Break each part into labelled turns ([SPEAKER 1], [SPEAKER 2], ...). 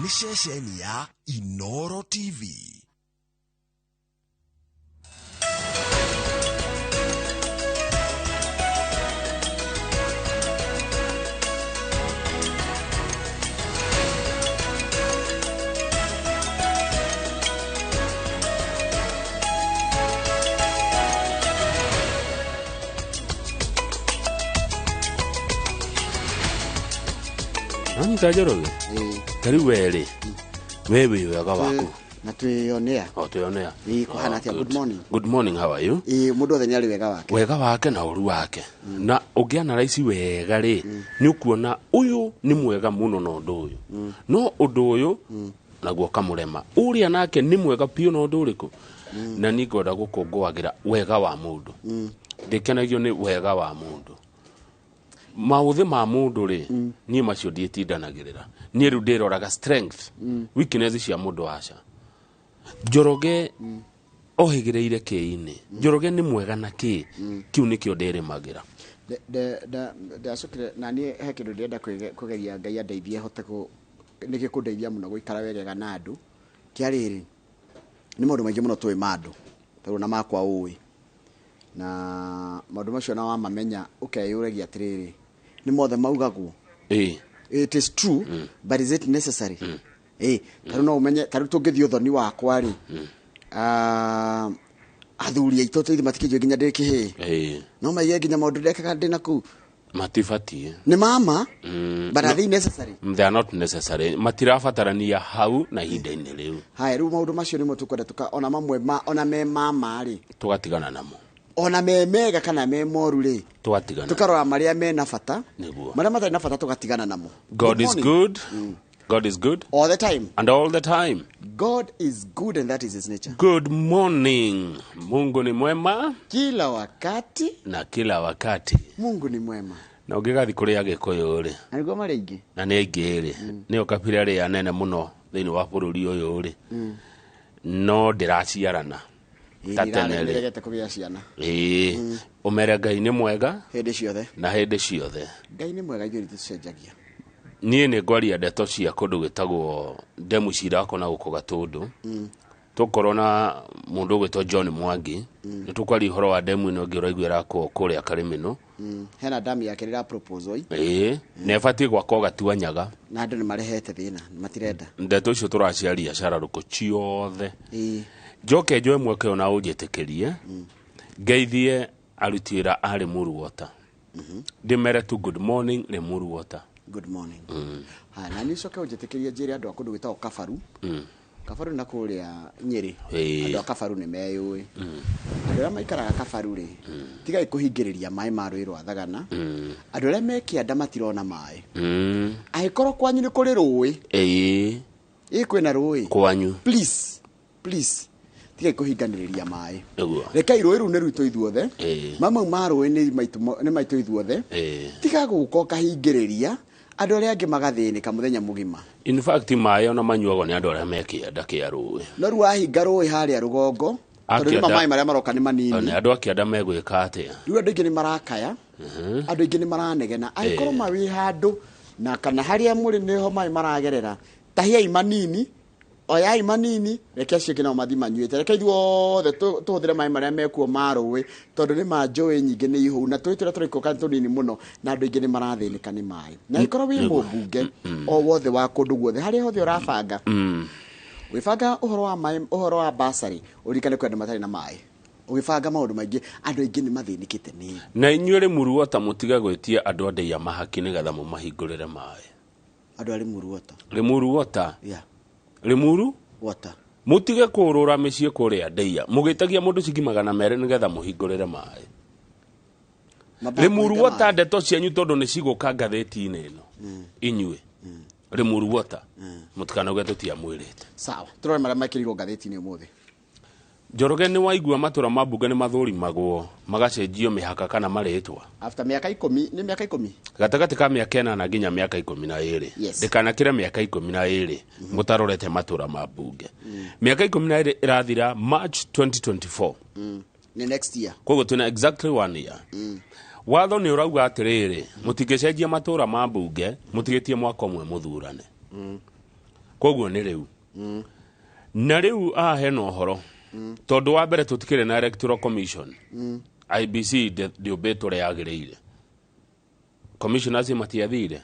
[SPEAKER 1] Nĩ ceceni ya Inoro TV.
[SPEAKER 2] Nanyita Njoroge. Ta rĩu we rĩ, we wĩ wega waku.
[SPEAKER 3] Na twĩyonea.
[SPEAKER 2] O twĩyonea.
[SPEAKER 3] Ĩĩ, kũhana atĩa? Good morning.
[SPEAKER 2] Good morning, how are you?
[SPEAKER 3] Ĩĩ, mũndũ othe nĩ arĩ wega wake.
[SPEAKER 2] Wega wake na ũru wake. Na ũngĩanaraici wega rĩ, nĩ ũkuona ũyũ nĩ mwega mũno na ũndũ ũyũ. No ũndũ ũyũ naguo ũkamũrema. Ũrĩa nake nĩ mwega biũ na ũndũ ũrĩkũ? Na niĩ ngwenda gũkũngũagĩra wega wa mũndũ. Ndĩkenagio nĩ wega wa mũndũ. Maũthĩ ma mũndũ rĩ, niĩ macio ndiĩtindanagĩrĩra. Niĩ rĩu ndĩroraga strength, weakness cia mũndũ aca. Njoroge ohĩgĩrĩire kĩ-inĩ. Njoroge nĩ mwega na kĩ, kĩu nĩkĩo ndĩrĩmagĩra.
[SPEAKER 3] Ndacokire na niĩ he kĩndũ ndĩrenda kũgeria Ngai andeithie hote kũ nĩ gĩkũndeithia mũno gũikara wegega na andũ. Kĩa rĩrĩ, nĩ maũndũ maingĩ mũno tũĩ ma andũ, tondũ na makwa ũĩ. Na maũndũ macio na wamamenya ũkeyũragia atĩrĩrĩ, nĩ mothe maugagwo? It is true, but is it necessary? Tarĩu no ũmenye, tarĩu tũngĩthiĩ ũthoni wakwa rĩ, athuri aitũ tũithe matikĩnjũĩ nginya ndĩ kĩhĩĩ. No maige nginya maũndũ ndekaga ndĩ na kũu.
[SPEAKER 2] Matibatiĩ.
[SPEAKER 3] Nĩ mama, but are they necessary?
[SPEAKER 2] They are not necessary. Matirabatarania hau na ihinda-inĩ rĩu.
[SPEAKER 3] Haya, rĩu maũndũ macio nĩmo tũkwenda tũka, ona mamwe ma, ona me mama rĩ.
[SPEAKER 2] Tũgatigana namo.
[SPEAKER 3] Ona me mega kana me moru rĩ.
[SPEAKER 2] Tũgatigana.
[SPEAKER 3] Tũkarora marĩa me na bata.
[SPEAKER 2] Nĩguo.
[SPEAKER 3] Marĩa matarĩ na bata tũgatigana namo.
[SPEAKER 2] God
[SPEAKER 3] Good
[SPEAKER 2] is
[SPEAKER 3] morning.
[SPEAKER 2] good. God is good.
[SPEAKER 3] All the time.
[SPEAKER 2] And all the time.
[SPEAKER 3] God is good and that is his nature.
[SPEAKER 2] Good morning. Mungu ni mwema.
[SPEAKER 3] Kila wakati.
[SPEAKER 2] Na kila wakati.
[SPEAKER 3] Mungu ni mwema.
[SPEAKER 2] Na ũngĩgathiĩ kũrĩ Agĩkũyũ rĩ.
[SPEAKER 3] Na nĩguo marĩ aingĩ.
[SPEAKER 2] Na nĩ aingĩ rĩ. Nĩyo kabira ĩrĩa nene mũno thĩinĩ wa bũrũri ũyũ rĩ. No ndĩraciarana. Ta tene rĩ.
[SPEAKER 3] Nĩregete kũgĩa ciana.
[SPEAKER 2] Ĩĩ. Ũmere Ngai nĩ mwega.
[SPEAKER 3] Hĩndĩ ciothe.
[SPEAKER 2] Na hĩndĩ ciothe.
[SPEAKER 3] Ngai nĩ mwega, ithuĩ nĩtũcenjagia.
[SPEAKER 2] Niĩ nĩ ngwaria ndeto cia kũndũ gwĩtagwo ndemu cirakwo na gũkũ Gatũndũ. Tũkorwo na mũndũ ũgwĩtwo John Mwangi. Nĩ tũkwaria ũhoro wa ndemu ĩno ĩngĩ ũraigua ĩrakwo kũrĩa Karĩmĩnũ.
[SPEAKER 3] Hena damu yake ĩra propose oi.
[SPEAKER 2] Ĩĩ, na ĩbatiĩ gwakwo Gatuanyaga.
[SPEAKER 3] Na andũ nĩ marehete thĩna, matirenda.
[SPEAKER 2] Ndeto icio tũraciaria cararũkũ ciothe. Njoke njoe mweke ũyũ na ũnjĩtĩkĩrie. Ngeithie aruti wĩra a Limuru Water. Ndĩmere tu good morning Limuru Water.
[SPEAKER 3] Good morning. Haya, na niĩ coke ũnjĩtĩkĩrie njĩre andũ a kũndũ gwĩtagwo Kabaru. Kabaru na kũrĩa Nyĩrĩ. Andũ a Kabaru nĩ meyũĩ. Andũ arĩa maikaraga Kabaru rĩ, tigai kũhingĩrĩria maĩ ma rũĩ rwa Thagana. Andũ arĩa me kĩanda matirona maĩ. Angĩkorwo kwanyu nĩ kũrĩ rũĩ. Ĩ kwĩna rũĩ.
[SPEAKER 2] Kwanyu.
[SPEAKER 3] Please, please. Tigai kũhinganĩrĩria maĩ.
[SPEAKER 2] Nĩguo.
[SPEAKER 3] Rekai rũĩ rũu nĩ rwitũ ithuothe. Maĩ mau ma rũĩ nĩ maitũ ithuothe. Tiga gũka ũkahingĩrĩria andũ arĩa angĩ magathĩnĩka mũthenya mũgima.
[SPEAKER 2] In fact, maĩ ona manyuagwo nĩ andũ arĩa me kĩanda kĩa rũĩ.
[SPEAKER 3] No rĩu wahinga rũĩ harĩa rũgongo, tondũ nĩma maĩ marĩa maroka nĩ manini.
[SPEAKER 2] Ona andũ a kĩanda megwĩka atĩa?
[SPEAKER 3] Rĩu andũ aingĩ nĩ marakaya, andũ aingĩ nĩ maranegena. Angĩkorwo maĩ handũ na kana harĩa mũrĩ nĩho maĩ maragerera, tahiai manini, oyai manini, reke acio angĩ nao mathiĩ manyuĩte. Reke ithuothe tũhũthĩre maĩ marĩa mekuo ma rũĩ, tondũ nĩ ma njũĩ nyingĩ nĩ ihũu, na tũĩ tũrĩa tũraikũrũka nĩ tũnini mũno, na andũ aingĩ nĩ marathĩnĩka nĩ maĩ. Na angĩkorwo wĩ mũmbunge o wothe wa kũndũ guothe, harĩa hothe ũrabanga, ũgĩbanga ũhoro wa maĩ, ũhoro wa basarĩ, ũririkane kwĩ andũ matarĩ na maĩ. Ũgĩbanga maũndũ maingĩ, andũ aingĩ nĩ mathĩnĩkĩte nĩ.
[SPEAKER 2] Na inyuĩ Limuru Water mũtige gwĩtia andũ a ndei a mahaki nĩgetha mũmahingũrĩre maĩ.
[SPEAKER 3] Andũ a Limuru Water.
[SPEAKER 2] Limuru Water.
[SPEAKER 3] Yeah.
[SPEAKER 2] Limuru?
[SPEAKER 3] Water.
[SPEAKER 2] Mũtige kũrũra mĩciĩ kũrĩa ndeia. Mũgĩtagia mũndũ ciringi magana merĩ nĩgetha mũhingũrĩre maĩ.
[SPEAKER 3] Mabaya
[SPEAKER 2] Limuru
[SPEAKER 3] kũhinga
[SPEAKER 2] Water
[SPEAKER 3] maĩ.
[SPEAKER 2] ndeto cianyu tondũ nĩ cigũka ngathĩti-inĩ ĩno. Inyuĩ. Limuru Water. Mũtikanauge tũtiamwĩrĩte.
[SPEAKER 3] Sawa. Tũrore marĩa mekĩrirwo ngathĩti-inĩ ũmũthĩ.
[SPEAKER 2] Njoroge nĩ waigua matũra ma mbunge nĩ mathũrimagwo magacenjio mĩhaka kana marĩtwa.
[SPEAKER 3] After mĩaka ikũmi, nĩ mĩaka ikũmi?
[SPEAKER 2] Gatagatĩ ka mĩaka ĩnana nginya mĩaka ikũmi na ĩrĩ. Ndĩkanakĩre mĩaka ikũmi na ĩrĩ mũtarorete matũra ma mbunge. Mĩaka ikũmi na ĩrĩ ĩrathira March 2024.
[SPEAKER 3] Nĩ next year.
[SPEAKER 2] Koguo twĩna exactly 1 year. Watho nĩ ũrauga atĩrĩrĩ, mũtingĩcenjia matũra ma mbunge mũtigĩtie mwaka ũmwe mũthurane. Koguo nĩ rĩu na rĩu haha hena ũhoro, tondũ wa mbere tũtikĩrĩ na Electoral Commission. IBC ndĩũmbĩtwo ũrĩa yagĩrĩire, commissioners matiathire.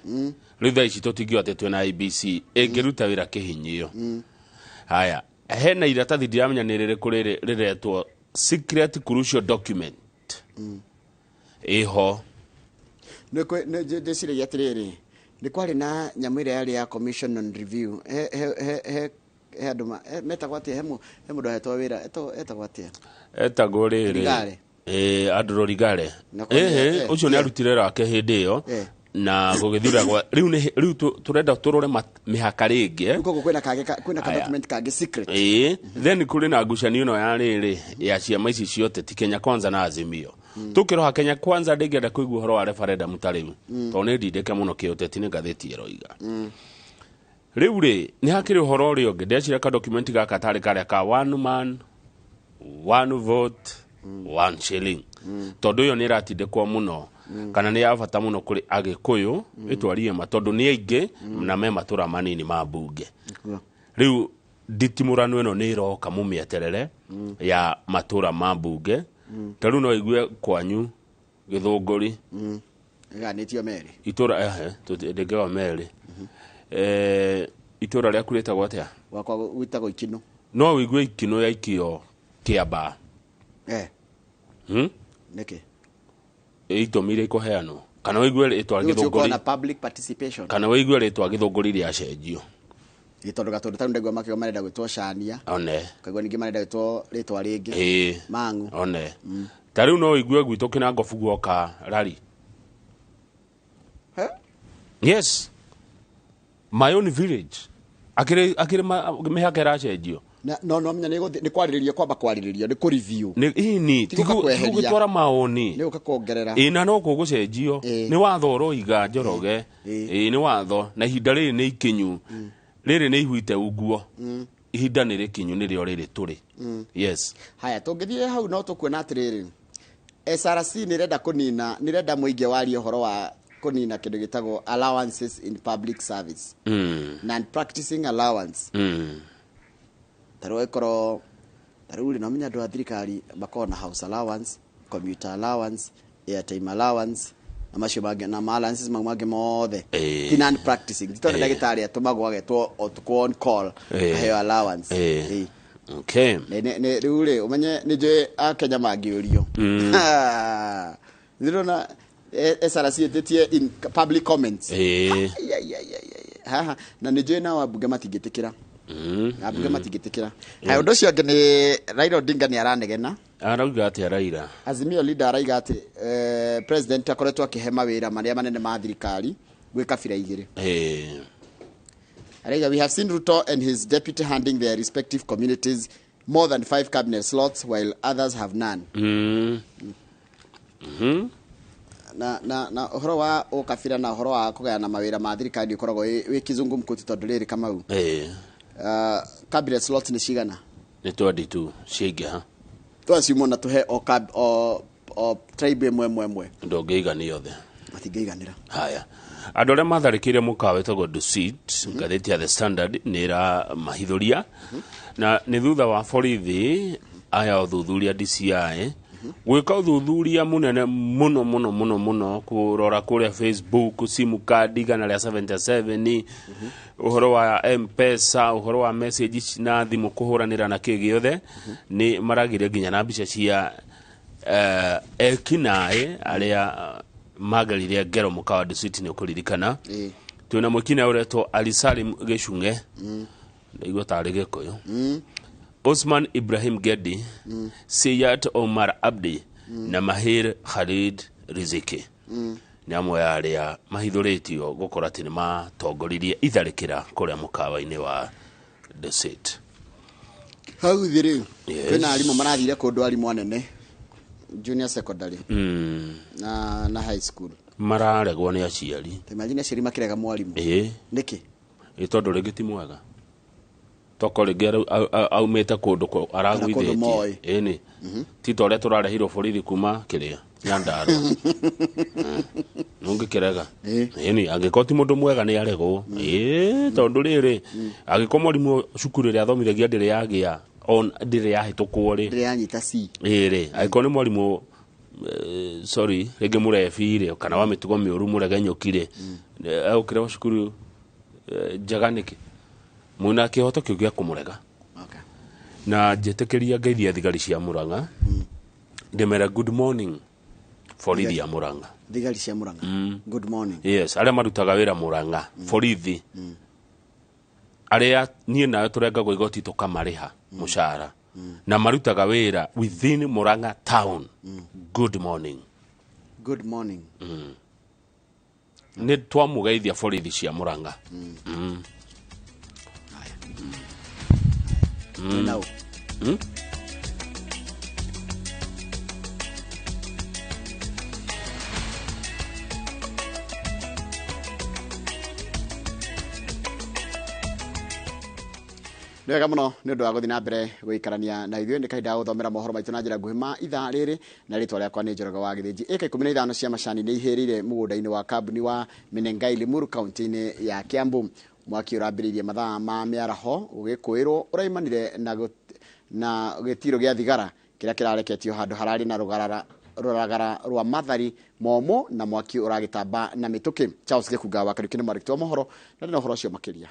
[SPEAKER 2] Rĩu thaa ici tũtingiuga atĩ twĩna IBC ĩngĩruta wĩra kĩhinyio. Haya, hena iratathi ndiramenya nĩ rĩrĩkũ rĩrĩ rĩretwo secret crucial document ĩho.
[SPEAKER 3] Ndĩciragia atĩrĩrĩ, nĩ kwarĩ na nyamũ ĩrĩa yarĩ ya commission on review, he andũ metagwo atĩa, he mũndũ ahetwo wĩra etagwo atĩa?
[SPEAKER 2] Etagwo rĩrĩ.
[SPEAKER 3] Rigare.
[SPEAKER 2] Ĩ, Andrew Rigare.
[SPEAKER 3] Na
[SPEAKER 2] Ĩhĩ, ũcio nĩ arutire rake hĩndĩ ĩyo na gũgĩthura gwa rĩu rĩu tũrenda tũrore mĩhaka rĩngĩ, eh?
[SPEAKER 3] Koguo kwĩna kangĩ kwĩna ka
[SPEAKER 2] Aya.
[SPEAKER 3] document kangĩ secret.
[SPEAKER 2] Ĩĩ, then kũrĩ na ngucanio ĩno ya rĩrĩ ya ciama ici ciothe, ti Kenya Kwanza na Azimio. Tũkĩroha Kenya Kwanza ndĩngĩenda kũigua ũhoro wa referendum ta rĩu, tondũ nĩ ndindĩke mũno kĩũteti, nĩ ngathĩti ĩroiga. Rĩu rĩ, nĩ hakĩrĩ ũhoro ũrĩa ũngĩ, ndeciria ka document gaka tarĩ karĩa ka one man one vote one shilling, tondũ ĩyo nĩ ĩratindĩkwo mũno kana nĩ ya bata mũno kũrĩ Agĩkũyũ ĩtwarie ma, tondũ nĩ aingĩ na me matũra manini ma mbunge. Rĩu nditimũrano ĩno nĩ ĩroka, mũmĩeterere, ya matũra ma mbunge. Ta rĩu no igue kwanyu Gĩthũngũri.
[SPEAKER 3] Ĩganĩtio merĩ.
[SPEAKER 2] Itũra ehe ndĩngĩaga merĩ. Itũra rĩaku rĩtagwo atĩa?
[SPEAKER 3] Gwakwa gwĩtagwo Ikinũ.
[SPEAKER 2] No wĩigue Ikinũ yaikio Kĩambaa.
[SPEAKER 3] Nĩkĩ?
[SPEAKER 2] Itũmi iria ikũheanwo, kana wĩigue rĩtwa
[SPEAKER 3] Rĩu tũkorwo
[SPEAKER 2] Gĩthũngũri
[SPEAKER 3] na public participation.
[SPEAKER 2] Kana wĩigue rĩtwa Gĩthũngũri rĩacenjio.
[SPEAKER 3] Ĩ, tondũ gatũndũ tarĩu ndaigua makiuga marenda gwĩtwo Cania.
[SPEAKER 2] One.
[SPEAKER 3] Kaigua ningĩ marenda gwĩtwo rĩtwa rĩngĩ. Mang'u.
[SPEAKER 2] One, ta rĩu no wĩigue gwitũ Kĩnangobu guoka rari.
[SPEAKER 3] He?
[SPEAKER 2] Yes, my own village akĩrĩ akĩrĩ mĩhaka ĩracenjio.
[SPEAKER 3] Na no menya nĩ kwarĩrĩrio, kwamba kwarĩrĩrio, nĩ kũ review.
[SPEAKER 2] Nĩ ini.
[SPEAKER 3] Ti gũka kweheria.
[SPEAKER 2] Tigũgĩtwara maoni.
[SPEAKER 3] Nĩ gũka kuongerera.
[SPEAKER 2] Ĩ, na no kũgũcenjio. Nĩ watho ũroiga, Njoroge. Ĩ, nĩ watho, na ihinda rĩrĩ nĩ ikinyu, rĩrĩ nĩ ihuite unguo, ihinda nĩ rĩkinyu, nĩrĩo rĩrĩ tũrĩ, yes.
[SPEAKER 3] Haya, tũngĩthiĩ hau no tũkuona atĩrĩrĩ, SRC nĩ ĩrenda kũnina, nĩ ĩrenda mũingĩ warie ũhoro wa kũnina kĩndũ gĩtagwo allowances in public service, non practicing allowance. Ta rĩu ĩkorwo, ta rĩu rĩ, no menya andũ a thirikari makoragwo na house allowance, commuter allowance, airtime allowance na macio mangĩ, na ma allowances mau mangĩ mothe. Ti non practicing, ti tondũ ndagĩtarĩ atũmagwo agetwo ũtukũ on call, aheo allowance. Rĩu rĩ, ũmenye nĩ njũĩ Akenya mangĩũrio, ndĩrona SRC ĩtĩtie in public comments. Ai, ai, ai, ai, ai. Haha na nĩ njũĩ nao ambunge matingĩtĩkĩra, ambunge matingĩtĩkĩra. Haya, ũndũ ũcio ũngĩ nĩ Raila Odinga nĩ aranegena.
[SPEAKER 2] Arauga atĩa Raila?
[SPEAKER 3] Azimio leader araiga atĩ president akoretwo akĩhe mawĩra marĩa manene ma thirikari gwĩ kabira igĩrĩ. Araiga, "We have seen Ruto and his deputy handing their respective communities more than five cabinet slots while others have none." Na ũhoro wa ũkabira na ũhoro wa kũgayana mawĩra ma thirikari ũkoragwo wĩ kizungumkuti, tondũ rĩrĩ, Kamau, cabinet slots nĩ cigana?
[SPEAKER 2] Nĩ 22 ciaingĩha.
[SPEAKER 3] Twaciumwo na tũhe o tribe ĩmwe ĩmwe ĩmwe.
[SPEAKER 2] Ndũngĩigania othe.
[SPEAKER 3] Matingĩiganĩra.
[SPEAKER 2] Haya, andũ arĩa matharĩkĩire mũkawa wĩtagwo Dusit, ngathĩti ya The Standard nĩ ĩramahithũria, na nĩ thutha wa borithi aya ũthuthuria DCI gwĩka ũthuthuria mũnene mũno mũno mũno mũno, kũrora kũrĩa Facebook, simu card 177, ũhoro wa M-Pesa, ũhoro wa message na thimũ kũhũranĩra na kĩ gĩothe, nĩ maragire nginya na mbica cia ekinaĩ arĩa magerire ngero mũkawa Dusit. Nĩ ũkũririkana twĩna mwĩkinaĩ ũretwo Ali Salim Gĩcung'e, ndaigua tarĩ Gĩkũyũ, Osman Ibrahim Gedi, Seyat Omar Abdi na Mahir Khalid Riziki nĩ amwe a arĩa mahithũrĩtio gũkorwo atĩ nĩ matongoririe itharĩkĩra kũrĩa mũkawa-inĩ wa Dusit.
[SPEAKER 3] Hau thĩ rĩ,
[SPEAKER 2] Yes.
[SPEAKER 3] kwĩna arimũ marathire kũndũ, arimũ anene junior secondary na high school.
[SPEAKER 2] Mararegwo nĩ aciari.
[SPEAKER 3] Ta imagine aciari makĩrega mwarimũ. Nĩkĩ?
[SPEAKER 2] Ĩ, tondũ rĩngĩ ti mwega. Toko rĩngĩ aumĩte kũndũ aragwithĩtie. Ĩni. Ti ta ũrĩa tũrarehirwo borithi kuma kĩrĩa Nyandarua. Nũngĩkĩrega. Ĩni, angĩkorwo ti mũndũ mwega nĩ aregwo. Ĩĩ, tondũ rĩrĩ, angĩkorwo mwarimũ cukuru ĩrĩa athomithagia ndĩrĩ yagĩa on ndĩrĩ yahĩtũkwo rĩ.
[SPEAKER 3] Ndĩrĩ yanyita C.
[SPEAKER 2] Ĩĩ rĩ, angĩkorwo nĩ mwarimũ sorry, rĩngĩ mũrebi rĩ, kana wa mĩtugo mĩũru mũregenyũki rĩ, egũkĩrehwo cukuru njega nĩkĩ? Mwĩna kĩhoto kĩu gĩa kũmũrega.
[SPEAKER 3] Okay.
[SPEAKER 2] Na njĩtĩkĩria ngeithia thigari cia Murang'a. Ndĩmere good morning borithi ya Murang'a.
[SPEAKER 3] Thigari cia Murang'a. Good morning.
[SPEAKER 2] Yes, arĩa marutaga wĩra Murang'a, borithi. Arĩa niĩ nawe tũrengagwo igoti tũkamarĩha mũcara. Na marutaga wĩra within Murang'a town. Good morning.
[SPEAKER 3] Good morning.
[SPEAKER 2] Nĩ twamũgeithia borithi cia Murang'a.
[SPEAKER 3] Nau. Nĩ wega mũno nĩ ũndũ wa gũthiĩ na mbere gũikarania na ithuĩ. Nĩ kahinda ga gũthomera mohoro maitũ na njĩra nguhĩ ma ithaa rĩrĩ, na rĩtwa rĩakwa nĩ Njoroge wa Gĩthĩnji. Ĩka 15 cia macani nĩ ihĩrĩire mũgũnda-inĩ wa kambuni wa Menengai Limuru kaunti-inĩ ya Kiambu. Mwaki ũrambĩrĩirie mathaa ma mĩaraho ũgĩkũĩrwo ũraimanire na gĩtiro gĩa thigara kĩrĩa kĩrareketio handũ hararĩ na rũragara rwa mathari momũ, na mwaki ũragĩtamba na mĩtũkĩ. Charles Gĩkunga wa Kariũki nĩ mwandĩki wa mohoro na ndĩ na ũhoro ũcio makĩria.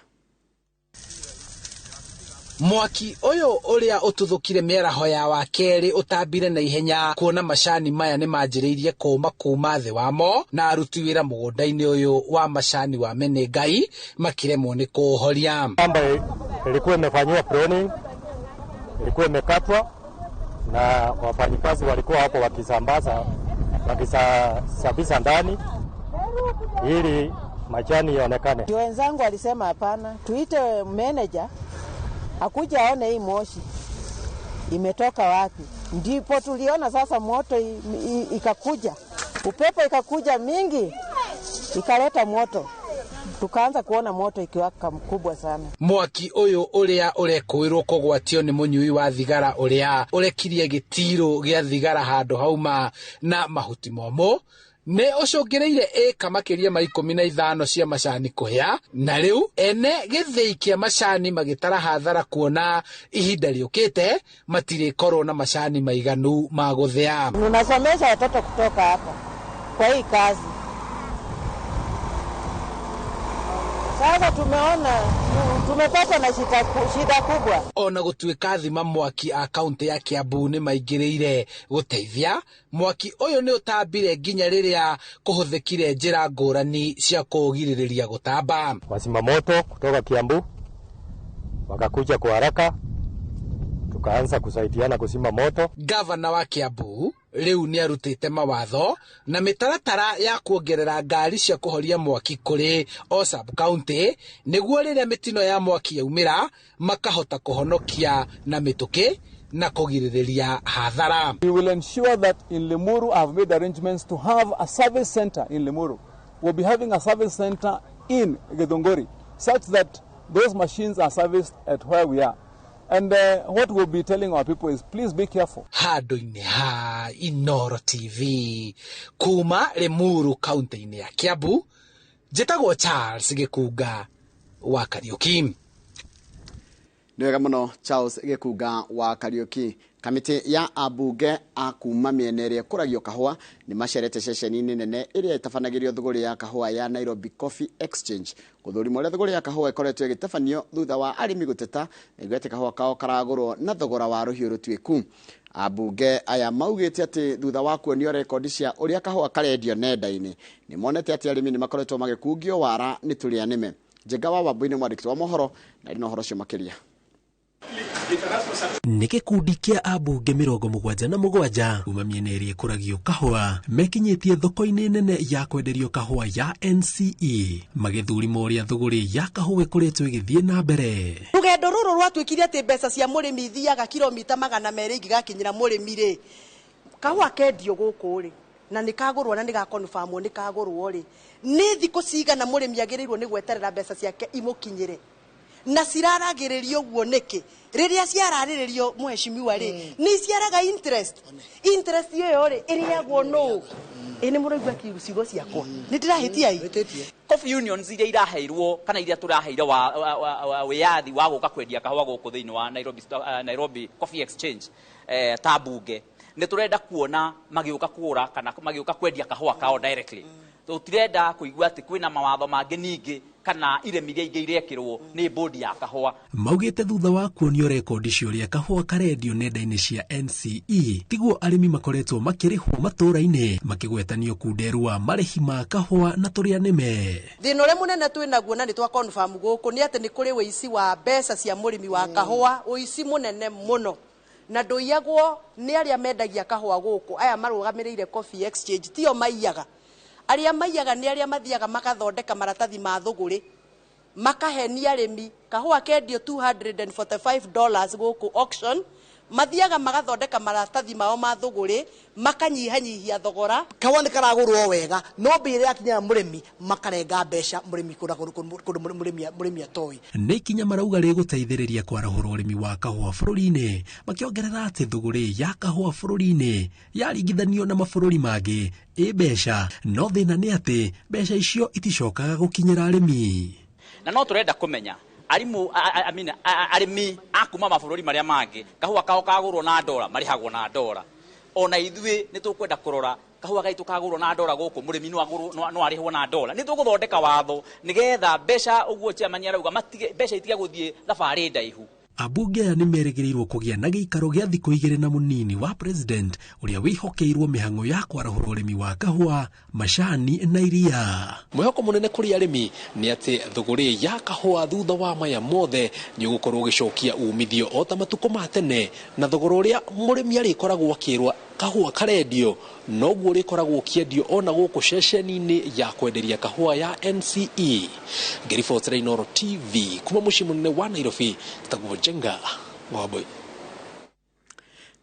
[SPEAKER 4] Mwaki ũyũ ũrĩa ũtuthũkire mĩaraho ya wakerĩ ũtambire na ihenya kuona macani maya nĩ manjĩrĩirie kũũma kuma thĩ wamo, na aruti wĩra mũgũnda-inĩ ũyũ wa macani wa Menengai makĩremwo nĩ kũũhoria.
[SPEAKER 5] Shamba ilikuwa imefanyiwa pruning, ilikuwa imekatwa na wafanyikazi walikuwa hapo wakisambaza, wakisafisha ndani ili majani ionekane.
[SPEAKER 6] Wenzangu walisema hapana, tuite manager akuja aone hii moshi imetoka wapi. Ndipo tuliona sasa moto ikakuja, upepo ikakuja mingi ikaleta moto, tukaanza kuona moto ikiwaka mkubwa sana.
[SPEAKER 4] Mwaki ũyũ ũrĩa ũrekũĩrwo kũgwatio nĩ mũnyui wa thigara ũrĩa ũrekirie gĩtiro gĩa thigara handũ hauma na mahuti momũ nĩ ũcũngĩrĩire ĩka makĩria ma 15 cia macani kũhĩa, na rĩu ene gĩthĩi kĩa macani magĩtara hathara kuona ihinda rĩũkĩte matirĩkorwo na macani maiganu ma gũthĩa.
[SPEAKER 6] Ninasomesha watoto kutoka hapa kwa hii kazi. Sasa tumeona tumepata na shida kubwa.
[SPEAKER 4] Ona gũtuĩka thima mwaki a kaunti ya Kiambu nĩ maingĩrĩire gũteithia, mwaki ũyũ nĩ ũtambire nginya rĩrĩa kũhũthĩkire njĩra ngũrani cia kũũgirĩrĩria gũtamba.
[SPEAKER 5] Wazima moto kutoka Kiambu wakakuja kwa haraka, tukaanza kusaidiana kuzima moto.
[SPEAKER 4] Gavana wa Kiambu rĩu nĩ arutĩte mawatho na mĩtaratara ya kuongerera ngari cia kũhoria mwaki kũrĩ o sub county, nĩguo rĩrĩa mĩtino ya mwaki yaumĩra makahota kũhonokia na mĩtũkĩ na kũgirĩrĩria hathara.
[SPEAKER 7] We will ensure that in Limuru I have made arrangements to have a service center in Limuru. We'll be having a service center in Githunguri such that those machines are serviced at where we are. And what we'll be telling our people is please be careful.
[SPEAKER 4] Handũ-inĩ ha Inooro TV kuma Limuru kaunti-inĩ ya Kiambu, njĩtagwo Charles Gĩkunga wa Kariũki.
[SPEAKER 3] Nĩ wega mũno Charles Gĩkunga wa Kariũki. Kamĩtĩ ya ambunge a kuma mĩena ĩrĩa ĩkũragio kahũa nĩ macerete ceceni-inĩ nene ĩrĩa ĩtabanagĩrio thũgũrĩ ya kahũa ya Nairobi Coffee Exchange gũthũrima ũrĩa thũgũrĩ ya kahũa ĩkoretwo ĩgĩtabanio thutha wa arĩmi gũteta na atĩ kahũa kao karagũrwo na thogora wa rũhiũ rũtuĩku. Ambunge aya maugĩte atĩ thutha wa kuonio rekondi cia ũrĩa kahũa karendio nenda-inĩ nĩ monete atĩ arĩmi nĩ makoretwo magĩkungio wara nĩ tũrĩa nĩme. Njenga wa Wambui nĩ mwandĩki wa mohoro na arĩ na ũhoro ũcio makĩria.
[SPEAKER 8] Nĩ gĩkundi kĩa ambunge 77 kuma mĩena ĩrĩa ĩkũragio kahũa mekinyĩtie thoko-inĩ nene ya kwenderio kahũa ya NCE magĩthurima ũrĩa thũgũrĩ ya kahũa ĩkoretwo ĩgĩthiĩ na mbere.
[SPEAKER 9] Rũgendo rũrũ rwatuĩkire atĩ mbeca cia mũrĩmi ithiaga kilomita 200 ingĩgakinyĩra mũrĩmi rĩ, kahũa kendio gũkũ rĩ, na nĩ kagũrwo na nĩ gakonfamwo nĩ kagũrwo rĩ, nĩ thikũ cigana mũrĩmi agĩrĩirwo nĩ gweterera mbeca ciake imũkinyĩre? Na ciraragĩrĩrio ũguo nĩkĩ? Rĩrĩa ciararĩrĩrio mheshimiwa rĩ, nĩ iciaraga interest. Interest ĩyo rĩ, ĩrĩagwo nũ? Ĩ nĩ mũraigua ciugo ciakwa? Nĩ ndĩrahĩtia i?
[SPEAKER 10] Coffee unions iria iraheirwo kana iria tũraheire wa wĩyathi wa gũka kwendia kahũa gũkũ thĩinĩ wa Nairobi, Nairobi Coffee Exchange, ta bunge nĩ tũrenda kuona magĩũka kũgũra kana magĩũka kwendia kahũa kao directly. Tũtirenda kũigua atĩ kwĩna mawatho mangĩ ningĩ kana iremi iria ingĩ irekĩrwo nĩ bodi ya kahũa.
[SPEAKER 8] Maugĩte thutha wa kuonio rekondi cia ũrĩa kahũa karendio nenda-inĩ cia NCE tiguo arĩmi makoretwo makĩrĩhwo matũũra-inĩ, makĩgwetanio kunderu wa marĩhi ma kahũa na tũrĩa nĩme.
[SPEAKER 9] Thĩna ũrĩa mũnene twĩnaguo na nĩ twa confirm gũkũ nĩ atĩ nĩ kũrĩ ũici wa mbeca cia mũrĩmi wa kahũa, ũici mũnene mũno. Na ndũiyagwo nĩ arĩa mendagia kahũa gũkũ, aya marũgamĩrĩire Coffee Exchange tio maiyaga. Arĩa maiyaga nĩ arĩa mathiaga magathondeka maratathi ma thũgũrĩ, makahenia arĩmi. Kahũa kendio $245 gũkũ auction, mathiaga magathondeka maratathi mao ma thũgũrĩ, makanyihanyihia thogora.
[SPEAKER 11] Kahũa nĩ karagũrwo wega, no mbia iria yakinyĩra mũrĩmi makarenga mbeca mũrĩmi kũndũ mũrĩmi atoĩ.
[SPEAKER 8] Nĩ ikinya marauga rĩgũteithĩrĩria kwarahũra ũrĩmi wa kahũa bũrũri-inĩ, makĩongerera atĩ thũgũrĩ ya kahũa bũrũri-inĩ yaringithanio na mabũrũri mangĩ ĩ mbeca, no thĩna nĩ atĩ mbeca icio iticokaga gũkinyĩra arĩmi.
[SPEAKER 10] Na no tũrenda kũmenya arimu arĩmi a kuma mabũrũri marĩa mangĩ kahũa kao kagũrwo na ndora marĩhagwo na ndora. Ona ithuĩ nĩ tũkwenda kũrora kahũa gaitũ kagũrwo na ndora gũkũ mũrĩmi no arĩhwo na ndora. Nĩ tũgũthondeka watho nĩgetha mbeca ũguo chairman arauga matige mbeca itige gũthiĩ thabarĩ ndaihu.
[SPEAKER 8] Ambunge aya nĩ merĩgĩrĩirwo kũgĩa na gĩikaro gĩa thikũ 2 na mũnini wa president ũrĩa wĩhokeirwo mĩhang'o ya kwarahũra ũrĩmi wa kahũa, macani na iria. Mwĩhoko mũnene kũrĩ arĩmi nĩ atĩ thũgũrĩ ya kahũa thutha wa maya mothe nĩ ũgũkorwo ũgĩcokia umithio o ta matukũ ma tene, na thogora ũrĩa mũrĩmi arĩkoragwo akĩrwo kahũa karendio noguo ũrĩkoragwo ũkĩendio ona gũkũ ceceni-inĩ ya kwenderia kahũa ya NCE. Ngĩribotera Inooro TV kuma mũciĩ mũnene wa Nairobi, tagwo Njenga Wambui.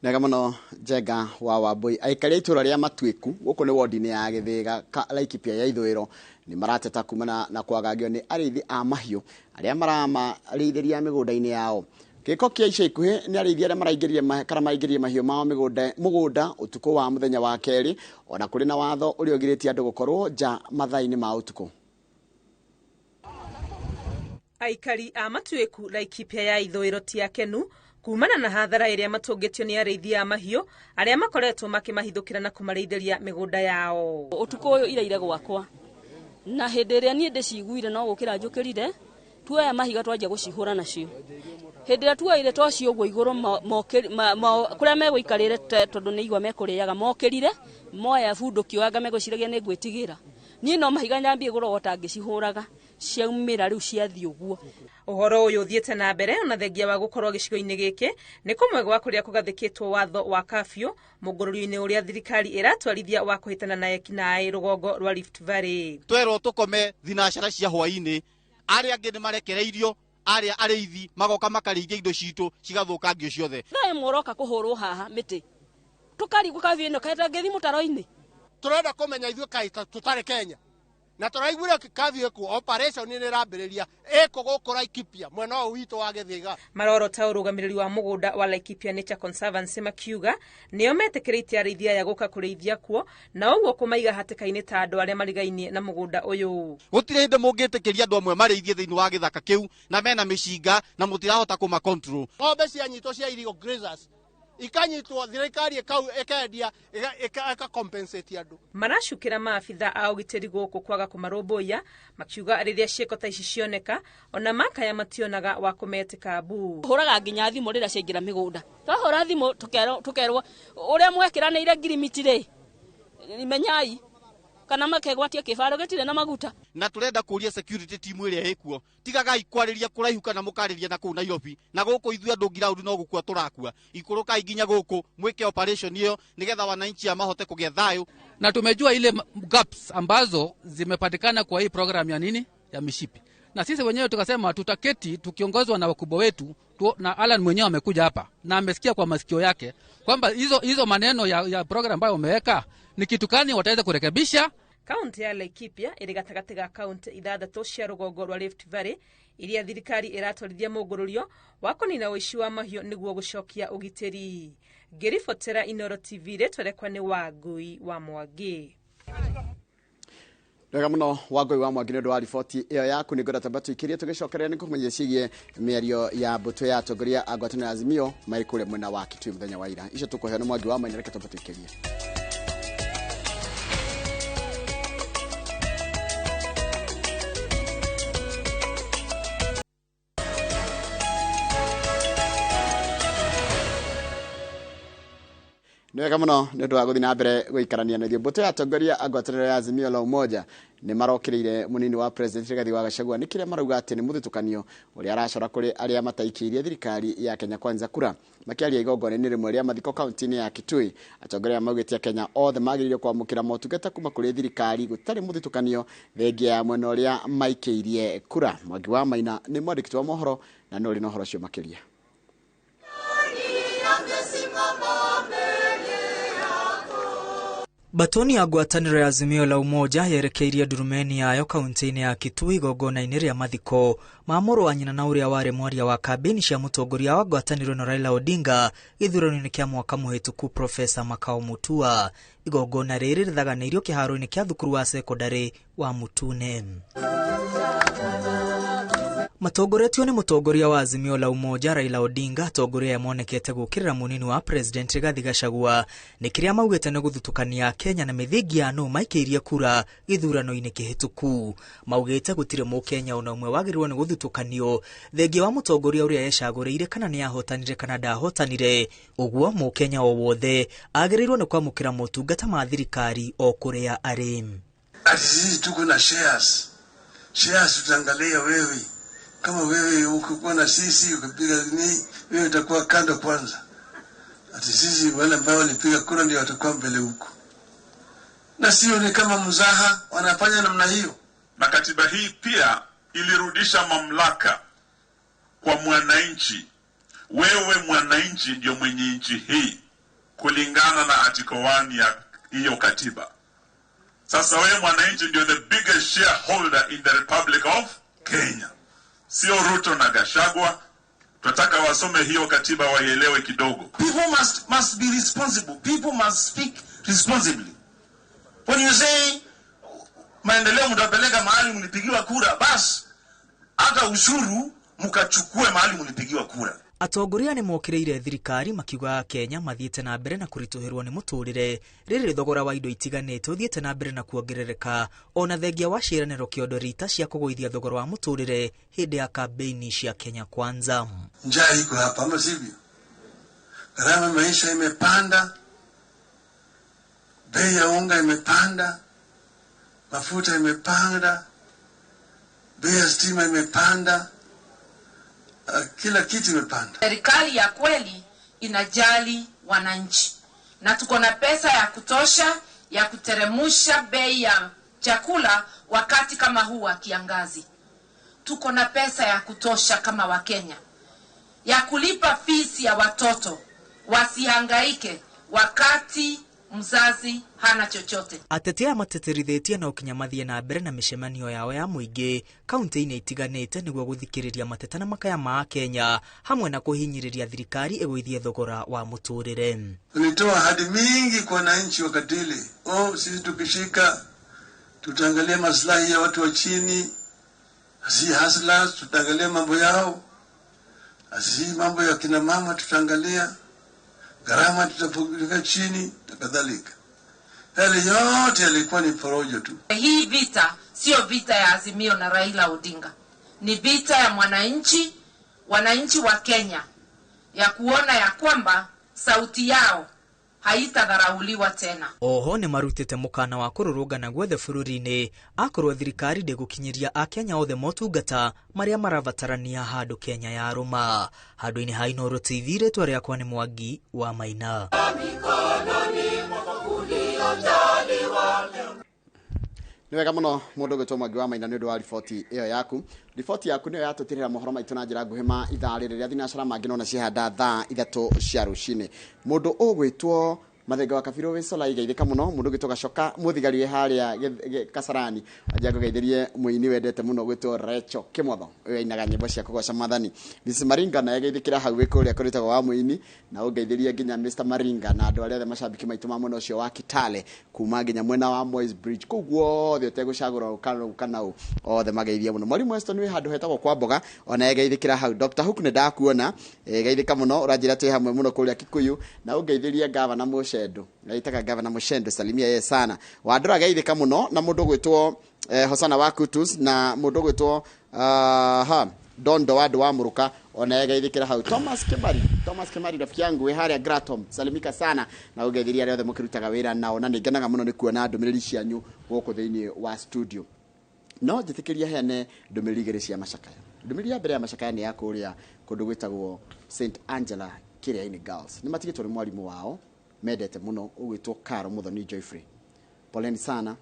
[SPEAKER 3] Nega mũno Njenga wa Wambui. Aikari a itũũra rĩa Matuĩku gũkũ nĩ wodi-inĩ ya Gĩthĩga Laikipia ya ithũĩro nĩ marateta kumana na kwagagio nĩ arĩithi a mahiũ arĩa maramarĩithĩria mĩgũnda-inĩ yao. Gĩko kĩa ica ikuhĩ nĩ arĩithi arĩa maraingĩrire kana maingĩrire mahiũ mao mũgũnda ũtukũ wa mũthenya wa kerĩ, ona kũrĩ na watho ũrĩa ũgirĩtie andũ gũkorwo nja mathaa-inĩ ma ũtukũ.
[SPEAKER 12] Aikari a Matuĩku Laikipia ya ithũĩro ti akenu kumana na hathara ĩrĩa matũngĩtio nĩ arĩithi a mahiũ arĩa makoretwo makĩmahithũkĩra na kũmarĩithĩria mĩgũnda yao.
[SPEAKER 13] Ũtukũ ũyũ iraire gwakwa na hĩndĩ ĩrĩa niĩ ndĩciguire no gũkĩra njũkĩrire, tuoya mahiga twanjia gũcihũra nacio. Hĩndĩ ĩrĩa tuoire tocio ũguo igũrũ kũrĩa megũikarĩre tondũ nĩ igwa mekũrĩaga mokĩrire moya bunduki anga megũciragia nĩ ngwĩtigĩra. Niĩ no mahiga nyambie kũrogota ngĩcihũraga ciaumĩra rĩu ciathiĩ ũguo.
[SPEAKER 12] Ũhoro ũyũ ũthiĩte na mbere ona thengia wa gũkorwo gĩcigo-inĩ gĩkĩ nĩ kũmwe gwa kũrĩa kũgathĩkĩtwo watho wa kafyu mũngũrũrio-inĩ ũrĩa thirikari ĩratwarithia wa kũhĩtana na ekinaĩ rũgongo rwa Rift Valley.
[SPEAKER 14] Twerwo tũkome thinacara cia hwaĩ-inĩ, arĩa angĩ nĩ marekereirio, arĩa arĩithi magoka makarĩithia indo citũ cigathũkangio ciothe.
[SPEAKER 13] Thaa ĩmwe ũroka kũhũrwo haha mĩtĩ tũkarigwo kafyu ĩno kaĩ tangĩthiĩ mũtaro-inĩ.
[SPEAKER 15] Tũrenda kũmenya ithuĩ kaĩ tũtarĩ Kenya na tũraiguire kafyu ĩkuo operation nĩ ĩrambĩrĩria ĩkũ gũkũ Laikipia mwena ũyũ witũ wa Gĩthĩga.
[SPEAKER 12] Marorota ũrũgamĩrĩri wa mũgũnda wa Laikipia Nature Conservancy makiuga nĩo metĩkĩrĩtie arĩithi aya gũka kũrĩithia kuo na ũguo kũmaiga hatĩka-inĩ ta andũ arĩa marigainie na mũgũnda ũyũ.
[SPEAKER 14] Gũtirĩ hĩndĩ mũngĩtĩkĩria andũ amwe marĩithie thĩinĩ wa gĩthaka kĩu na mena mĩcinga na mũtirahota kũma control.
[SPEAKER 15] Ng'ombe cianyitwo cia illegal grazers ikanyitwo thirikari ĩkendia ĩka compensate andũ.
[SPEAKER 12] Maracukĩra maabitha a ũgitĩri gũkũ kwaga kũmarũmbũiya makiuga rĩrĩa ciĩko ta ici cioneka ona makaya mationaga wa kũmetĩka mbu.
[SPEAKER 13] Hũraga nginya thimũ rĩrĩa ciaingĩra mĩgũnda. Twahũra thimũ tũkerwo ũrĩa mwekĩranĩire ngirimiti rĩ menyai kana makegwatia kĩbaro gĩtirĩ na maguta.
[SPEAKER 14] Na tũrenda kũria security team ĩrĩa ĩkuo tigagai kwarĩria kũraihu kana mũkarĩria na kũu Nairobi na gũkũ ithuĩ andũ ground no gũkua tũrakua. Ikũrũkai nginya gũkũ mwĩke operation ĩyo nĩgetha wananchi mahote kũgĩa thayũ.
[SPEAKER 16] Na tumejua ile gaps ambazo zimepatikana kwa hii program ya nini ya mishipi, na sisi wenyewe tukasema tutaketi tukiongozwa na wakubwa wetu na Alan mwenyewe amekuja hapa na amesikia kwa masikio yake kwamba hizo maneno ya program ambayo umeweka ni kitu gani wataweza kurekebisha.
[SPEAKER 12] Kaunti ya Laikipia ĩrĩ gatagatĩ ga kaunti 6 cia rũgongo rwa Rift Valley iria thirikari ĩratwarithia mũngũrũrio wa kũnina ũici wa mahiũ nĩguo gũcokia ũgitĩri. Ngĩribotera Inooro TV, rĩtwa rĩakwa nĩ Wangui wa Mwangi.
[SPEAKER 3] Wega muno Wangui wa Mwangi nĩ ũndũ wa riboti ĩyo yaku. Nĩ ngwenda tamba tũikĩrie tũgĩcokereria nĩ kũmenya ciĩgiĩ mĩario ya mbũtũ ya atongoria a ngwatanĩro ya Azimio marĩ kũrĩa mwena wa Kitui mũthenya wa ira. Icio tũkũheo nĩ Mwangi wa Maina, reke tamba tũikĩrie. Nĩ wega mũno nĩ ũndũ wa gũthiĩ na mbere gũikarania na ithuĩ. Mbũtũ ya atongoria a ngwatanĩro ya Azimio la Umoja nĩ marokĩrĩire mũnini wa president Rigathi wa Gachagua nĩ kĩrĩa marauga atĩ nĩ mũthutũkanio ũrĩa aracora kũrĩ arĩa mataikĩirie thirikari ya Kenya Kwanza kura. Makĩaria igongona-inĩ rĩmwe rĩa mathiko kaunti-inĩ ya Kitui, atongoria maugĩte Kenya othe magĩrĩirwo kwamũkĩra motungata kuma kũrĩ thirikari gũtarĩ mũthutũkanio thengia ya mwena ũrĩa maikĩirie kura. Mwangi wa Maina nĩ mwandĩki wa mohoro na nĩ ũrĩ na ũhoro ũcio makĩria.
[SPEAKER 17] Batoni ya ngwatanĩro ya Azimio la Umoja yerekeirie ndurumeni yayo kaunti-inĩ ya Kitui igongona-inĩ rĩa mathiko ma mũrũ wa nyina na ũrĩa warĩ mwaria wa kambĩini cia mũtongoria wa ngwatanĩro ĩno Raila Odinga gĩthurano-inĩ kĩa mwaka mũhĩtũku Profesa Makau Mutua. Igongona rĩrĩ rĩthaganĩirio kĩharo-inĩ kĩa thukuru wa sekondarĩ wa Mutune. Matongoretio nĩ mũtongoria wa Azimio la Umoja Raila Odinga, atongoria aya monekete gũkĩrĩra mũnini wa president Rigathi Gachagua nĩ kĩrĩa maugĩte nĩ gũthutũkania Kenya na mĩthingi ya nũ maikĩirie kura gĩthurano-inĩ kĩhĩtũku. Maugĩte gũtirĩ mũkenya ona ũmwe wagĩrĩirwo nĩ gũthutũkanio thengia wa mũtongoria ũrĩa ecagũrĩire kana nĩ ahotanire kana ndahotanire. Ũguo mũkenya o wothe agĩrĩirwo nĩ kwamũkĩra motungata ma thirikari o kũrĩa arĩ.
[SPEAKER 18] Ati sisi tuko na shares. Shares tutaangalia wewe. Kama wewe ukikuwa na sisi ukipiga ni wewe utakuwa kando kwanza. Ati sisi wale ambao walipiga kura ndio watakuwa mbele huko. Na sio ni kama mzaha wanafanya namna hiyo.
[SPEAKER 19] Na katiba hii pia ilirudisha mamlaka kwa mwananchi. Wewe mwananchi ndio mwenye nchi hii kulingana na article 1 ya hiyo katiba. Sasa wewe mwananchi ndio the biggest shareholder in the Republic of Kenya. Sio Ruto na Gachagua. Tunataka wasome hiyo katiba waielewe kidogo.
[SPEAKER 18] People must be responsible. People must speak responsibly. When you say maendeleo mtapeleka mahali mlipigiwa kura, bas hata ushuru mkachukue mahali mlipigiwa kura.
[SPEAKER 17] Atongoria nĩ mokĩrĩire thirikari makiuga Kenya mathiĩte na mbere na kũritũhĩrwo nĩ mũtũrĩre rĩrĩ thogora wa indo itiganĩte ũthiĩte na mbere na kuongerereka ona thengia wa ciĩranĩro kĩondo rita cia kũgũithia thogora wa mũtũrĩre hĩndĩ ya kambĩini cia Kenya Kwanza.
[SPEAKER 18] Njaa iko hapa ama sivyo? Gharama maisha imepanda, bei ya unga imepanda, mafuta imepanda, bei ya stima imepanda, kila kitu imepanda.
[SPEAKER 20] Serikali ya kweli inajali wananchi na tuko na pesa ya kutosha ya kuteremusha bei ya chakula wakati kama huu wa kiangazi. Tuko na pesa ya kutosha kama Wakenya ya kulipa fees ya watoto wasihangaike wakati mzazi hana chochote.
[SPEAKER 17] Ateti aya mateterithĩtie no kinya mathiĩ na mbere na mĩcemanio yao ya mũingĩ kaunti-inĩ itiganĩte nĩguo gũthikĩrĩria mateta na makaya ma Kenya hamwe na kũhinyĩrĩria thirikari ĩgũithie thogora wa mũtũrĩre.
[SPEAKER 18] Tulitoa ahadi mingi kwa wananchi wakati ile. Oh, sisi tukishika tutaangalia maslahi ya watu wa chini, si hustlers, tutaangalia mambo yao, si mambo ya kina mama tutaangalia, gharama tutapunguza chini na kadhalika. Yale yote yalikuwa ni porojo tu.
[SPEAKER 20] Hii vita sio vita ya Azimio na Raila Odinga. Ni vita ya mwananchi, wananchi wa Kenya, ya kuona ya kwamba sauti yao haitadharauliwa tena.
[SPEAKER 17] Oho nĩ marutĩte mũkana wa kũrũrũngana guothe bũrũri-inĩ akorwo thirikari ndĩgũkinyĩria akenya othe motungata marĩa marabatarania handũ Kenya yarũma. Handũ-inĩ ha Inooro TV, rĩtwa rĩakwa nĩ Mwangi wa Maina.
[SPEAKER 3] Nĩ wega mũno mũndũ ũgwĩtwo Mwangi wa Maina nĩ ũndũ wa riboti ĩyo yaku. Riboti yaku nĩyo yatũtirĩra mohoro maitũ na njĩra nguhĩ ma ithaa rĩrĩ rĩa thinacara mangĩ nona cihanda thaa 3 cia rũcinĩ. Mũndũ ũgwĩtwo Mathenga wa Kabirũ wĩ Solai, geithĩka mũno. Mũndũ ũgĩtwo Gacoka Mũthigari wĩ harĩa Kasarani, anja ngũgeithĩrie mũini wendete mũno gwĩtwo Recho Kĩmotho, ũyũ ainaga nyĩmbo cia kũgoca Mwathani. Mrs Maringa naye geithĩkĩra hau wĩ kũrĩa kũrĩtagwo wa mũini, na ũngeithĩrie nginya Mr Maringa na andũ arĩa othe macambĩki maitũ ma mwena ũcio wa Kitale, kuma nginya mwena wa Moi's Bridge kũu guothe, ũtegũcagũra ũ kana ũ kana ũ, othe mageithie mũno. Mwarimũ Weston wĩ handũ hetagwo kwa mboga, ona geithĩkĩra hau. Dr Hook nĩ ndakuona, geithĩka mũno, ũranjĩra twĩ hamwe mũno kũrĩa Kikuyu, na ũngeithĩrie gavana Mũcendo, gaitaga gavana Mũcendo, salimia ye sana. Wandũra geithĩka mũno, na mũndũ gwĩtwo Hosana wa Kutus, na mũndũ gwĩtwo ha Dondo wa andũ wa Mũrũka, ona geithĩkĩra hau. Thomas Kimari, Thomas Kimari rafiki yangu wĩ harĩa Gratom, salimika sana, na ũngeithĩria arĩa othe mũkĩrutaga wĩra nao, na nĩ ngenaga mũno nĩ kuona ndũmĩrĩri cianyu gũkũ thĩinĩ wa studio. No njĩtĩkĩria heane ndũmĩrĩri igĩrĩ cia macakaya. Ndũmĩrĩri ya mbere ya macakaya nĩ ya kũrĩa kũndũ gwĩtagwo St Angela Kĩrĩa-inĩ Girls. Nĩ matigĩtwo nĩ mwarimũ wao mendete mũno ũgwĩtwo Caro Muthoni Joyfrey. Poleni sana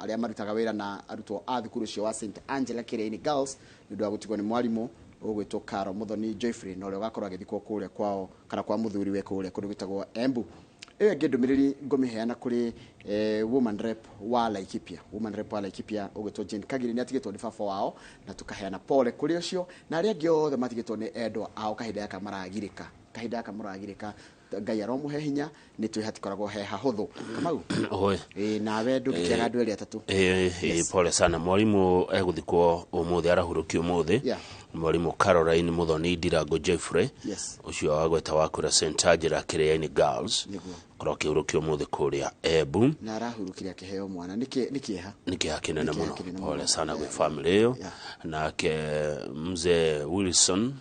[SPEAKER 3] arĩa marutaga wĩra na arutwo a thukuru ũcio wa St Angela Kĩrĩa-inĩ Girls nĩ ũndũ wa gũtigwo nĩ mwarimũ ũgwĩtwo Caro Muthoni Joyfrey, na ũrĩa ũgakorwo agĩthikwo kũrĩa kwao kana kwa mũthuri we kũrĩa kũndũ gwĩtagwo Embu. Ĩyo ĩngĩ ndũmĩrĩri ngũmĩheana kũrĩ woman rep wa Laikipia, woman rep wa Laikipia ũgwĩtwo Jane Kagiri, nĩ atigĩtwo nĩ baba wao, na tũkaheana pole kũrĩ ũcio na arĩa angĩ othe matigĩtwo nĩ endwa ao kahinda gaka maragirĩka, kahinda gaka mũragirĩka. Ngai aromũhe hinya, nĩ twĩ hatikoragwo he hahũthũ. Kamau.
[SPEAKER 2] Oi.
[SPEAKER 3] Ĩ nawe ndũngĩkĩaga andũ erĩ atatũ.
[SPEAKER 2] Ĩ, pole sana. Mwarimũ egũthikwo ũmũthĩ, arahurũkio ũmũthĩ. Mwarimũ Caroline Muthoni Ndirango Jeffrey, ũcio wagweta wa kũrĩa St Angela Kĩrĩa-inĩ Girls, korwo akĩhurũkio ũmũthĩ kũrĩa Embu.
[SPEAKER 3] Na arahurũkire akĩheo mwana, nĩ kĩeha.
[SPEAKER 2] Nĩ kĩeha kĩnene
[SPEAKER 3] Nĩ kĩeha
[SPEAKER 2] mũno.
[SPEAKER 3] Kĩnene
[SPEAKER 2] Pole
[SPEAKER 3] mũno.
[SPEAKER 2] sana gwĩ family ĩyo. Nake mzee Wilson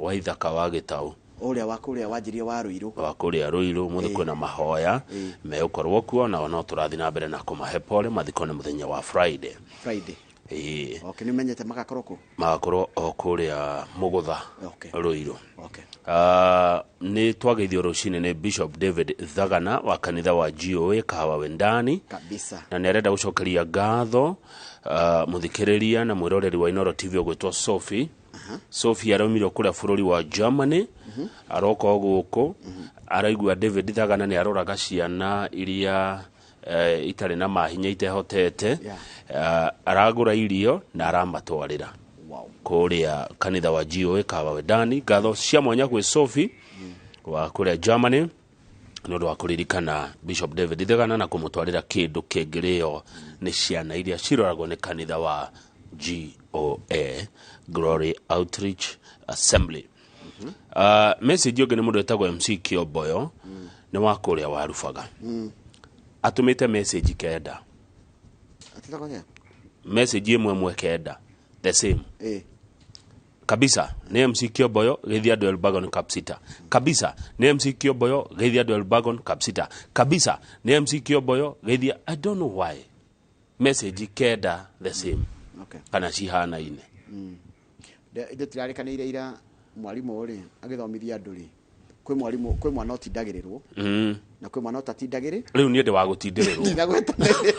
[SPEAKER 2] Waithaka wa Gĩtaũ,
[SPEAKER 3] Ũrĩa wa kũrĩa wanjirie wa Rũirũ,
[SPEAKER 2] wa kũrĩa Rũirũ, mũthĩ kwĩna mahoya megũkorwo kuo, nao no tũrathiĩ na mbere na kũmahe pole. Mathiko nĩ mũthenya wa Friday.
[SPEAKER 3] Friday.
[SPEAKER 2] Ĩĩ.
[SPEAKER 3] Okay, nĩ menyete magakorwo kũ?
[SPEAKER 2] Magakorwo o kũrĩa Mũgũtha, Rũirũ. Nĩ twageithio rũcinĩ nĩ Bishop David Thagana wa kanitha wa GOA Kahawa Wendani, na nĩ arenda gũcokeria ngatho mũthikĩrĩria na mwĩroreri wa Inoro TV ũgwĩtwo Sophie. Sophie araumire kũrĩa bũrũri wa Germany, aroka o gũkũ, araigua David Thagana nĩ aroraga ciana iria itarĩ na mahinya, itehotete. Aragũra irio na aramatwarĩra kũrĩa kanitha wa GOA Kahawa Wendani. Ngatho cia mwanya gwĩ Sophie wa kũrĩa Germany nĩ ũndũ wa kũririkana Bishop David Thagana na kũmũtwarĩra kĩndũ kĩngĩrĩo nĩ ciana iria ciroragwo nĩ kanitha wa GOA, Glory Outreach Assembly. Message ũngĩ nĩ mũndũ wĩtagwo MC Kĩomboyo, nĩ wa kũrĩa Warubaga. Atũmĩte message 9.
[SPEAKER 3] Atĩtagwo atĩa?
[SPEAKER 2] Message ĩmwe ĩmwe 9, the same. Kabisa nĩ MC Kĩomboyo, geithia andũ Elbagon Kapsita. Kabisa nĩ MC Kĩomboyo, geithia andũ Elbagon Kapsita. Kabisa nĩ MC Kĩomboyo, geithia. I don't know why message 9 the same kana cihanaine.
[SPEAKER 3] Ithuĩ tũrarĩkanĩire ira, mwarimũ rĩ agĩthomithia andũ rĩ, kwĩ mwarimũ, kwĩ mwana ũtindagĩrĩrwo na kwĩ mwana ũtatindagĩrĩ.
[SPEAKER 2] Rĩu niĩ ndĩ wa gũtindĩrĩrwo.
[SPEAKER 3] Ndinagwetanĩria.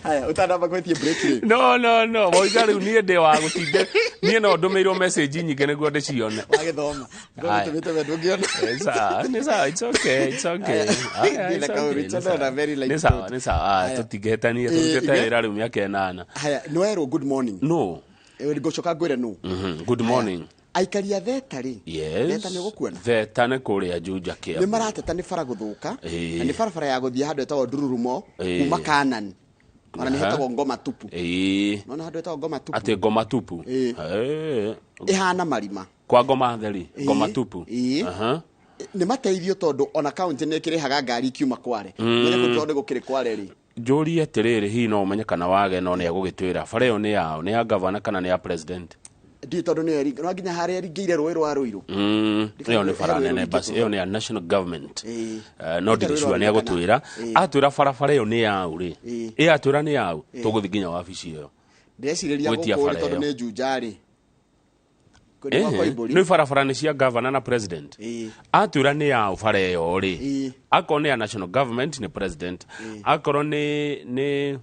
[SPEAKER 3] Haya, ũtanamba gwĩtie break rĩ.
[SPEAKER 2] No, no, no, moiga rĩu niĩ ndĩ wa gũtinde, niĩ no ndũmĩirwo message nyingĩ nĩguo ndĩcione.
[SPEAKER 3] Wagĩthoma.
[SPEAKER 2] Haya.
[SPEAKER 3] Ngũgũtũmĩte we ndũngĩona.
[SPEAKER 2] Eh, sawa, nĩ sawa, it's okay, it's okay. Haya,
[SPEAKER 3] Thiĩ
[SPEAKER 2] it's
[SPEAKER 3] na kaũru,
[SPEAKER 2] okay,
[SPEAKER 3] it's
[SPEAKER 2] nĩ
[SPEAKER 3] not a
[SPEAKER 2] sawa.
[SPEAKER 3] very light
[SPEAKER 2] Nĩ sawa,
[SPEAKER 3] note.
[SPEAKER 2] nĩ sawa. Ah,
[SPEAKER 3] Haya.
[SPEAKER 2] tũtingĩhĩtania,
[SPEAKER 3] Eh,
[SPEAKER 2] tũrutĩte wĩra rĩu mĩaka 8.
[SPEAKER 3] Haya, nĩ werwo good morning.
[SPEAKER 2] No.
[SPEAKER 3] Ngũcoka ngwĩre nũ.
[SPEAKER 2] Good morning.
[SPEAKER 3] Aikari a Theta rĩ.
[SPEAKER 2] Yes.
[SPEAKER 3] Theta nĩ ũgũkuona.
[SPEAKER 2] Theta nĩ kũrĩa Juja
[SPEAKER 3] Nĩ
[SPEAKER 2] Kĩambu.
[SPEAKER 3] marateta nĩ bara gũthũka,
[SPEAKER 2] Ĩĩ.
[SPEAKER 3] na nĩ barabara ya gũthiĩ handũ hetagwo Ndururumo
[SPEAKER 2] Ĩĩ.
[SPEAKER 3] kuma Kanan, ona nĩ hetagwo Ngoma Tupu. Nona handũ hetagwo Ngoma Tupu.
[SPEAKER 2] Atĩ Ngoma Tupu.
[SPEAKER 3] Ĩĩ. Ĩhana marima.
[SPEAKER 2] Kwa ngoma theri, Ngoma
[SPEAKER 3] Ĩĩ.
[SPEAKER 2] Tupu.
[SPEAKER 3] Ĩĩ. Nĩ mateithio tondũ ona kaunti nĩ ĩkĩrĩhaga ngari ikiuma Kware. Menye kũu tondũ gũkĩrĩ Kware rĩ.
[SPEAKER 2] Njũrie atĩrĩrĩ, hihi no ũmenye kana wage no nĩ egũgĩtwĩra bara ĩyo nĩ yao, nĩ ya gavana kana nĩ ya president?
[SPEAKER 3] Ndiũĩ tondũ nĩyo no nginya harĩa ĩringĩire rũĩ rwa Rũirũ.
[SPEAKER 2] Ĩyo nĩ bara
[SPEAKER 3] He rũĩ
[SPEAKER 2] nene basi,
[SPEAKER 3] rũringĩtwo.
[SPEAKER 2] ĩyo nĩ ya national government. No
[SPEAKER 3] Rita
[SPEAKER 2] ndirĩ
[SPEAKER 3] rũĩ
[SPEAKER 2] sure nĩ
[SPEAKER 3] rwa
[SPEAKER 2] egũtwĩra.
[SPEAKER 3] Ĩĩ.
[SPEAKER 2] Atwĩra barabara ĩyo nĩ yao rĩ,
[SPEAKER 3] Ĩĩ.
[SPEAKER 2] ĩ atwĩra nĩ yao,
[SPEAKER 3] Ĩĩ.
[SPEAKER 2] tũgũthiĩ nginya wabici ĩyo
[SPEAKER 3] Ndĩrecirĩria
[SPEAKER 2] gwĩtia
[SPEAKER 3] gũkũ rĩ
[SPEAKER 2] bara
[SPEAKER 3] tondũ
[SPEAKER 2] ĩyo.
[SPEAKER 3] nĩ Juja rĩ. Kwĩ nĩ gwa Koimbũri.
[SPEAKER 2] Nĩ barabara nĩ cia gavana na president.
[SPEAKER 3] Ĩĩ.
[SPEAKER 2] Atwĩra nĩ yao bara ĩyo rĩ,
[SPEAKER 3] Ĩĩ.
[SPEAKER 2] akorwo nĩ ya national government nĩ president, akorwo nĩ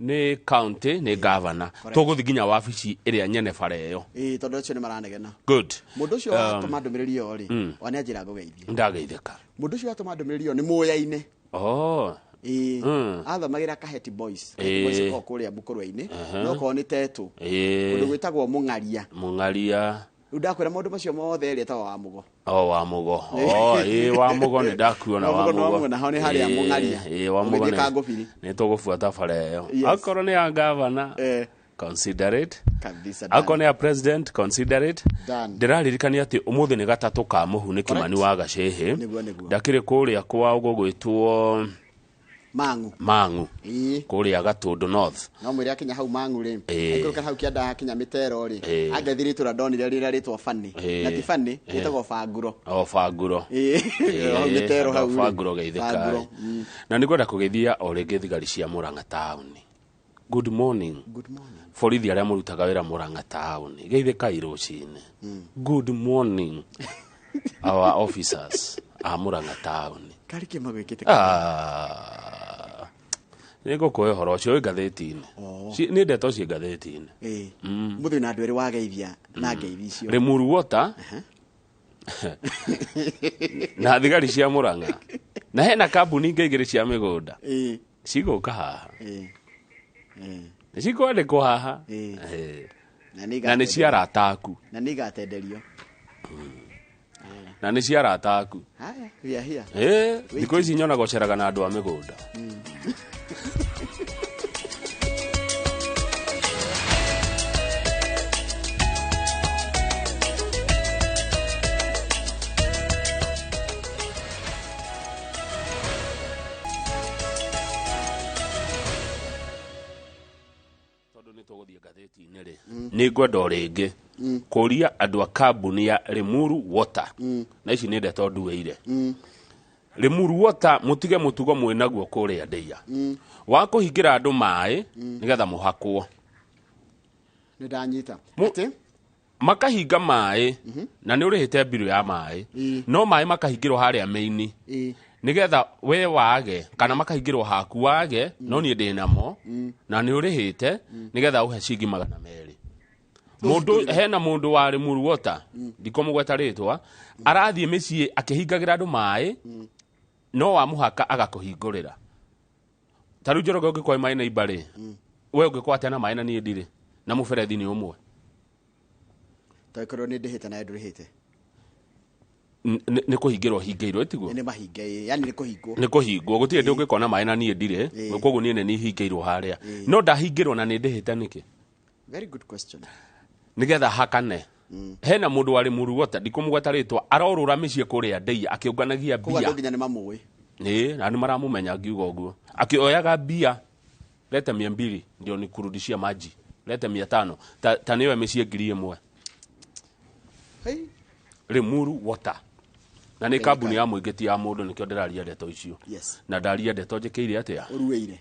[SPEAKER 2] Nĩ county, nĩ gavana. Tũgũthiĩ nginya wabici ĩrĩa nyene bara ĩyo.
[SPEAKER 3] Ĩĩ, tondũ acio nĩ maranegena.
[SPEAKER 2] Good.
[SPEAKER 3] Mũndũ ũcio watũma ndũmĩrĩri ĩyo rĩ, wa nĩ anjĩra ngũgeithie.
[SPEAKER 2] Ndageithĩka.
[SPEAKER 3] Mũndũ ũcio watũma ndũmĩrĩri ĩyo nĩ mũyaine.
[SPEAKER 2] Oh.
[SPEAKER 3] Ĩĩ, athomagĩra Kaheti Boys. Kaheti Boys ĩkoragwo kũrĩa Mũkũrwe-inĩ. No korwo nĩ Tetũ. Kũndũ gwĩtagwo Mũng'aria.
[SPEAKER 2] Mũng'aria.
[SPEAKER 3] Rĩu ndakwĩra maũndũ macio mothe ĩrĩa ĩtagwo wa Mũgo.
[SPEAKER 2] O wa Mũgo. O ĩ wa Mũgo nĩ ndakuona.
[SPEAKER 3] Wa
[SPEAKER 2] wa
[SPEAKER 3] Mũgo nĩ
[SPEAKER 2] Mũgo.
[SPEAKER 3] wamuona, hau nĩ harĩa Mũng'aria.
[SPEAKER 2] Ĩ wa Mũgo.
[SPEAKER 3] Ũgĩthiĩ
[SPEAKER 2] Nĩ
[SPEAKER 3] Kangũbiri.
[SPEAKER 2] nĩ tũgũbuata bara ĩyo.
[SPEAKER 3] Yes.
[SPEAKER 2] Akorwo nĩ ya gavana, consider it.
[SPEAKER 3] Kabisa.
[SPEAKER 2] Akorwo nĩ ya president, consider it.
[SPEAKER 3] Done.
[SPEAKER 2] Ndĩraririkania atĩ ũmũthĩ nĩ gatatũ ka mũhu nĩ Kimani wa Gacĩhĩ.
[SPEAKER 3] Nĩguo, nĩguo.
[SPEAKER 2] Ndakĩrĩ kũrĩa kwa gũgwĩtwo
[SPEAKER 3] Mang'u.
[SPEAKER 2] Mang'u.
[SPEAKER 3] Ĩĩ.
[SPEAKER 2] Kũrĩa Gatũndũ North.
[SPEAKER 3] No mwĩre akinya hau Mang'u rĩ,
[SPEAKER 2] Ĩĩ.
[SPEAKER 3] aikũrũka hau kĩanda hakinya mĩtero rĩ,
[SPEAKER 2] Ĩĩ.
[SPEAKER 3] angethire itũra ndonire rĩrĩa rĩtwa Bani.
[SPEAKER 2] Ĩĩ.
[SPEAKER 3] Na ti Bani,
[SPEAKER 2] Ĩĩ.
[SPEAKER 3] rĩtagwo Banguro.
[SPEAKER 2] O Banguro.
[SPEAKER 3] Ĩĩ. Hau mĩtero hau rĩ.
[SPEAKER 2] Banguro geithĩka.
[SPEAKER 3] Banguro.
[SPEAKER 2] Na nĩ ngwenda kũgeithia o rĩngĩ thigari cia Murang'a taũni. Good morning.
[SPEAKER 3] Good morning.
[SPEAKER 2] Borithi arĩa mũrutaga wĩra Murang'a taũni, geithĩkai rũcinĩ. Good morning our officers a Murang'a taũni.
[SPEAKER 3] Karĩ kĩ magwĩkĩte?
[SPEAKER 2] Ah, nĩ ngũkũhe ũhoro ũcio wĩ ngathĩti-inĩ.
[SPEAKER 3] Oh.
[SPEAKER 2] Nĩ ndeto ciĩ ngathĩti-inĩ.
[SPEAKER 3] Ĩĩ. Mũthĩ na andũ erĩ wageithia na ngeithi icio.
[SPEAKER 2] Limuru Water na thigari cia Murang'a na hena kambuni ingĩ igĩrĩ cia mĩgũnda
[SPEAKER 3] Ĩĩ.
[SPEAKER 2] cigũka haha.
[SPEAKER 3] Ĩĩ. Ĩĩ.
[SPEAKER 2] Nĩ cikwandĩkwo haha.
[SPEAKER 3] Ĩĩ.
[SPEAKER 2] Ĩĩ.
[SPEAKER 3] Na nĩ
[SPEAKER 2] Na nĩ cia arata aku.
[SPEAKER 3] Na nĩ igatenderio.
[SPEAKER 2] Na nĩ cia arata aku.
[SPEAKER 3] Haya, we are here.
[SPEAKER 2] Ĩĩ, thikũ ici nyonaga ũceraga na andũ a mĩgũnda. Tondũ nĩ tũgũthiĩ ngathĩti-inĩ rĩ, nĩ ngwenda o rĩngĩ kũria andũ a kambuni ya Limuru Water, na ici nĩ ndeto nduĩire. Limuru Water, mũtige mũtugo mwĩnaguo kũrĩa ndĩia wa kũhingĩra andũ maĩ nĩgetha mũhakwo.
[SPEAKER 3] Nĩ ndanyita.
[SPEAKER 2] Makahinga maĩ na nĩ ũrĩhĩte mbirũ ya maĩ, no maĩ makahingĩrwo harĩa mĩini
[SPEAKER 3] Ĩĩ.
[SPEAKER 2] nĩgetha we wage, kana makahingĩrwo haku wage, no niĩ ndĩ namo na nĩ ũrĩhĩte, nĩgetha ũhe ciringi 200. Mũndũ hena mũndũ wa Limuru Water, ndikũmũgweta rĩtwa, arathiĩ mĩciĩ akĩhingagĩra andũ maĩ, no wa mũhaka agakũhingũrĩra. Ta rĩu Njoroge, ũngĩkorwo wĩ maĩ na imba rĩ, we ũngĩkorwo atĩa na maĩ na niĩ ndirĩ na mũberethi nĩ ũmwe?
[SPEAKER 3] Tondũ nĩ ndĩhĩte na ndũrĩhĩte.
[SPEAKER 2] Nĩ kũhingĩrwo hingĩirwo, ĩtiguo?
[SPEAKER 3] Nĩ mahinge, ĩĩ, yani nĩ kũhingwo.
[SPEAKER 2] Nĩ kũhingwo, gũtirĩ ndĩ ũngĩkona maĩ na niĩ ndirĩ.
[SPEAKER 3] Ĩĩ.
[SPEAKER 2] Koguo niĩ nĩ niĩ hingĩirwo harĩa, no ndahingĩrwo na nĩ ndĩhĩte nĩkĩ?
[SPEAKER 3] Very good question.
[SPEAKER 2] Nĩgetha hakane. Hena mũndũ wa Limuru Water, ndikũmũgweta rĩtwa, arorũra mĩciĩ kũrĩa ndĩia akĩũnganagia
[SPEAKER 3] Koguo
[SPEAKER 2] mbia.
[SPEAKER 3] andũ nginya nĩ mamũĩ.
[SPEAKER 2] Ĩĩ, na nĩ maramũmenya ngiuga ũguo, akĩoyaga mbia, lete 200 ndio nikurudishia maji, lete 500, ta nĩwe mĩciĩ 1000.
[SPEAKER 3] Hey.
[SPEAKER 2] Limuru Water, na nĩ kambuni ya mũingĩ, ti ya mũndũ, nĩkĩo ndĩraria ndeto icio.
[SPEAKER 3] Yes.
[SPEAKER 2] Na ndaria ndeto njĩkĩire atĩa?
[SPEAKER 3] Ũruĩire.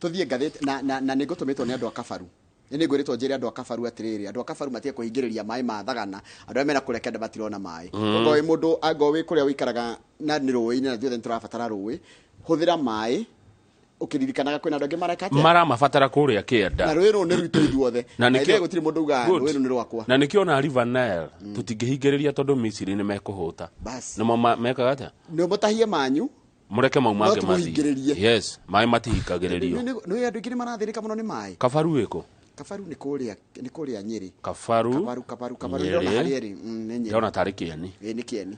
[SPEAKER 3] Tũthiĩ ngathĩti na nĩ ngũtũmĩtwo nĩ andũ a Kabaru. Nĩ ngwĩrĩtwo njĩre andũ a Kabaru atĩrĩrĩ, andũ a Kabaru matige kũhingĩrĩria maĩ ma thagana, andũ arĩa mena kũrĩa kĩanda matirona maĩ. Ongorwo wĩ mũndũ, angorwo wĩ kũrĩa ũikaraga na nĩ rũĩ-inĩ, na ithuothe nĩ tũrabatara rũĩ, hũthĩra maĩ ũkĩririkanaga kwĩna andũ angĩ mareka atĩa?
[SPEAKER 2] Maramabatara kũrĩa kĩanda.
[SPEAKER 3] Na rũĩ rũrũ nĩ rwitũ ithuothe.
[SPEAKER 2] Na
[SPEAKER 3] Na
[SPEAKER 2] nĩkĩo-
[SPEAKER 3] ithuĩ gũtirĩ mũndũ ugaga
[SPEAKER 2] Good.
[SPEAKER 3] rũĩ rũrũ nĩ rwakwa.
[SPEAKER 2] Na nĩkĩo ona River Nile tũtingĩhingĩrĩria tondũ Misiri nĩ mekũhũta.
[SPEAKER 3] Bas.
[SPEAKER 2] Nĩmo mekaga atĩa?
[SPEAKER 3] Nĩ mũtahie manyu.
[SPEAKER 2] Mũreke mau
[SPEAKER 3] No
[SPEAKER 2] mangĩ
[SPEAKER 3] tũmũhingĩrĩrie.
[SPEAKER 2] mathiĩ. Yes, maĩ matihingagĩrĩrio.
[SPEAKER 3] Nĩ andũ aingĩ nĩ marathĩnĩka mũno nĩ maĩ.
[SPEAKER 2] Kabaru ĩkũ?
[SPEAKER 3] Kabaru nĩ kũrĩa, nĩ kũrĩa Nyĩrĩ.
[SPEAKER 2] Kabaru.
[SPEAKER 3] Kabaru ndĩrona harĩa ĩrĩ. Nĩ Nyĩrĩ.
[SPEAKER 2] Ndĩrona tarĩ Kĩeni.
[SPEAKER 3] Ĩĩ, nĩ Kĩeni.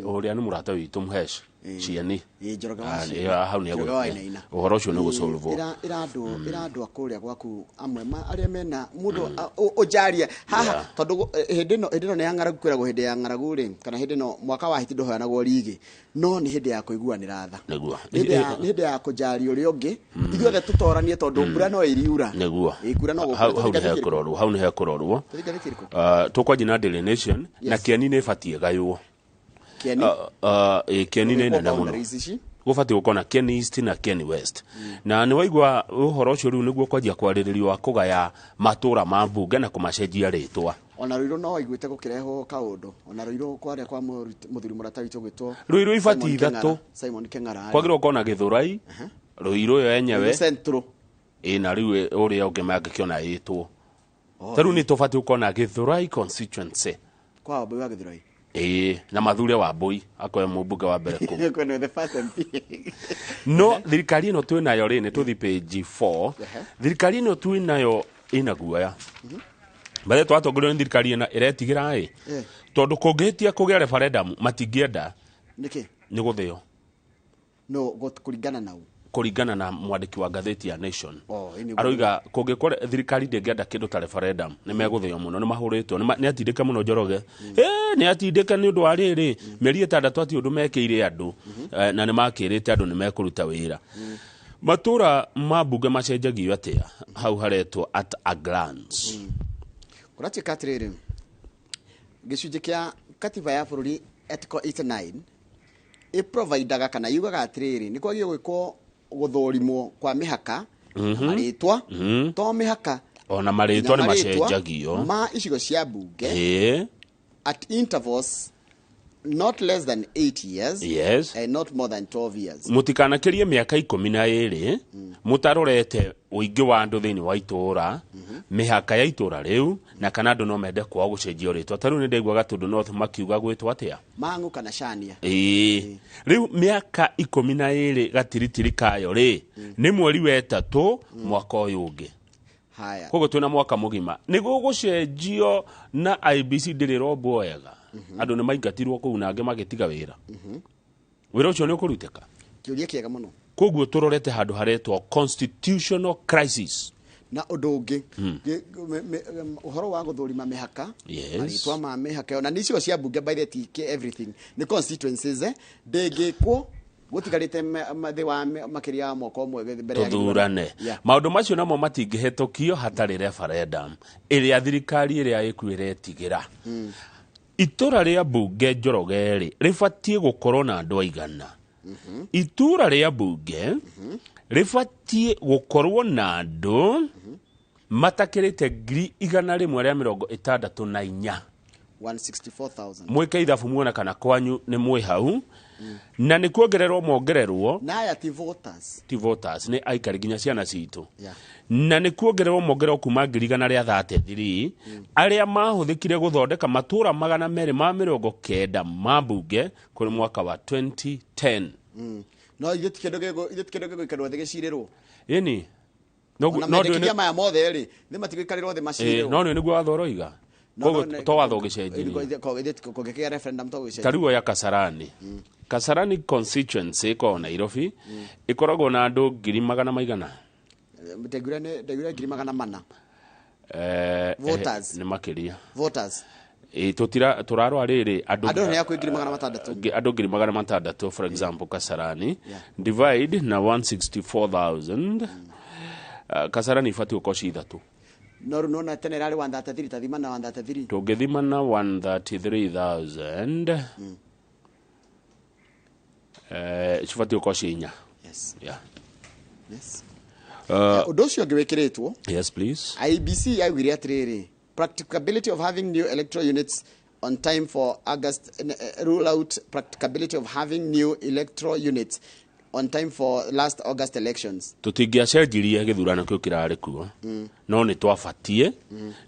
[SPEAKER 2] Ũrĩa nĩ mũrata witũ Mhesh Cieni.
[SPEAKER 3] Ĩĩ, Njoroge wa
[SPEAKER 2] Ah,
[SPEAKER 3] Cieni.
[SPEAKER 2] hau nĩ
[SPEAKER 3] Njoroge wa Wainaina.
[SPEAKER 2] ũhoro ũcio nĩ gũsolvwo.
[SPEAKER 3] Ĩra andũ, ĩra andũ a kũrĩa gwaku amwe ma arĩa mena mũndũ ũnjarie haha, tondũ hĩndĩ ĩno nĩ ya ng'aragu, kwĩragwo hĩndĩ ya ng'aragu rĩ, kana hĩndĩ ĩno mwaka wa hiti ndũheanagwo rigi, no nĩ hĩndĩ ya kũiguanĩra tha.
[SPEAKER 2] Nĩguo.
[SPEAKER 3] Nĩ hĩndĩ ya kũnjaria ũrĩa ũngĩ, ithuothe tũtoranie, tondũ mbura no ĩriura.
[SPEAKER 2] Nĩguo.
[SPEAKER 3] Ĩĩ, kura no gũkura.
[SPEAKER 2] Hau nĩ hekũrorwo, hau nĩ hekũrorwo.
[SPEAKER 3] Tũthiĩ ngathĩti ĩrĩkũ?
[SPEAKER 2] Tũkwanjia na Daily Nation na Kĩeni nĩ ĩbatiĩ ĩgaywo.
[SPEAKER 3] Kĩeni?
[SPEAKER 2] Ĩĩ, Kĩeni nĩ nene mũno.
[SPEAKER 3] Boundaries ici.
[SPEAKER 2] Gũbatiĩ gũkorwo na Kĩeni East na Kĩeni West, na nĩ waigua ũhoro ũcio rĩu nĩguo kwanjia kwarĩrĩrio wa kũgaya matũra ma mbunge na kũmacenjia rĩtwa.
[SPEAKER 3] Ona Ruiru no waiguĩte gũkĩrehwo kaũndũ, ona Ruiru kwarĩa kwa mũthuri mũrata witũ gwĩtwo
[SPEAKER 2] Ruiru ibatiĩ
[SPEAKER 3] Simon Keng'ara.
[SPEAKER 2] ithatũ.
[SPEAKER 3] Simon Keng'ara.
[SPEAKER 2] Kwagĩrĩirwo gũkorwo na Gĩthũrai, Ruiru ĩyo yenyewe.
[SPEAKER 3] Ruiru Central.
[SPEAKER 2] Ĩ na rĩu ũrĩa ũngĩ mangĩkĩona ĩtwo ta rĩu nĩ tũbatiĩ gũkorwo Githurai constituency.
[SPEAKER 3] Kwa Wambui wa Githurai.
[SPEAKER 2] Ĩĩ, na mathure Wambui akoe mũmbunge wa mbere kũu.
[SPEAKER 3] Kwĩna the first MP.
[SPEAKER 2] No thirikari ĩno twĩ nayo rĩ, nĩ tũthi page 4. Thirikari ĩno twĩ nayo ĩna guoya bathe twatongorio nĩ thirikari ĩna ĩretigĩra ĩ, tondũ kũngĩhĩtia kũgĩa referendum matingĩenda.
[SPEAKER 3] Nĩkĩ?
[SPEAKER 2] Nĩ gũthĩo.
[SPEAKER 3] No kũringana na ũ?
[SPEAKER 2] Kũringana na mwandĩki wa ngathĩti ya Nation.
[SPEAKER 3] Oh, ĩ nĩguo.
[SPEAKER 2] Aroiga kũngĩkorwo thirikari ndĩngĩenda kĩndũ ta referendum nĩ megũthĩo mũno, nĩ mahũrĩtwo, nĩ atindĩke mũno Njoroge. Nĩ atindĩke nĩ ũndũ wa rĩrĩ mĩeri 6 ati ũndũ mekĩire andũ, na nĩ makĩrĩte andũ nĩ mekũruta wĩra. Matũra ma mbunge macenjagio atĩa hau haretwo at a glance?
[SPEAKER 3] Kũratuĩka atĩrĩrĩ, gĩcunjĩ kĩa katiba ya bũrũri article 89 ĩprovidaga kana yugaga atĩrĩrĩ, nĩ kwagĩrĩirwo gwĩkwo gũthũrimwo kwa mĩhaka, marĩtwa, to mĩhaka,
[SPEAKER 2] ona marĩtwa nĩ
[SPEAKER 3] nginya marĩtwa
[SPEAKER 2] macenjagio
[SPEAKER 3] ma icigo cia mbunge at intervals not less than 8 years and not more than 12 years.
[SPEAKER 2] Mũtikanakĩrie mĩaka 12 mũtarorete ũingĩ wa andũ thĩinĩ wa itũũra, mĩhaka ya itũũra rĩu, na kana andũ no mende kwao gũcenjio rĩtwa. Ta rĩu nĩ ndaigua Gatũndũ North makiuga gwĩtwo atĩa?
[SPEAKER 3] Mang'u kana Shania.
[SPEAKER 2] Ĩĩ, rĩu mĩaka 12 gatiritiri kayo rĩ nĩ mweri wa 3 mwaka ũyũ ũngĩ.
[SPEAKER 3] Haya.
[SPEAKER 2] Koguo twĩna mwaka mũgima nĩ gũgũcenjio na IBC ndĩrĩ rombwo wega. Andũ nĩ maingatirwo kũu na angĩ magĩtiga wĩra. Wĩra ũcio nĩ ũkũrutĩka?
[SPEAKER 3] Kĩũria kĩega mũno.
[SPEAKER 2] Koguo tũrorete handũ haretwo constitutional crisis.
[SPEAKER 3] Na ũndũ ũngĩ, ũhoro wa gũthũrima mĩhaka, marĩtwa ma mĩhaka ĩyo, na nĩ icigo cia mbunge, by the TK everything nĩ constituencies, ndĩngĩkwo gũtigarĩte thĩ wa makĩria ya mwaka ũmwe mbere ya gĩthurano.
[SPEAKER 2] Tũthurane. Maũndũ macio namo matingĩhetũkio hatarĩ referendum ĩrĩa thirikari ĩrĩa ĩkuo ĩretigĩra. Itũra rĩa mbunge Njoroge rĩ rĩbatiĩ gũkorwo na andũ aigana? Itũra rĩa mbunge rĩbatiĩ gũkorwo na andũ matakĩrĩte 164,000.
[SPEAKER 3] 164,000.
[SPEAKER 2] Mwĩke ithabu muone kana kwanyu nĩ mwĩ hau, na nĩ kuongererwo mongererwo.
[SPEAKER 3] Na aya ti voters.
[SPEAKER 2] Ti voters, nĩ aikari nginya ciana citũ. Na nĩ kuongererwo mongererwo kuma 133,000 arĩa mahũthĩkire gũthondeka matũra 290 ma mbunge kũrĩ mwaka wa 2010.
[SPEAKER 3] No ithuĩ ti kĩndũ gĩgũikarĩrwo thĩ gĩcirĩrwo.
[SPEAKER 2] Ĩni.
[SPEAKER 3] Ona mendekithia maya mothe rĩ, thĩ matigũikarĩrwo thĩ macirĩrwo.
[SPEAKER 2] No nĩ nĩguo watho ũroiga. Koguo to watho ũgĩcenjirie.
[SPEAKER 3] Kũngĩkĩgĩa referendum to gũgĩcenjia.
[SPEAKER 2] Ta rĩu oya Kasarani. Kasarani constituency ĩkoragwo Nairobi, ĩkoragwo na andũ ngiri magana maigana?
[SPEAKER 3] Ndaiguire 400,000. Voters.
[SPEAKER 2] Nĩ makĩria.
[SPEAKER 3] Voters.
[SPEAKER 2] Ĩ, tũrarora rĩrĩ andũ
[SPEAKER 3] Andũ nĩ hakuhĩ 600,000.
[SPEAKER 2] Andũ 600,000, for example Kasarani divide na 164,000. Kasarani ibatiĩ gũkorwo ci 3.
[SPEAKER 3] No rĩu nona tene ĩrarĩ 133, tathima na 133.
[SPEAKER 2] Tũngĩthima na 133,000, cibatiĩ gũkorwo ci 4.
[SPEAKER 3] Yes.
[SPEAKER 2] Yeah.
[SPEAKER 3] Yes. Ũndũ ũcio ũngĩ wĩkĩrĩtwo,
[SPEAKER 2] Yes, please.
[SPEAKER 3] IEBC yaugire atĩrĩrĩ, practicability of having new electoral units on time for August, rule out practicability of having new electoral units on time for last August elections.
[SPEAKER 2] Tũtingĩacenjirie gĩthurano kĩu kĩrarĩ kuo, no nĩ twabatiĩ,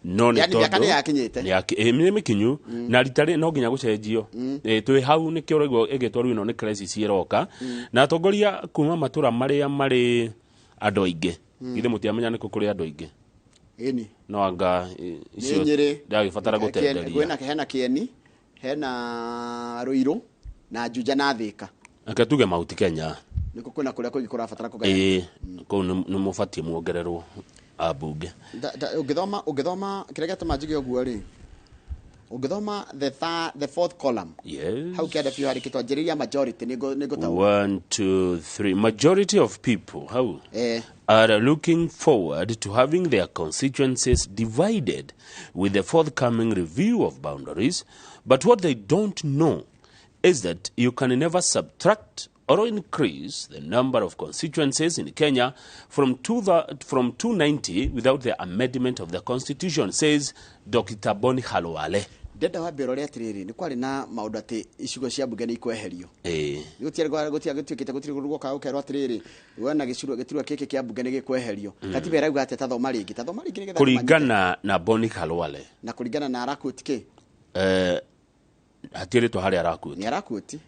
[SPEAKER 2] no nĩ
[SPEAKER 3] Yani mĩaka nĩ yakinyĩte.
[SPEAKER 2] Nĩ mĩkinyu na rita rĩ no nginya gũcenjio. Twĩ hau nĩkĩo ũraigua ĩgĩtwo rĩu ĩno nĩ crisis ĩroka, na atongoria kuma matũra marĩa marĩ andũ aingĩ, githĩ mũtiamenya nĩkũ kũrĩ andũ aingĩ?
[SPEAKER 3] Ĩni.
[SPEAKER 2] No anga icio
[SPEAKER 3] Nĩ Nyĩrĩ.
[SPEAKER 2] ndagĩbatara gũtenderia.
[SPEAKER 3] Kwĩna hena Kĩeni, hena Ruiru na Juja na Thika.
[SPEAKER 2] Reke tuge Mount Kenya.
[SPEAKER 3] Nĩkuo kwĩna kũrĩa kũingĩ kũrabatara kũgaya.
[SPEAKER 2] Ĩĩ, kũu nĩ mũbatiĩ muongererwo ambunge.
[SPEAKER 3] Ũngĩthoma kĩrĩa gĩatũma njuge ũguo rĩ, ũngĩthoma the fourth column, hau kĩanda biũ harĩkĩtwo anjĩrĩria majority nĩngũtaũra.
[SPEAKER 2] 1 2 3 majority of people hau are looking forward to having their constituencies divided with the forthcoming review of boundaries, but what they don't know is that you can never subtract or increase the number of constituencies in Kenya from 290 without the amendment of the constitution, says Dr. Boni Khalwale.
[SPEAKER 3] Ndenda wambe ũrore atĩrĩrĩ, nĩ kwarĩ na maũndũ atĩ icigo cia mbunge nĩ ikweherio. Gũtiarĩ gũtiagĩtuĩkĩte gũtirĩ guoka gũkerwo atĩrĩrĩ, wena gĩcurwa gĩturwa gĩkĩ kĩa mbunge nĩ gĩkweherio. Katiba ĩrauga atĩa? Tathoma rĩngĩ, tathoma rĩngĩ nĩgetha tũmanyite.
[SPEAKER 2] Kũringana na Boni Khalwale.
[SPEAKER 3] Na kũringana na araquote kĩ?
[SPEAKER 2] Hatirĩtwo harĩa araquote.
[SPEAKER 3] Nĩ araquote.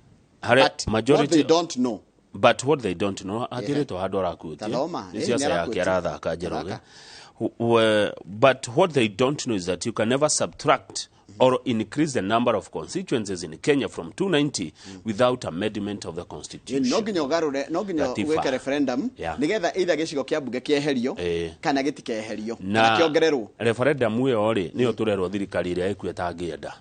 [SPEAKER 2] Harĩa
[SPEAKER 3] But what
[SPEAKER 2] majority
[SPEAKER 3] they don't know.
[SPEAKER 2] But what they don't know, hatirĩtwo handũ araquote.
[SPEAKER 3] Tathoma,
[SPEAKER 2] nĩ ciaca
[SPEAKER 3] nĩ
[SPEAKER 2] yake
[SPEAKER 3] araquote.
[SPEAKER 2] arathaka, Njoroge.
[SPEAKER 3] Thaka.
[SPEAKER 2] But what they don't know is that you can never subtract or increase the number of constituencies in Kenya from 290 without amendment of the constitution.
[SPEAKER 3] No nginya ũgarũre, no nginya
[SPEAKER 2] Katiba.
[SPEAKER 3] gwĩke referendum nĩgetha either gĩcigo kĩa mbunge kĩeherio kana gĩtikeherio kana
[SPEAKER 2] Na
[SPEAKER 3] kĩongererwo.
[SPEAKER 2] Referendum ĩyo rĩ, nĩyo tũrerwo thirikari ĩrĩa ĩkuo ĩtangĩenda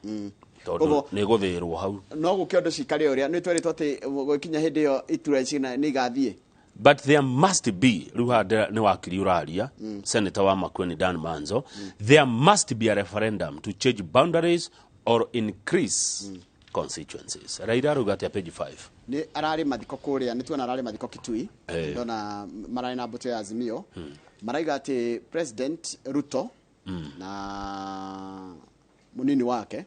[SPEAKER 2] tondũ
[SPEAKER 3] Koguo-
[SPEAKER 2] nĩ gũthĩrwo hau.
[SPEAKER 3] No gũke ũndũ cikare ũrĩa nĩ twerĩtwo atĩ gũkinya hĩndĩ ĩyo itura ici nĩ igathiĩ.
[SPEAKER 2] But there must be, rĩu haha nĩ wakiri ũraria, senator wa Makueni Dan Manzo, there must be a referendum to change boundaries or increase constituencies. Raila arauga atĩa page 5?
[SPEAKER 3] Nĩ ararĩ mathiko kũrĩa, nĩ tuona ararĩ mathiko Kitui. Ndona mararĩ na mbũtũ ya Azimio, maraiga atĩ President Ruto na mũnini wake,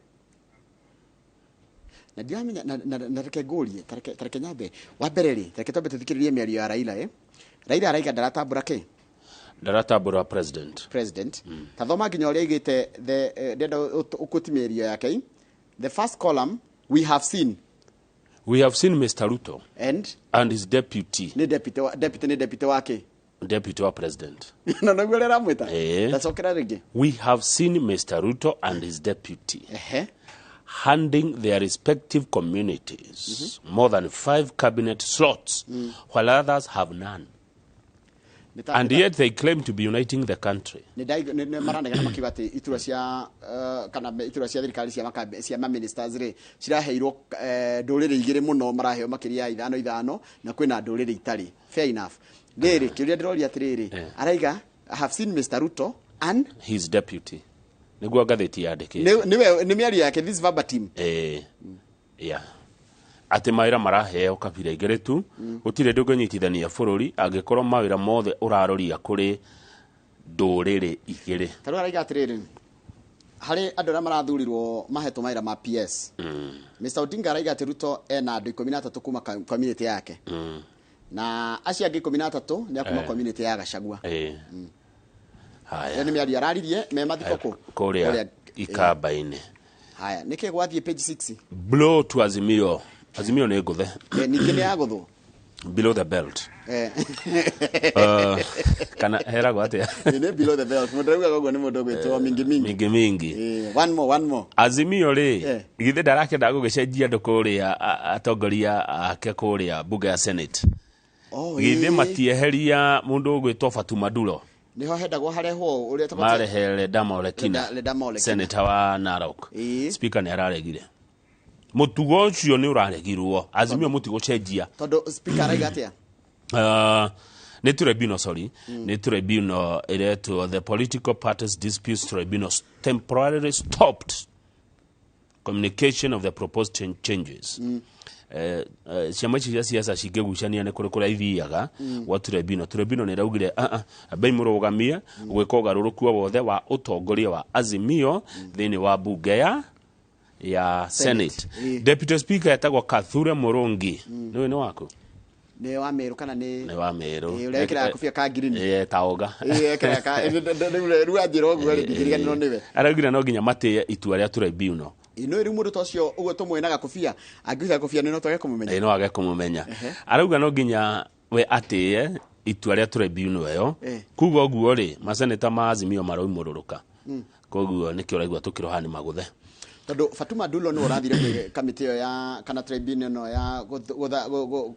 [SPEAKER 3] na ndiramenya na reke ngũrie, ta reke nyambe wa mbere rĩ, ta reke twambe tũthikĩrĩrie mĩario ya Raila. Raila araiga ndaratambũra kĩ?
[SPEAKER 2] Ndaratambũra president.
[SPEAKER 3] President. Tathoma nginya ũrĩa aigĩte the ndenda ũkũti mĩario yake, the first column, we have seen.
[SPEAKER 2] We have seen Mr. Ruto
[SPEAKER 3] and
[SPEAKER 2] and his deputy.
[SPEAKER 3] Nĩ deputy wa, deputy, nĩ deputy wake.
[SPEAKER 2] Deputy wa president.
[SPEAKER 3] Na naguo ũrĩa aramwĩta. Tacokera rĩngĩ.
[SPEAKER 2] We have seen Mr. Ruto and his deputy
[SPEAKER 3] Ehe.
[SPEAKER 2] handing their respective communities more than five cabinet slots, while others have none. And yet they claim to be uniting the country.
[SPEAKER 3] Nĩ maranegana makiuga atĩ iturwa cia kana iturwa cia thirikari cia cia ma-ministers rĩ, ciraheirwo ndũrĩrĩ igĩrĩ mũno, maraheo makĩria ya ithano ithano, na kwĩna ndũrĩrĩ itarĩ. Fair enough. Rĩrĩ kĩũria ndĩroria atĩrĩrĩ, araiga I have seen Mr. Ruto and
[SPEAKER 2] his deputy. Nĩguo ngathĩti yandĩkĩte.
[SPEAKER 3] Nĩwe nĩ mĩario yake, this verbatim.
[SPEAKER 2] Yeah. Atĩ mawĩra maraheo kabira igĩrĩ tu, gũtirĩ ndũngĩnyitithania bũrũri angĩkorwo mawĩra mothe ũraroria kũrĩ ndũrĩrĩ igĩrĩ.
[SPEAKER 3] Ta rĩu araiga atĩrĩrĩ, harĩ andũ arĩa marathurirwo mahetwo mawĩra ma PS, Mr. Odinga araiga atĩ Ruto ena andũ 13 kuma community yake, na acio angĩ 13 nĩ a kuma community ya Gachagua.
[SPEAKER 2] Haya.
[SPEAKER 3] Ĩyo nĩ mĩario araririe me mathiko kũ?
[SPEAKER 2] Kũrĩa Ikamba-inĩ.
[SPEAKER 3] Haya, nĩkĩ gwathiĩ page 6?
[SPEAKER 2] Blow to Azimio. Azimio nĩ ngũthe.
[SPEAKER 3] Ningĩ nĩ yagũthwo.
[SPEAKER 2] Below the belt. Kana heragwo atĩa?
[SPEAKER 3] Nĩ below the belt, mũndũ araugaga ũguo nĩ mũndũ ũgwĩtwo Mingi Mingi.
[SPEAKER 2] Mingi Mingi.
[SPEAKER 3] One more, one more.
[SPEAKER 2] Azimio rĩ, githĩ ndarakĩenda gũgĩcenjia andũ kũrĩa atongoria ake kũrĩa bunge ya Senate?
[SPEAKER 3] Oh,
[SPEAKER 2] githĩ
[SPEAKER 3] ĩĩ.
[SPEAKER 2] matieheria mũndũ ũgwĩtwo Fatuma Duro?
[SPEAKER 3] Nĩho hendagwo harehwo ũrĩa etagwo
[SPEAKER 2] Marehe Ledama Olekina.
[SPEAKER 3] Ledama Olekina.
[SPEAKER 2] Senator wa Narok. Speaker nĩ araregire mũtugo ũcio, nĩ ũraregirwo. Azimio mũtigũcenjia.
[SPEAKER 3] Tondũ speaker araiga atĩa?
[SPEAKER 2] Nĩ tribunal, sorry, nĩ tribunal ĩretwo the Political Parties Disputes Tribunal temporarily stopped communication of the proposed changes. Ciama ici cia siasa cingĩgucania nĩ kũrĩ kũrĩa ithiaga gwa tribunal. Tribunal nĩ ĩraugire, "Ah, ah, ambei mũrũgamie gwĩka ũgarũrũku o wothe wa ũtongoria wa Azimio thĩinĩ wa bunge ya Senate." Deputy Speaker etagwo Kathure Murungi. Nĩũĩ nĩ waku?
[SPEAKER 3] Nĩ wa Meru kana nĩ
[SPEAKER 2] Nĩ wa Meru.
[SPEAKER 3] Ĩĩ, ũrĩa wĩkĩraga kobia ka green.
[SPEAKER 2] Ĩĩ, taoga.
[SPEAKER 3] Ĩĩ, ekĩraga ka rĩu anjĩra ũguo rĩ, ndingĩriganĩrwo nĩwe.
[SPEAKER 2] Araugire no nginya matĩe itua rĩa tribunal.
[SPEAKER 3] Ĩĩ, no rĩu mũndũ ta ũcio ũguo tũmwĩnaga kobia, angĩruta kobia nĩ no twage kũmũmenya.
[SPEAKER 2] Ĩĩ, no age kũmũmenya. Arauga no nginya we atĩe itua rĩa tribunal ĩyo. Kuga ũguo rĩ, maseneta ma Azimio maraumũrũrũka. Koguo nĩkĩo ũraigua tũkĩroha nĩ magũthe.
[SPEAKER 3] Tondũ Fatuma Dulo nĩwe ũrathire kwĩ kamĩtĩ ĩyo ya kana tribunal ĩno ya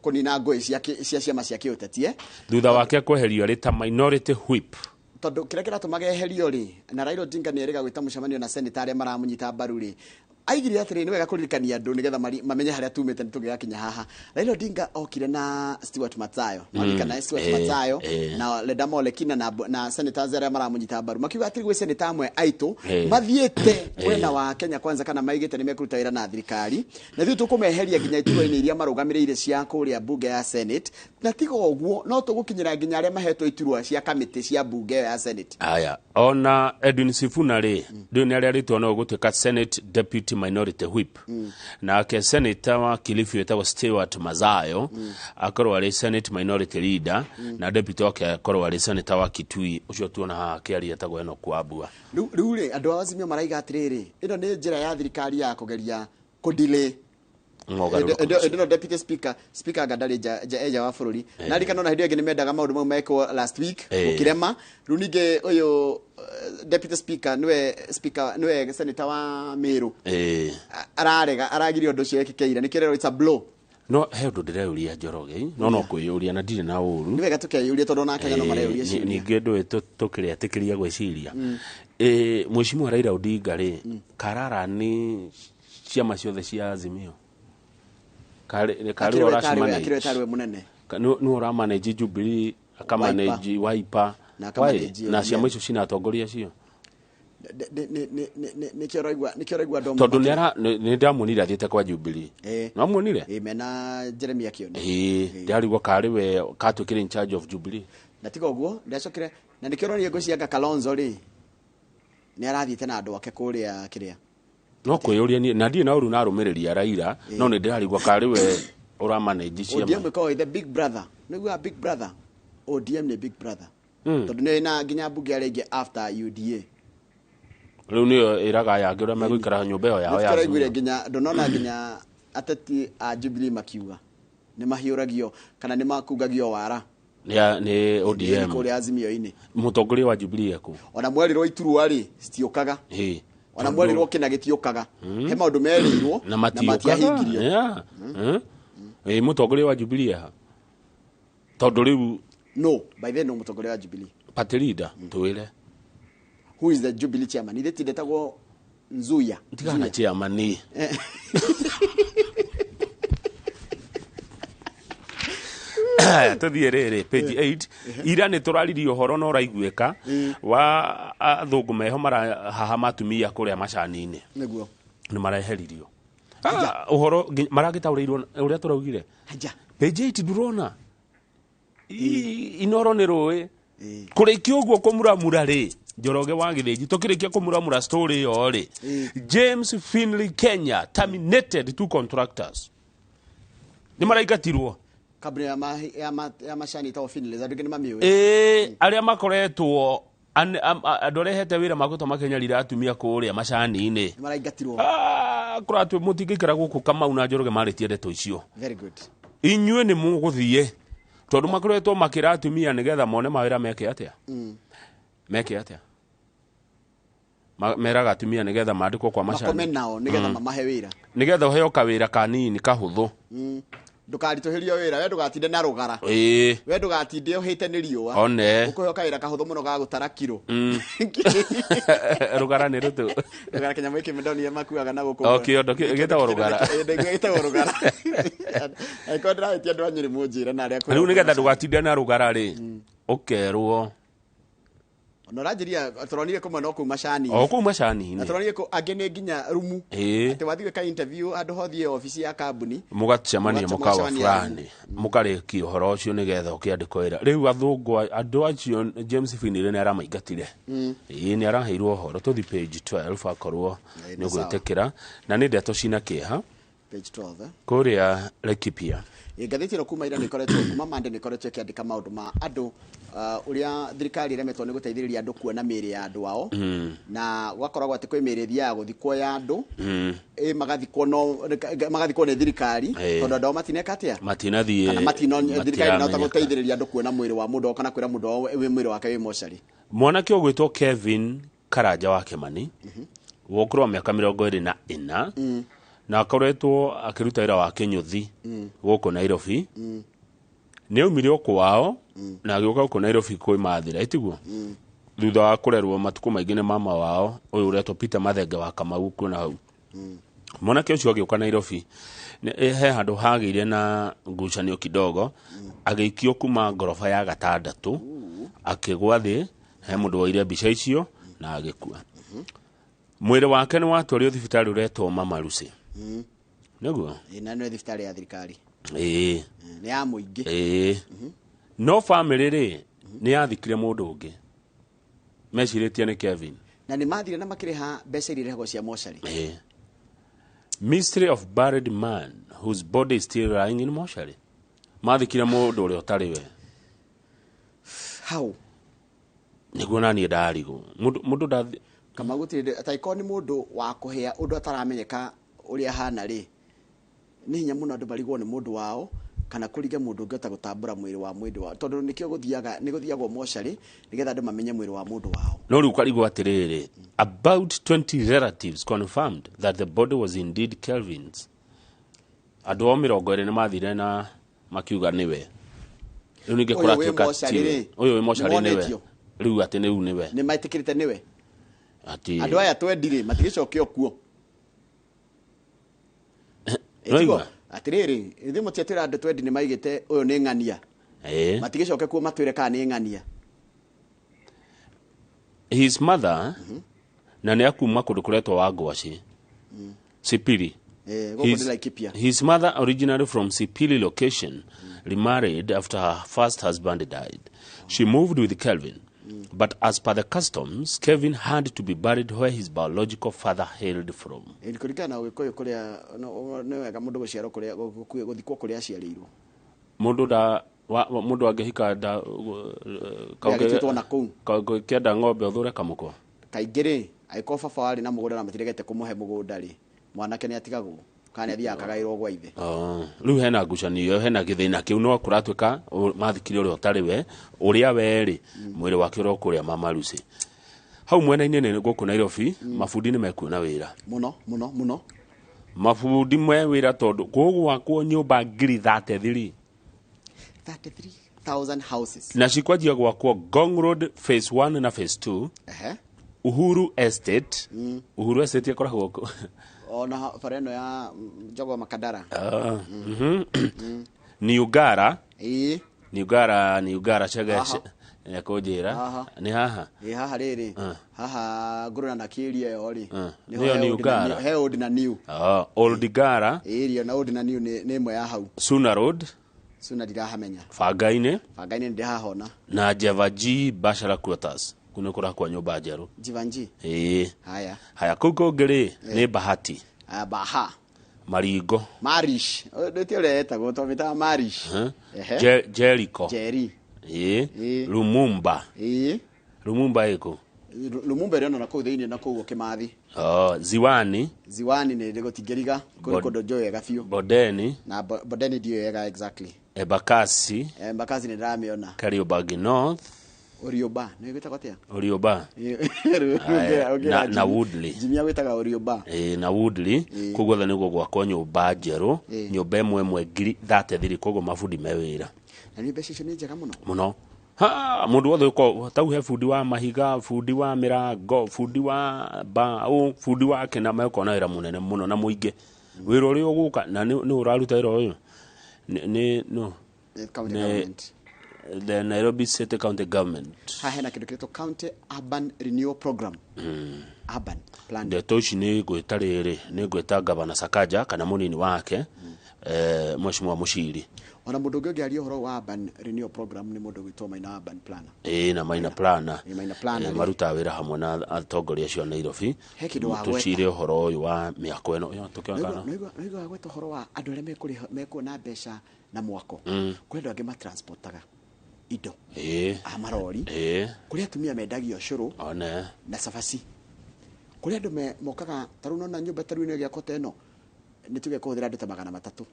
[SPEAKER 3] kũnina ngũĩ cia ciama cia kĩũteti, eh?
[SPEAKER 2] Thutha wake kweherio arĩ ta minority whip.
[SPEAKER 3] Tondũ kĩrĩa kĩratũmaga eherio rĩ, na Raila Odinga nĩ erĩga gwĩta mũcemanio na seneta arĩa maramũnyita mbaru rĩ, Aigire atĩrĩ, nĩ wega kũririkania andũ nĩgetha mamenye harĩa tumĩte nĩ tũgĩgakinya haha. Raila Odinga okire na Stewart Mathayo, maririkana Stewart Mathayo na Ledama Olekina na senators arĩa maramũnyita mbaru, makiuga atĩrĩ gwĩ senator amwe aitũ mathiĩte mwena wa Kenya Kwanza kana maigĩte nĩ mekũruta wĩra na thirikari, na ithuĩ tũkũmeheria nginya iturwa-inĩ iria marũgamĩrĩire cia kũrĩa bunge ya Senate, na tiga ũguo no tũgũkinyĩra nginya arĩa mahetwo iturwa cia kamĩtĩ cia bunge ĩyo ya Senate.
[SPEAKER 2] Aya, ona Edwin Sifuna rĩ, rĩu nĩ arĩa rĩtwa no gũtuĩka Senate Deputy Minority Whip. Nake senator wa Kilifi wĩtagwo Stewart Mazayo akorwo arĩ Senate Minority Leader, na deputy wake akorwo arĩ senator wa Kitui ũcio tuona haha akĩaria etagwo Enoch Wambua.
[SPEAKER 3] Rĩu rĩ, andũ a Azimio maraiga atĩrĩrĩ, ĩno nĩ njĩra ya thirikari ya kũgeria kũdelay
[SPEAKER 2] mogarũrũku.
[SPEAKER 3] Ĩndĩ no deputy speaker anga ndarĩ nja wa bũrũri. Na ririkana ona hĩndĩ ĩyo ĩngĩ nĩ mendaga maũndũ mau mekwo last week, gũkĩrema. Rĩu ningĩ ũyũ deputy speaker nĩwe speaker nĩwe senator wa Meru, ararega, aragiria ũndũ ũcio wĩkĩke ira, nĩkĩo rero it's a blow.
[SPEAKER 2] No he ũndũ ndĩreyũria, Njoroge, no kwĩyũria na ndirĩ na ũru.
[SPEAKER 3] Nĩ wega tũkeyũria tondũ ona Kenya no mareyũria ciũria.
[SPEAKER 2] Ningĩ ndũĩ tũkĩrĩetĩkĩria gwĩciria. Mheshimiwa Raila Odinga rĩ, karara nĩ ciama ciothe cia Azimio, karĩ
[SPEAKER 3] Akĩrĩ we
[SPEAKER 2] ũracimanage?
[SPEAKER 3] Tarĩ we mũnene.
[SPEAKER 2] Nĩ ũramanage Jubilee, akamanage Wiper
[SPEAKER 3] Na
[SPEAKER 2] Why?
[SPEAKER 3] akamanage
[SPEAKER 2] Na
[SPEAKER 3] ODM.
[SPEAKER 2] ciama icio cina atongoria acio.
[SPEAKER 3] Nĩkĩo ũraigua andũ amwe
[SPEAKER 2] Tondũ nĩ ndamuonire athiĩte kwa Jubilee. Namuonire.
[SPEAKER 3] Ĩĩ, mena Jeremia Kioni.
[SPEAKER 2] Ĩĩ, ndarigwo karĩ we katuĩkire in charge of Jubilee.
[SPEAKER 3] Na tiga ũguo ndacokire na nĩkĩo ũronire ngwĩciria Kalonzo rĩ nĩ arathiĩte na andũ ake kũrĩa kĩrĩa.
[SPEAKER 2] No kwĩyũria niĩ na ndirĩ na ũru na arũmĩrĩri a Raila, no nĩ ndĩrarigwo karĩ we ũramanage ciama.
[SPEAKER 3] ODM ĩkoragwo the big brother, nĩguo big brother, ODM nĩ big brother, tondũ nĩ na nginya mbunge arĩa ingĩ after UDA.
[SPEAKER 2] Rĩu nĩyo ĩraga aya angĩ ũrĩa megũikara nyũmba ĩyo yao ya
[SPEAKER 3] Nĩtũraiguire
[SPEAKER 2] Azimio.
[SPEAKER 3] Nginya ndũnona nginya ateti a Jubilee makiuga nĩ mahiũragio kana nĩ makungagio wara
[SPEAKER 2] Nĩ ODM.
[SPEAKER 3] Kũrĩa Azimio-inĩ.
[SPEAKER 2] Mũtongoria wa Jubilee ekũ?
[SPEAKER 3] Ona mwerirwo iturwa rĩ citiũkaga, ona mwerirwo kĩna gĩtiũkaga, he maũndũ merĩirwo
[SPEAKER 2] na matiũkaga.
[SPEAKER 3] Matiahingirio.
[SPEAKER 2] Yeah. Ĩĩ, mũtongoria wa Jubilee ha tondũ rĩu
[SPEAKER 3] No, by then no mũtongoria wa Jubilee.
[SPEAKER 2] Party leader twĩre.
[SPEAKER 3] Who is the Jubilee chairman? Ithe tindetagwo Nzuya.
[SPEAKER 2] Tigana na chairman. Tũthiĩ rĩrĩ page 8. Ira nĩ tũraririe ũhoro na ũraiguĩka wa athũngũ meho marahahama atumia kũrĩa macani-inĩ.
[SPEAKER 3] Nĩguo.
[SPEAKER 2] Nĩ mareheririo. Ah, ũhoro maragĩtaũrĩirwo ũrĩa tũraugire.
[SPEAKER 3] Haja.
[SPEAKER 2] Page 8 ndurona. Inoro nĩ rũĩ kũrĩkia ũguo kũmuramura rĩ, Njoroge wa Gĩthĩnji, tũkĩrĩkia kũmuramura story ĩyo rĩ, James Finley Kenya terminated two contractors, nĩ maraingatirwo.
[SPEAKER 3] Kambuni ya macani ĩtagwo Finlays, andũ aingĩ nĩ mamĩũĩ.
[SPEAKER 2] Ĩĩ, arĩa makoretwo andũ arĩa hete wĩra magũtwa makĩnyarira atumia kũrĩa macani-inĩ.
[SPEAKER 3] Nĩ maraingatirwo.
[SPEAKER 2] Kũratwĩ mũtingĩikara gũkũ. Kamau na Njoroge marĩtie ndeto icio.
[SPEAKER 3] Very good.
[SPEAKER 2] Inyuĩ nĩ mũgũthiĩ tondũ makoretwo makĩra atumia nĩgetha mone mawĩra meke atĩa, meke atĩa. Meraga atumia nĩgetha mandĩkwo kwa
[SPEAKER 3] makome
[SPEAKER 2] macani
[SPEAKER 3] nao nĩgetha mamahe wĩra.
[SPEAKER 2] Nĩgetha ũheo kawĩra kanini kahũthũ.
[SPEAKER 3] Ndũkaritũhĩrio wĩra, we ndũgatinde na rũgara, we ndũgatinde ũhĩte nĩ riũa.
[SPEAKER 2] One.
[SPEAKER 3] Ũkũheo kawĩra kahũthũ mũno ga gũtara kiro.
[SPEAKER 2] Rũgara nĩ rũtũ.
[SPEAKER 3] Rũgara kĩnyamũ gĩkĩ ndonire makuaga na gũkũ.
[SPEAKER 2] O, kĩondo gĩtagwo rũgara.
[SPEAKER 3] Ndaigua gĩtagwo rũgara. Angĩkorwo ndĩrahĩtia, andũ a Nyĩrĩ mũnjĩre na arĩa
[SPEAKER 2] Rĩu nĩgetha ndũgatinde na rũgara rĩ, ũkerwo.
[SPEAKER 3] Ona ũranjĩria tũronire kũmwe no kũu macani.
[SPEAKER 2] O kũu
[SPEAKER 3] Na
[SPEAKER 2] macani-inĩ.
[SPEAKER 3] Tũronire angĩ nĩ nginya rumu, atĩ wathiĩ gwĩka interview handũ hothiĩ obici ya kambuni,
[SPEAKER 2] mũgacemania mũkawa
[SPEAKER 3] mũgacemania.
[SPEAKER 2] Fulani mũkarĩkia ũhoro ũcio nĩgetha ũkĩandĩkwo wĩra. Rĩu athũngũ andũ acio James Finley nĩ aramaingatire. Ĩĩ, nĩ araheirwo ũhoro. Tũthi page 12 akorwo
[SPEAKER 3] Ĩĩ,
[SPEAKER 2] nĩ
[SPEAKER 3] nĩ sawa.
[SPEAKER 2] ũgwĩtĩkĩra, na nĩ ndeto cina kĩeha.
[SPEAKER 3] Page 12, eh?
[SPEAKER 2] Kũrĩa Laikipia.
[SPEAKER 3] Ĩ, ngathĩti ĩno kuma ira nĩ ĩkoretwo, kuma Monday nĩ ĩkoretwo ĩkĩandĩka maũndũ ma andũ, ũrĩa thirikari ĩremetwo nĩ gũteithĩrĩria andũ kuona mĩĩrĩ ya andũ ao, na gwakoragwo atĩ kwĩ mĩĩrĩ ĩthiaga gũthikwo ya andũ, ĩ magathikwo, no magathikwo nĩ thirikari, tondũ andũ ao matineka atĩa,
[SPEAKER 2] matinathiĩ
[SPEAKER 3] kana matino thirikari ndĩnahota
[SPEAKER 2] matiramenyeka.
[SPEAKER 3] Gũteithĩrĩria andũ kuona mwĩrĩ wa mũndũ wao kana kwĩra mũndũ wao wĩ mwĩrĩ wake wĩ mocarĩ.
[SPEAKER 2] Mwanake ũgwĩtwo Kevin Karanja wa Kimani wa ũkũrũ wa mĩaka 24 na akoretwo akĩruta wĩra wa kĩnyũthi gũkũ Nairobi, nĩ aumire o kwao na agĩũka gũkũ Nairobi kwĩmathĩra ĩtiguo thutha wa kũrerwo matukũ maingĩ nĩ mama wao ũyũ ũretwo Peter Mathenge wa Kamau kuona hau. Mwanake ũcio agĩũka Nairobi, he handũ hagĩire na ngucanio kidogo, agĩikio kuma ngoroba ya gatandatũ, akĩgwa thĩ. He mũndũ woire mbica icio na agĩkua. Mwĩrĩ wake nĩ watwario thibitarĩ ũretwo Mama Lucy. Nĩguo.
[SPEAKER 3] Ĩ, na nĩ thibitarĩ ya thirikari?
[SPEAKER 2] Ĩĩ.
[SPEAKER 3] Nĩ ya mũingĩ?
[SPEAKER 2] Ĩĩ, no famĩlĩ rĩ, nĩ yathikire mũndũ ũngĩ mecirĩtie nĩ Kevin.
[SPEAKER 3] Na nĩ mathire na makĩrĩha mbeca iria irĩhagwo cia mocarĩ?
[SPEAKER 2] Ĩĩ. Mystery of buried man whose body is still lying in mortuary. Mathikire mũndũ ũrĩa ũtarĩ we.
[SPEAKER 3] How?
[SPEAKER 2] Nĩguo naniĩ ndarigwo. Mũndũ ndathi.
[SPEAKER 3] Kama gũtirĩ ataĩkorwo nĩ mũndũ wa kũhĩa ũndũ ataramenyeka ũrĩa ahana rĩ, nĩ hinya mũno andũ marigwo nĩ mũndũ wao kana kũringa mũndũ ũngĩhota gũtambũra mwĩrĩ wa mwĩndĩ wao, tondũ nĩkĩo gũthiaga nĩ gũthiagwo mocarĩ nĩgetha andũ mamenye mwĩrĩ wa mũndũ wao.
[SPEAKER 2] No rĩu karigwo atĩrĩrĩ, about 20 relatives confirmed that the body was indeed Kelvin's. Andũ o 20 nĩ mathire na makiuga nĩwe. Rĩu ningĩ
[SPEAKER 3] Ũyũ wĩ
[SPEAKER 2] kũratuĩka
[SPEAKER 3] mocarĩ
[SPEAKER 2] tiwe.
[SPEAKER 3] rĩ,
[SPEAKER 2] Ũyũ wĩ mocarĩ nĩwe.
[SPEAKER 3] nĩmonetio?
[SPEAKER 2] Rĩu atĩ rĩu nĩwe.
[SPEAKER 3] Nĩ metĩkĩrĩte nĩwe?
[SPEAKER 2] Atĩ
[SPEAKER 3] Andũ aya twendirĩ matigĩcokio kuo.
[SPEAKER 2] Nĩwaigua?
[SPEAKER 3] Atĩrĩrĩ, ithuĩ mũtiatwĩra andũ twendi nĩ maigĩte ũyũ nĩ ng'ania.
[SPEAKER 2] Ĩĩ.
[SPEAKER 3] Matigĩcoke kuo matwĩre kana nĩ ng'ania.
[SPEAKER 2] His mother na nĩ akuma kũndũ kũretwo wa Ngwaci, Sipili.
[SPEAKER 3] Gũkũ nĩ Laikipia.
[SPEAKER 2] His mother, originally from Sipili location, remarried after her first husband died. She moved with Kelvin, but as per the customs, Kevin had to be buried where his biological father hailed from.
[SPEAKER 3] Ĩ, kũringana na ũgĩkũyũ kũrĩa nĩ wega mũndũ gũciarwo kũrĩa gũthikwo kũrĩa aciarĩirwo.
[SPEAKER 2] Mũndũ nda mũndũ angĩhika nda
[SPEAKER 3] Agĩtuĩtwo na kũu.
[SPEAKER 2] Kĩenda ng'ombe ũthũre kamũkwa.
[SPEAKER 3] Kaingĩ rĩ, angĩkorwo baba warĩ na mũgũnda na matiregete kũmũhe mũgũnda rĩ, mwanake nĩ atigagwo kana nĩ athiaga akagaĩrwo gwa ithe.
[SPEAKER 2] Oh, rĩu hena ngucanio ĩyo, hena gĩthĩna kĩu, no kũratuĩka mathikire ũrĩa ũtarĩ we, ũrĩa we rĩ, mwĩrĩ wake ũrĩa kũrĩa Mama Lucy hau mwena-inĩ nĩ gũkũ Nairobi. Mabundi nĩ mekuona wĩra.
[SPEAKER 3] Mũno mũno mũno.
[SPEAKER 2] Mabundi me wĩra tondũ gũgwakwo nyũmba 33,000.
[SPEAKER 3] 33,000 houses.
[SPEAKER 2] Na cikwanjia gwakwo Ngong Road phase 1 na phase 2. Uhuru Estate. Uhuru Estate ĩkoragwo kũ?
[SPEAKER 3] Ona bara ĩno ya Jogoo Makadara.
[SPEAKER 2] Ah, New Ngara.
[SPEAKER 3] Ĩĩ.
[SPEAKER 2] New Ngara, New Ngara Chege.
[SPEAKER 3] Haha.
[SPEAKER 2] Kũnjĩra
[SPEAKER 3] Haha.
[SPEAKER 2] nĩ haha.
[SPEAKER 3] Ĩ, haha rĩrĩ, haha ngũrũna na kĩria ĩyo rĩ, nĩho.
[SPEAKER 2] Nĩyo
[SPEAKER 3] He
[SPEAKER 2] New
[SPEAKER 3] old na
[SPEAKER 2] Ngara.
[SPEAKER 3] he old na new.
[SPEAKER 2] Oh, Old Ngara.
[SPEAKER 3] Ĩria na old na new nĩ ĩmwe ya hau.
[SPEAKER 2] Suna Road.
[SPEAKER 3] Suna ndirahamenya.
[SPEAKER 2] Bangainĩ.
[SPEAKER 3] Bangainĩ ndĩrahona.
[SPEAKER 2] Na Jevaji Bachelor Quarters, kuu nĩ kũrakwa nyũmba njerũ.
[SPEAKER 3] Jivanji.
[SPEAKER 2] Ĩĩ.
[SPEAKER 3] Haya.
[SPEAKER 2] Haya, kũu kũngĩ rĩ, nĩ Bahati.
[SPEAKER 3] Ah, Baha.
[SPEAKER 2] Maringo.
[SPEAKER 3] Marish ndĩtie ũrĩa etagwo, twamĩtaga Marish.
[SPEAKER 2] Huh?
[SPEAKER 3] Ehe.
[SPEAKER 2] Jericho.
[SPEAKER 3] Jerry.
[SPEAKER 2] Ĩĩ. Lumumba.
[SPEAKER 3] Ĩĩ.
[SPEAKER 2] Lumumba ĩkũ?
[SPEAKER 3] Lumumba ĩrĩ ona na kũu thĩinĩ na kũu Kĩmathi.
[SPEAKER 2] Oh, Ziwani.
[SPEAKER 3] Ziwani nĩ gũtingĩriga kũrĩ kũndũ njũĩ wega biũ.
[SPEAKER 2] Bondeni.
[SPEAKER 3] Na Bondeni ndiũĩ wega exactly.
[SPEAKER 2] Embakasi.
[SPEAKER 3] Embakasi nĩ ndĩramĩona.
[SPEAKER 2] Kariobangi North.
[SPEAKER 3] Ũriũmba nĩ gwĩtagwo atĩa?
[SPEAKER 2] Ũriũmba. Aya, na Woodley.
[SPEAKER 3] Jimmy agwĩtaga Ũriũmba.
[SPEAKER 2] Ĩĩ, na Woodley. Kũu guothe nĩguo gwakwo nyũmba njerũ. Nyũmba ĩmwe ĩmwe 33,000, koguo mabundi me wĩra.
[SPEAKER 3] Na nĩ mbeca icio nĩ njega mũno.
[SPEAKER 2] Mũno. Ha, mũndũ wothe ũkorwo tau he bundi wa mahiga, bundi wa mĩrango, bundi wa mbaũ, bundi wa kĩna, mekona wĩra mũnene mũno na mũingĩ. Wĩra ũrĩa ũgũka na nĩ ũraruta wĩra ũyũ nĩ no
[SPEAKER 3] County
[SPEAKER 2] nĩ
[SPEAKER 3] government.
[SPEAKER 2] The Nairobi City County Government.
[SPEAKER 3] Haha hena kĩndũ kĩretwo County Urban Renewal Program. Urban plan.
[SPEAKER 2] Ndeto ici nĩ ngwĩta rĩrĩ, nĩ ngwĩta Gavana Sakaja kana mũnini wake, Mheshimiwa Mushiri.
[SPEAKER 3] Ona mũndũ ũngĩ ũngĩaria ũhoro wa Urban Renewal Program nĩ mũndũ ũgwĩtwo Maina Urban Planner.
[SPEAKER 2] Ĩĩ, na Maina Planner.
[SPEAKER 3] Ĩĩ, Maina Planner rĩ.
[SPEAKER 2] Marutaga wĩra hamwe na atongoria acio a Nairobi.
[SPEAKER 3] He kĩndũ wagweta.
[SPEAKER 2] Tũcire ũhoro ũyũ wa mĩako ĩno. Yo, tũkĩona kana
[SPEAKER 3] Nĩwaigua wagweta ũhoro wa andũ arĩa mekuona mbeca na mwako. Kũrĩ andũ angĩ matransportaga indo a marori. Kũrĩ atumia mendagia ũcũrũ
[SPEAKER 2] one
[SPEAKER 3] na cabaci. Kũrĩ andũ mokaga ta rĩu nona nyũmba ta rĩu ĩno ĩgĩakwo ta ĩno, nĩ tuge kũhũthĩra andũ ta 300,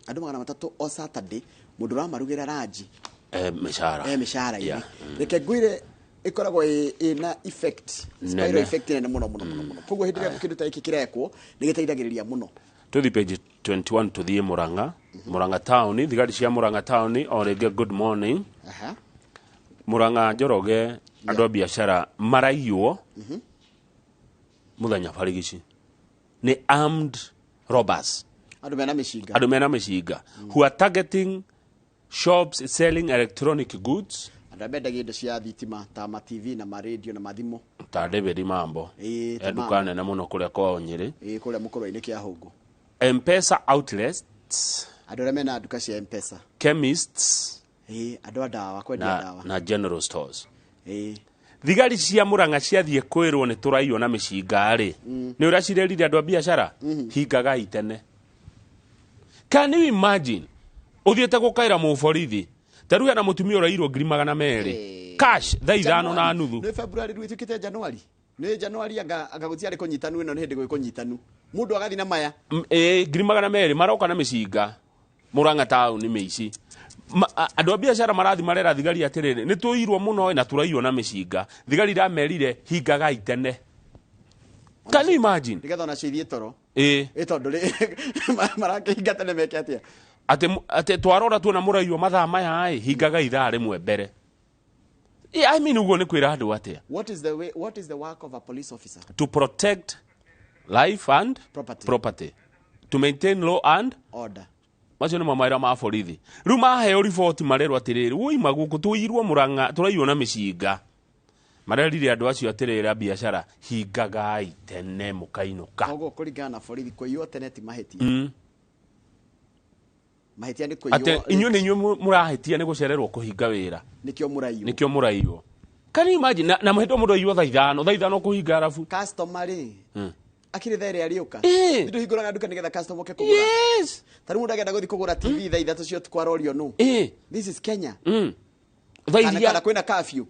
[SPEAKER 3] andũ 300 o Saturday, mũndũ ũramarugĩra ranji.
[SPEAKER 2] Mĩcara.
[SPEAKER 3] Mĩcara-inĩ.
[SPEAKER 2] Yeah.
[SPEAKER 3] Reke ngwĩre, ĩkoragwo ĩna effect spiral
[SPEAKER 2] Nene.
[SPEAKER 3] effect nene mũno mũno mũno mũno. Koguo hĩndĩ ĩrĩa kĩndũ ta gĩkĩ kĩrekwo nĩ gĩteithagĩrĩria mũno.
[SPEAKER 2] Tũthi page 21, tũthiĩ Murang'a, Murang'a town, thigari cia Murang'a town o rĩngĩ, good morning. Murang'a Njoroge, andũ a biacara maraiywo mũthenya barigici. Nĩ armed robbers.
[SPEAKER 3] Andũ mena mĩcinga.
[SPEAKER 2] Andũ mena mĩcinga who are targeting shops selling electronic goods.
[SPEAKER 3] Andũ arĩa mendagia indo cia thitima ta ma TV na ma radio na mathimũ.
[SPEAKER 2] Ta David Mambo.
[SPEAKER 3] Ĩĩ, ta
[SPEAKER 2] e nduka
[SPEAKER 3] Mambo.
[SPEAKER 2] Nene mũno kũrĩa kwao Nyĩrĩ.
[SPEAKER 3] Ĩĩ, kũrĩa mũkũrwe-inĩ kĩa Hũngũ.
[SPEAKER 2] Mpesa outlets.
[SPEAKER 3] Andũ arĩa mena nduka cia Mpesa.
[SPEAKER 2] Chemists.
[SPEAKER 3] Ĩĩ, andũ a ndawa, kwendia
[SPEAKER 2] Na,
[SPEAKER 3] ndawa.
[SPEAKER 2] na general stores.
[SPEAKER 3] Ĩĩ.
[SPEAKER 2] Thigari cia Murang'a ciathiĩ kwĩrwo nĩ tũraiywo na mĩcinga rĩ, nĩ ũrĩa cirerire andũ a biacara, hingagai tene. Can you imagine ũthiĩte gũkaĩra mũborithi ta rĩu hena mũtumia ũrairwo 200,000 cash thaa 5:30.
[SPEAKER 3] Nĩ February rĩu ĩtuĩkĩte January. Nĩ January anga gũtiarĩ kũnyitanu, ĩno nĩ hĩndĩ gwĩ kũnyitanu. Mũndũ agathiĩ na maya.
[SPEAKER 2] Ĩĩ, 200,000 maroka na mĩcinga Murang'a taũni mĩici. Andũ a biacara marathi marera thigari atĩrĩrĩ, nĩ tũirwo mũno na tũraiywo na mĩcinga. Thigari iramerire hingagai tene. Can you imagine?
[SPEAKER 3] Nĩgetha onacio ithiĩ toro.
[SPEAKER 2] Ĩĩ.
[SPEAKER 3] Ĩ tondũ rĩ marakĩhinga tene meke atĩa?
[SPEAKER 2] Atĩ twarora tuona mũraiywo mathaa maya ĩ, hingagai ithaa rĩmwe mbere. I mean ũguo nĩ kwĩra andũ atĩa?
[SPEAKER 3] What is the way, what is the work of a police officer?
[SPEAKER 2] To protect life and
[SPEAKER 3] property.
[SPEAKER 2] Property. To maintain law and
[SPEAKER 3] order.
[SPEAKER 2] Macio nĩmo mawĩra ma borithi. Rĩu maheo riboti marerwo atĩrĩrĩ, woima gũkũ tũirwo Murang'a tũraiywo na mĩcinga. Marerire andũ acio atĩrĩrĩ a biacara, hingagai tene mũkainũka.
[SPEAKER 3] Koguo kũringana na borithi kũiywo tene ti mahĩtia. Mahĩtia nĩ kũiywo.
[SPEAKER 2] Atĩ inyuĩ nĩ inyuĩ mũrahĩtia nĩ gũcererwo kũhinga wĩra.
[SPEAKER 3] Nĩkĩo mũraiywo.
[SPEAKER 2] Nĩkĩo mũraiywo. Can you imagine? Na mũhĩndĩ mũndũ aiywo thaa 5, thaa 5 kũhinga arabu.
[SPEAKER 3] Customer rĩ. Akĩrĩ thaa ĩrĩa arĩũka. Ndũhingũraga nduka nĩgetha customer oke kũgũra.
[SPEAKER 2] Yes.
[SPEAKER 3] Ta rĩu mũndũ angĩenda gũthiĩ kũgũra TV thaa 3 cia ũtukũ arorio nũ. This is Kenya.
[SPEAKER 2] Thaa iria
[SPEAKER 3] Kana kwĩna curfew.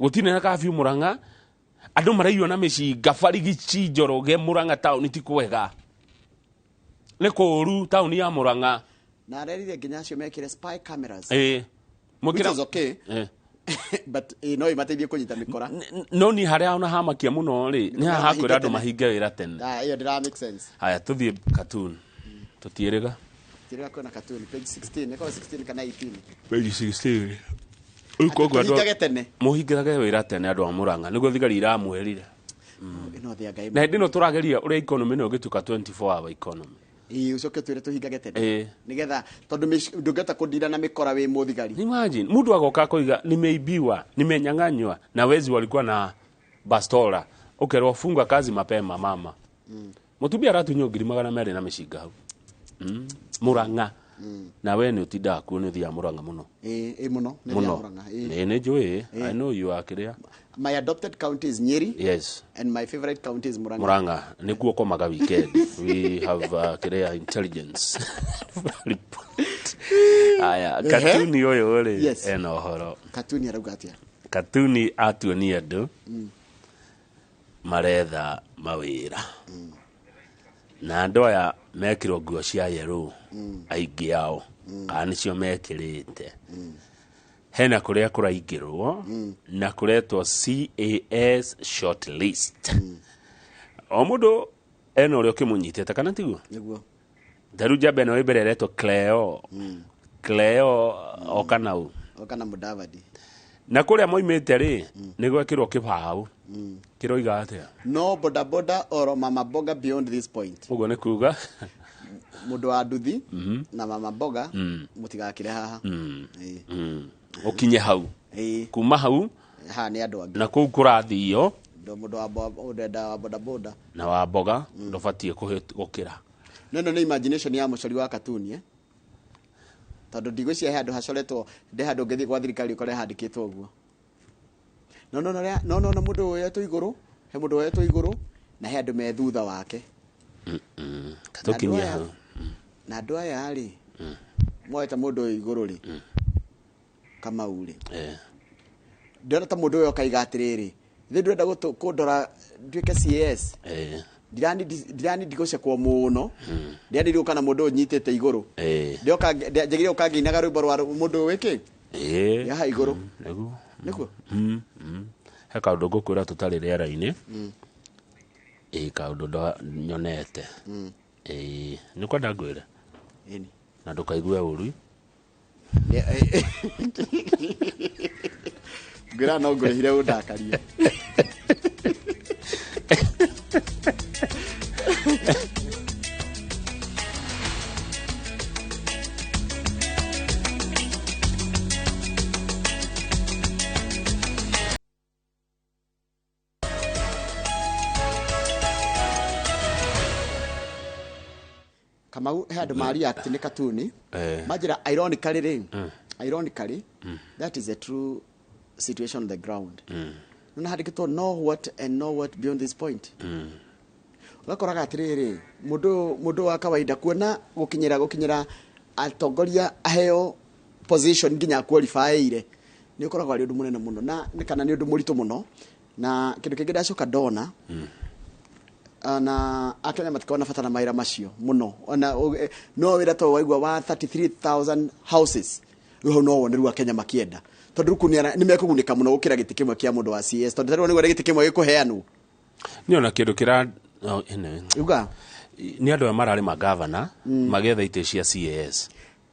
[SPEAKER 2] Gũtirĩ na curfew Murang'a. Andũ maraiywo na mĩcinga barigici Njoroge Murang'a taũni ti kwega. Nĩ kũũru taũni ya Murang'a.
[SPEAKER 3] Na arerire nginya acio mekĩre spy cameras.
[SPEAKER 2] Mwĩkĩra
[SPEAKER 3] Which is okay. But no imateithie kũnyita mĩkora.
[SPEAKER 2] No ni harĩa ona hamakia mũno rĩ, nĩ haha hakwĩra andũ mahinge wĩra tene.
[SPEAKER 3] Ah, ĩyo ndĩra make sense.
[SPEAKER 2] Haya tũthiĩ cartoon. Tũtiĩrĩga.
[SPEAKER 3] Tũtiĩrĩga kwĩna cartoon page 16, ĩkorwo 16 kana 18.
[SPEAKER 2] Page 16. Rĩu koguo andũ
[SPEAKER 3] Tũhingage tene.
[SPEAKER 2] Mũhingage wĩra tene andũ a Murang'a nĩguo thigari iramwĩrire.
[SPEAKER 3] Ĩno thĩ ya Ngai.
[SPEAKER 2] Na hĩndĩ ĩno tũrageria ũrĩa economy ĩno ĩngĩtuĩka 24 hour economy.
[SPEAKER 3] Ĩĩ, ũcoke ũtwĩre tũhingage tene. Nĩgetha tondũ ndũngĩhota kũndira na mĩkora wĩ mũthigari.
[SPEAKER 2] Imagine mtu agoka akoiga nimeibiwa, nimenyang'anywa na wezi walikuwa na bastola. Ukerwo funga kazi mapema mama. Mũtumia aratunywo 200,000 na mĩcinga hau. Murang'a. Na we nĩ ũtindaga kuo, nĩ ũthiaga Murang'a mũno.
[SPEAKER 3] Ĩĩ, mũno, nĩ
[SPEAKER 2] Mũno.
[SPEAKER 3] thiaga Murang'a. Ĩĩ.
[SPEAKER 2] Nĩ njũĩ. I know you are kĩrĩa.
[SPEAKER 3] My adopted county is Nyeri.
[SPEAKER 2] Yes.
[SPEAKER 3] And my favorite county is Murang'a.
[SPEAKER 2] Murang'a nĩkuo komaga weekend. We have kĩrĩa intelligence report. Aya, katuni ũyũ rĩ
[SPEAKER 3] Yes.
[SPEAKER 2] ena ũhoro.
[SPEAKER 3] Katuni arauga atĩa?
[SPEAKER 2] Katuni atuonia andũ maretha mawĩra. Na andũ aya mekĩrwo nguo cia yellow aingĩ ao kana nĩcio mekĩrĩte. Hena kũrĩa kũraingĩrwo na kũretwo CAS shortlist. O mũndũ ena ũrĩa ũkĩmũnyitĩte kana tiguo?
[SPEAKER 3] Nĩguo.
[SPEAKER 2] Ta rĩu njamba ĩno ĩ mbere ĩretwo Cleo. Cleo Okanau.
[SPEAKER 3] Okana Mudavadi.
[SPEAKER 2] Na kũrĩa moimĩte rĩ nĩ gwekĩrwo kĩbaũ kĩroiga atĩa?
[SPEAKER 3] No boda boda or mama boga beyond this point.
[SPEAKER 2] Ũguo nĩ kuga
[SPEAKER 3] Mũndũ wa nduthi na mama boga mũtigakĩre haha.
[SPEAKER 2] Ũkinye hau. Kuma hau
[SPEAKER 3] Haha nĩ andũ angĩ.
[SPEAKER 2] na kũu kũrathio
[SPEAKER 3] Mũndũ wa ũrenda wa boda boda.
[SPEAKER 2] na wa mboga ndũbatiĩ gũkĩra.
[SPEAKER 3] No ĩno nĩ imagination ya mũcori wa katuni eh? Tondũ ndigwĩciria he handũ hacoretwo, ndĩ handũ ũngĩthiĩ gwa thirikari ũkore handĩkĩtwo ũguo. No no no no no mũndũ woetwo igũrũ, he mũndũ woetwo igũrũ na he andũ me thutha wake.
[SPEAKER 2] Tũkinyie hau.
[SPEAKER 3] Na andũ aya rĩ, moete mũndũ ũyũ igũrũ rĩ, Kamau rĩ. Ndĩrona ta mũndũ ũyũ akaiga atĩrĩrĩ, ithuĩ ndũrenda kũndora nduĩke CAS. Ndirani ndigũcekwo mũno. Ndirani gũka na mũndũ ũyũ nyitĩte igũrũ. Ndioka njagĩrĩire gũka ngĩinaga rwĩmbo rwa mũndũ ũyũ wĩkĩ? Haha igũrũ.
[SPEAKER 2] Nĩguo.
[SPEAKER 3] Nĩguo?
[SPEAKER 2] He kaũndũ ngũkwĩra tũtarĩ rĩera-inĩ. Ĩĩ, kaũndũ nyonete. Ĩĩ, nĩ ũkwenda ngwĩre?
[SPEAKER 3] Ĩni.
[SPEAKER 2] Na ndũkaigue ũru.
[SPEAKER 3] Ngwĩra no ngũrĩhire ũndakarie. Kamau he andũ ma react nĩ katuni.
[SPEAKER 2] Eh.
[SPEAKER 3] Manjĩra ironically rĩ, ironically that is a true situation on the ground. Nona handĩkĩtwo no what and no what beyond this point. Ũgakoraga atĩrĩrĩ, mũndũ wa kawaida kuona gũkinyĩra atongoria aheo position nginya qualify-ire nĩ ũkoragwo arĩ ũndũ mũnene mũno na nĩ kana nĩ ũndũ mũritũ mũno. Na kĩndũ kĩngĩ ndacoka ndona, na akenya matikoragwo na bata na mawĩra macio mũno. Ona no wĩra to waigua wa 33,000 houses, rĩu hau no wone rĩu akenya makĩenda, tondũ rĩu kũu nĩ mekũgunĩka mũno gũkĩra gĩtĩ kĩmwe kĩa mũndũ wa CS, tondũ tarĩu nĩguo gĩtĩ kĩmwe gĩkũheanwo.
[SPEAKER 2] Nĩ ona kĩndũ kĩra oh, anyway.
[SPEAKER 3] Uga.
[SPEAKER 2] Nĩ andũ aya mararĩ magavana magĩetha itĩ cia CAS.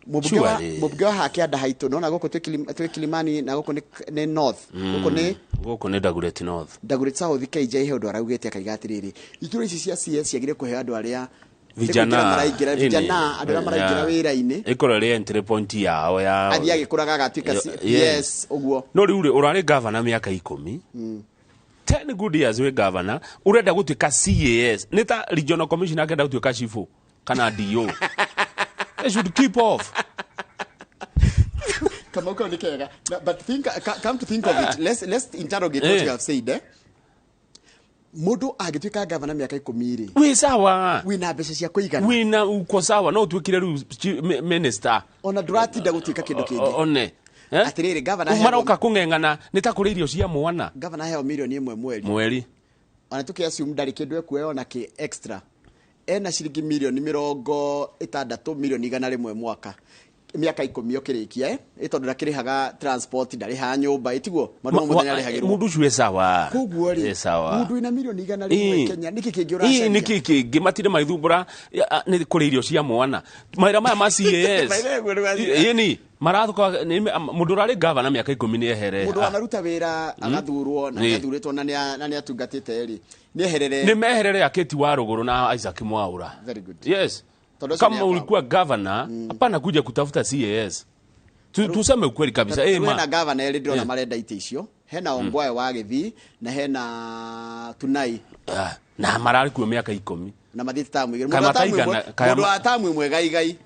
[SPEAKER 3] Mũmbunge
[SPEAKER 2] Surely.
[SPEAKER 3] Mũmbunge wa Hakĩanda haitũ, nona gũkũ twĩ Kilimani na gũkũ nĩ North, gũkũ nĩ
[SPEAKER 2] Gũkũ nĩ Dagoretti North.
[SPEAKER 3] Dagoretti South. KJ he ũndũ araugĩte, akaiga atĩrĩrĩ, iturwa ici cia CS ciagĩrĩire kũheo andũ arĩa
[SPEAKER 2] Vijana.
[SPEAKER 3] nĩ kũingĩra maraingĩra, vijana, andũ arĩa maraingĩra wĩra-inĩ.
[SPEAKER 2] Ĩkorwo ĩrĩ entry point yao ya
[SPEAKER 3] athiĩ agĩkũraga agatuĩka
[SPEAKER 2] Yes.
[SPEAKER 3] PS ũguo.
[SPEAKER 2] No rĩu rĩ, ũrarĩ gavana mĩaka 10, 10 good years wĩ gavana, ũrenda gũtuĩka CAS, nĩ ta regional commissioner akenda gũtuĩka chifu kana DO. They should keep off.
[SPEAKER 3] Kamau kau nĩ kega. But think, come to think of it, let's interrogate what you have said, eh? Mũndũ angĩtuĩka gavana mĩaka 10 rĩ,
[SPEAKER 2] wĩ sawa,
[SPEAKER 3] wĩna mbeca cia kũigana,
[SPEAKER 2] wĩna uko sawa, no ũtuĩkire rĩu minister.
[SPEAKER 3] Ona ndũratinda gũtuĩka kĩndũ kĩngĩ.
[SPEAKER 2] One.
[SPEAKER 3] Atĩrĩrĩ, gavana aheagwo-
[SPEAKER 2] Maroka kũng'eng'ana nĩ ta kũrĩ irio cia mwana.
[SPEAKER 3] Gavana aheo mirioni 1 mweri.
[SPEAKER 2] Mweri.
[SPEAKER 3] Ona tũkĩ assume ndarĩ kĩndũ ekuoya ona kĩ extra, ena ciringi mirioni 60, mirioni 100 mwaka, mĩaka 10 ũkĩrĩkia, eh, ĩ tondũ ndakĩrĩhaga transport, ndarĩhaga nyũmba, ĩtiguo maũndũ ma mũthenya arĩhagĩrwo.
[SPEAKER 2] Mũndũ ũcio e sawa.
[SPEAKER 3] Koguo rĩ,
[SPEAKER 2] E sawa.
[SPEAKER 3] mũndũ wĩna mirioni 100 Kenya, nĩkĩ kĩngĩ
[SPEAKER 2] Ĩ,
[SPEAKER 3] ũracaria?
[SPEAKER 2] nĩkĩ kĩngĩ matinde magĩthumbũra nĩ kũrĩ irio cia mwana, mawĩra maya ma CAS?
[SPEAKER 3] Maithe, mũndũ wa CAS.
[SPEAKER 2] Ĩni marathũka mũndũ ũrarĩ gavana mĩaka 10 nĩ ehere.
[SPEAKER 3] Mũndũ wanaruta wĩra agathurwo na nĩathurĩtwo na nĩatungatĩte rĩ, nĩeherere.
[SPEAKER 2] Nĩ meherere Aketi wa Rũgũrũ na Isaac Mwaura.
[SPEAKER 3] Very good.
[SPEAKER 2] Yes.
[SPEAKER 3] Tondũ ũcio
[SPEAKER 2] Kama
[SPEAKER 3] nĩ akwao.
[SPEAKER 2] ulikuwa governor, hapana kuja kutafuta CAS. Tuseme ukweli kabisa, eh,
[SPEAKER 3] hena
[SPEAKER 2] ma
[SPEAKER 3] gavana erĩ ndĩrona marenda itĩ icio, hena Ongwae wa Gĩthii na hena Tunai.
[SPEAKER 2] Ah, na mararĩ kuo mĩaka 10.
[SPEAKER 3] Na mathiĩte tamu igĩrĩ.
[SPEAKER 2] Kaya
[SPEAKER 3] Mũndũ wa tamu
[SPEAKER 2] mataigana-
[SPEAKER 3] ĩmwe-
[SPEAKER 2] kaya
[SPEAKER 3] mũndũ wa tamu ĩmwe gaigai.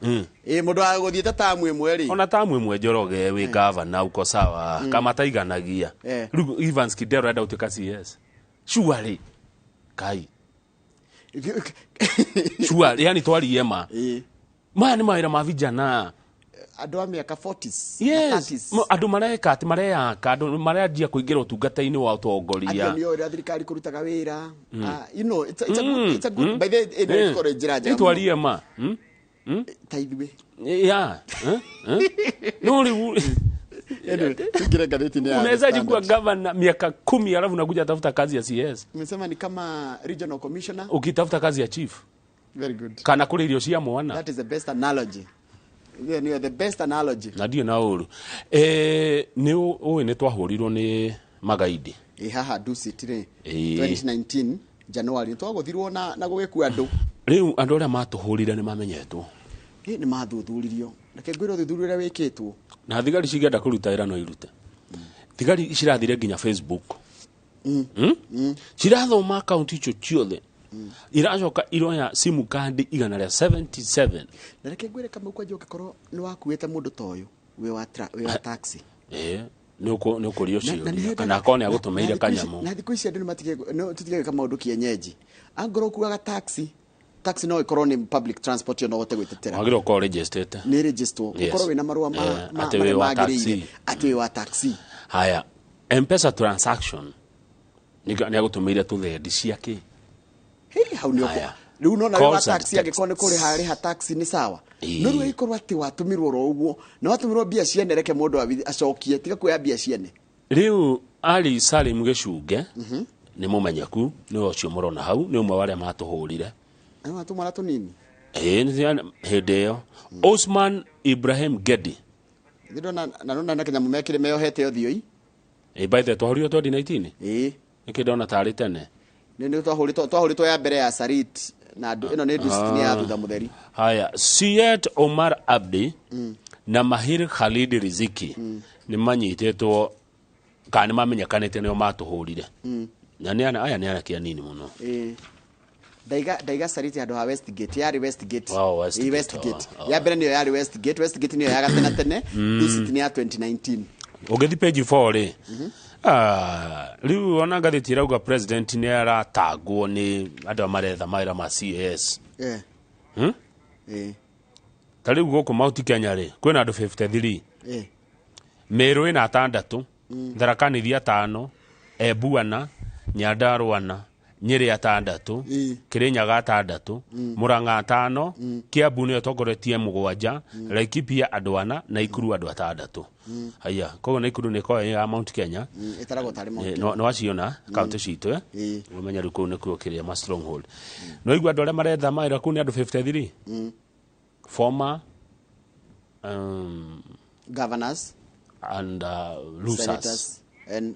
[SPEAKER 3] Ĩ, mũndũ wa gũthiĩte tamu ĩmwe rĩ,
[SPEAKER 2] Ona tamu ĩmwe, Njoroge, wĩ gavana uko sawa, kama mataiganagia. Rĩu Evans Kidero arenda gũtuĩka CS, surely kai, surely, yani twarie ma, maya nĩ mawĩra ma vijana.
[SPEAKER 3] Andũ a mĩaka 40s na
[SPEAKER 2] Yes.
[SPEAKER 3] 30s.
[SPEAKER 2] Andũ mareka atĩ mareyaka, andũ maranjia kũingĩra ũtungata-inĩ wa ũtongoria.
[SPEAKER 3] Andũ nĩo ũrĩa thirikari kũrutaga wĩra. Ah, it's a good, by the way, ĩno ĩkorwo njĩra njega mũno.
[SPEAKER 2] Nĩtwarie ma.
[SPEAKER 3] Ta ithuĩ.
[SPEAKER 2] Ya, eh? Eh? No rĩu
[SPEAKER 3] Anyway, tuingĩre ngathĩti-inĩ ya The
[SPEAKER 2] unawezaje kuwa
[SPEAKER 3] Standard.
[SPEAKER 2] gavana miaka 10 alafu unakuja tafuta kazi ya CS?
[SPEAKER 3] Umesema ni kama regional commissioner.
[SPEAKER 2] Ukitafuta kazi ya chief
[SPEAKER 3] Very good.
[SPEAKER 2] kana kũrĩ irio cia mwana.
[SPEAKER 3] That is the best analogy. Yeah, ni the best analogy.
[SPEAKER 2] Na ndirĩ na ũru, nĩ ũĩ nĩ twahũrirwo nĩ magaidi.
[SPEAKER 3] Ĩ, haha Dusit rĩ,
[SPEAKER 2] Ĩ.
[SPEAKER 3] 2019 January twagũthirwo na gũgĩkua andũ.
[SPEAKER 2] Rĩu andũ arĩa matũhũrire nĩ mamenyetwo.
[SPEAKER 3] Ĩ, nĩ mathuthuririo, reke ngwĩre ũthuthuria ũrĩa wĩkĩtwo.
[SPEAKER 2] Na thigari cingĩenda kũruta wĩra no irute. Thigari cirathire nginya Facebook. Cirathoma akaunti icio ciothe, iracoka iroya simu kandi 177.
[SPEAKER 3] Na reke ngwĩre, Kamau, kwanja ũngĩkorwo nĩ wakuĩte mũndũ ta ũyũ wĩ wa taxi,
[SPEAKER 2] Nĩ ũkũrio
[SPEAKER 3] Na nĩ
[SPEAKER 2] ciũria
[SPEAKER 3] hendaga-
[SPEAKER 2] kana akorwo nĩ agũtũmĩire
[SPEAKER 3] na thikũ ici-
[SPEAKER 2] kanyamũ.
[SPEAKER 3] Na thikũ ici andũ nĩ matige no tũtige gwĩka maũndũ kienyeji. Angorwo ũkuaga taxi, taxi no ĩkorwo nĩ public transport, yo no ũhote gwĩtetera.
[SPEAKER 2] Wagĩrĩirwo ũkorwo registered.
[SPEAKER 3] Nĩ register, ũkorwo wĩna marũa
[SPEAKER 2] Atĩ
[SPEAKER 3] marĩa
[SPEAKER 2] wĩ wa
[SPEAKER 3] magĩrĩire
[SPEAKER 2] taxi.
[SPEAKER 3] atĩ wĩ wa taxi.
[SPEAKER 2] Haya, Mpesa transaction nĩ agũtũmĩire tũthendi cia kĩ?
[SPEAKER 3] Hĩ, hau nĩ ũkũ
[SPEAKER 2] Haya.
[SPEAKER 3] Rĩu nona wĩ wa
[SPEAKER 2] Calls and
[SPEAKER 3] taxi, angĩkorwo nĩ kũrĩha rĩha taxi nĩ sawa. No rĩu ĩkorwo atĩ watũmirwo oro ũguo na watũmirwo mbia ciene, reke mũndũ acokie, tiga kuoya mbia ciene.
[SPEAKER 2] Rĩu Ali Salim Gĩcunge nĩ mũmenyeku, nĩ ũcio mũrona hau, nĩ ũmwe wa arĩa matũhũrire.
[SPEAKER 3] Nĩ watũmwana tũnini.
[SPEAKER 2] Ĩĩ, hĩndĩ ĩyo Osman Ibrahim Gedi.
[SPEAKER 3] Ndĩrona na nona na kanyamũ mekĩre meyohete ũthiũ-i.
[SPEAKER 2] Ĩ, by the way, twahũrirwo 2019.
[SPEAKER 3] Ĩĩ.
[SPEAKER 2] Nĩkĩ ndona tarĩ tene?
[SPEAKER 3] Nĩ twahũrĩtwo ya mbere ya Sarit na ĩno nĩ Dusit, nĩ ya thutha mũtheri.
[SPEAKER 2] Haya, Syed Omar Abdi na Mahir Khalid Riziki nĩ manyitĩtwo kana nĩ mamenyekanĩte nĩo matũhũrire. Na nĩ ana aya nĩ anake anini mũno.
[SPEAKER 3] Ĩĩ. Ndaiga Saliti handũ ha Westgate, yarĩ Westgate.
[SPEAKER 2] Oh, Westgate,
[SPEAKER 3] Ĩ, Westgate.
[SPEAKER 2] oh, oh.
[SPEAKER 3] Ya mbere nĩyo yarĩ Westgate, Westgate nĩyo ya gatene tene. Dusit nĩ ya 2019.
[SPEAKER 2] Ũgĩthi page 4 rĩ, rĩu ona ngathĩti ĩrauga president nĩ aratangwo nĩ andũ arĩa maretha mawĩra ma CAS. Hmm? Ta rĩu gũkũ Mount Kenya rĩ, kwĩna andũ 53. Meru ĩna atandatũ, Tharaka Nithi atano, Embu ana, Nyandarua ana, Nyĩrĩ atandatũ, Kĩrĩnyaga atandatũ, Mũrang'a atano, Kiambu nĩyo ĩtongoretie mũgwanja, Laikipia andũ ana, Naikuru andũ atandatũ. Haya, koguo Naikuru nĩ ĩkoragwo ĩ ya Mount Kenya.
[SPEAKER 3] Ĩtaragwo tarĩ Mount
[SPEAKER 2] Eh,
[SPEAKER 3] Kenya.
[SPEAKER 2] nĩ waciona kaunti citũ, eh? Ũmenye rĩu kũu nĩkuo kĩrĩa ma stronghold. No igua andũ arĩa maretha mawĩra kũu nĩ andũ 53 former
[SPEAKER 3] governors
[SPEAKER 2] and losers.
[SPEAKER 3] Senators and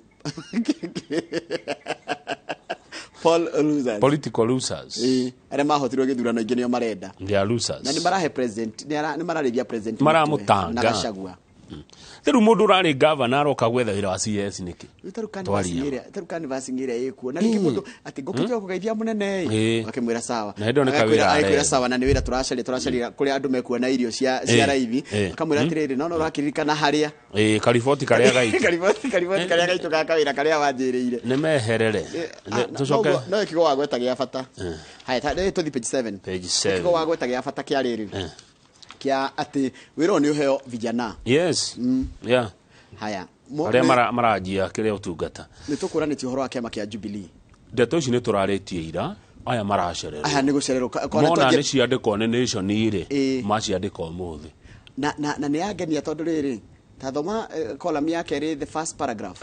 [SPEAKER 3] Paul losers.
[SPEAKER 2] Political losers.
[SPEAKER 3] Ĩ, arĩa mahotirwo gĩthurano ingĩ nĩo marenda.
[SPEAKER 2] They are losers.
[SPEAKER 3] Na nĩ marahe president, nĩ mararĩria president
[SPEAKER 2] Maramũtanga.
[SPEAKER 3] na Gachagua.
[SPEAKER 2] Rĩu mũndũ ũrarĩ gavana aroka gwetha wĩra wa CS nĩkĩ?
[SPEAKER 3] Rĩu ta rĩu
[SPEAKER 2] Twaria.
[SPEAKER 3] canvassing ĩrĩa, ta rĩu canvassing ĩrĩa ĩkuo na rĩngĩ mũndũ atĩ ngũkĩte kũgeithia mũnene ĩ, akĩmwĩra sawa.
[SPEAKER 2] Na hĩndĩ ĩyo nĩ
[SPEAKER 3] Agakwĩra-
[SPEAKER 2] kawĩra
[SPEAKER 3] agĩkwĩra
[SPEAKER 2] aretha.
[SPEAKER 3] sawa, na nĩ wĩra tũracaria kũrĩa andũ mekuona irio cia raithi. Akamwĩra atĩrĩrĩ, no ũrakĩririkana harĩa
[SPEAKER 2] Ĩ, kariboti karĩa gaitũ.
[SPEAKER 3] Kariboti karĩa gaitũ ga kawĩra karĩa wanjĩrĩire.
[SPEAKER 2] Nĩ meherere. Tũcoke
[SPEAKER 3] No gĩkigo wagweta gĩa bata. Haya, tũthiĩ page 7.
[SPEAKER 2] Page 7.
[SPEAKER 3] Gĩkigo wagweta gĩa bata kĩa rĩrĩ, kĩa atĩ wĩra ũyũ nĩ ũheo vijana.
[SPEAKER 2] Yes. Yeah.
[SPEAKER 3] Haya.
[SPEAKER 2] Arĩa maranjia kĩrĩa ũtungata.
[SPEAKER 3] Nĩ tũkũranĩtie ũhoro wa kĩama kĩa Jubilee.
[SPEAKER 2] Ndeto ici nĩ tũrarĩtie ira, aya maracererwo.
[SPEAKER 3] Aya nĩ gũcererwo.
[SPEAKER 2] Mona nĩ ciandĩkwo nĩ Nation rĩ,
[SPEAKER 3] Ĩ.
[SPEAKER 2] maciandĩka ũmũthĩ.
[SPEAKER 3] Na nĩ yangenia tondũ rĩrĩ, ta thoma column ya kerĩ, the first paragraph.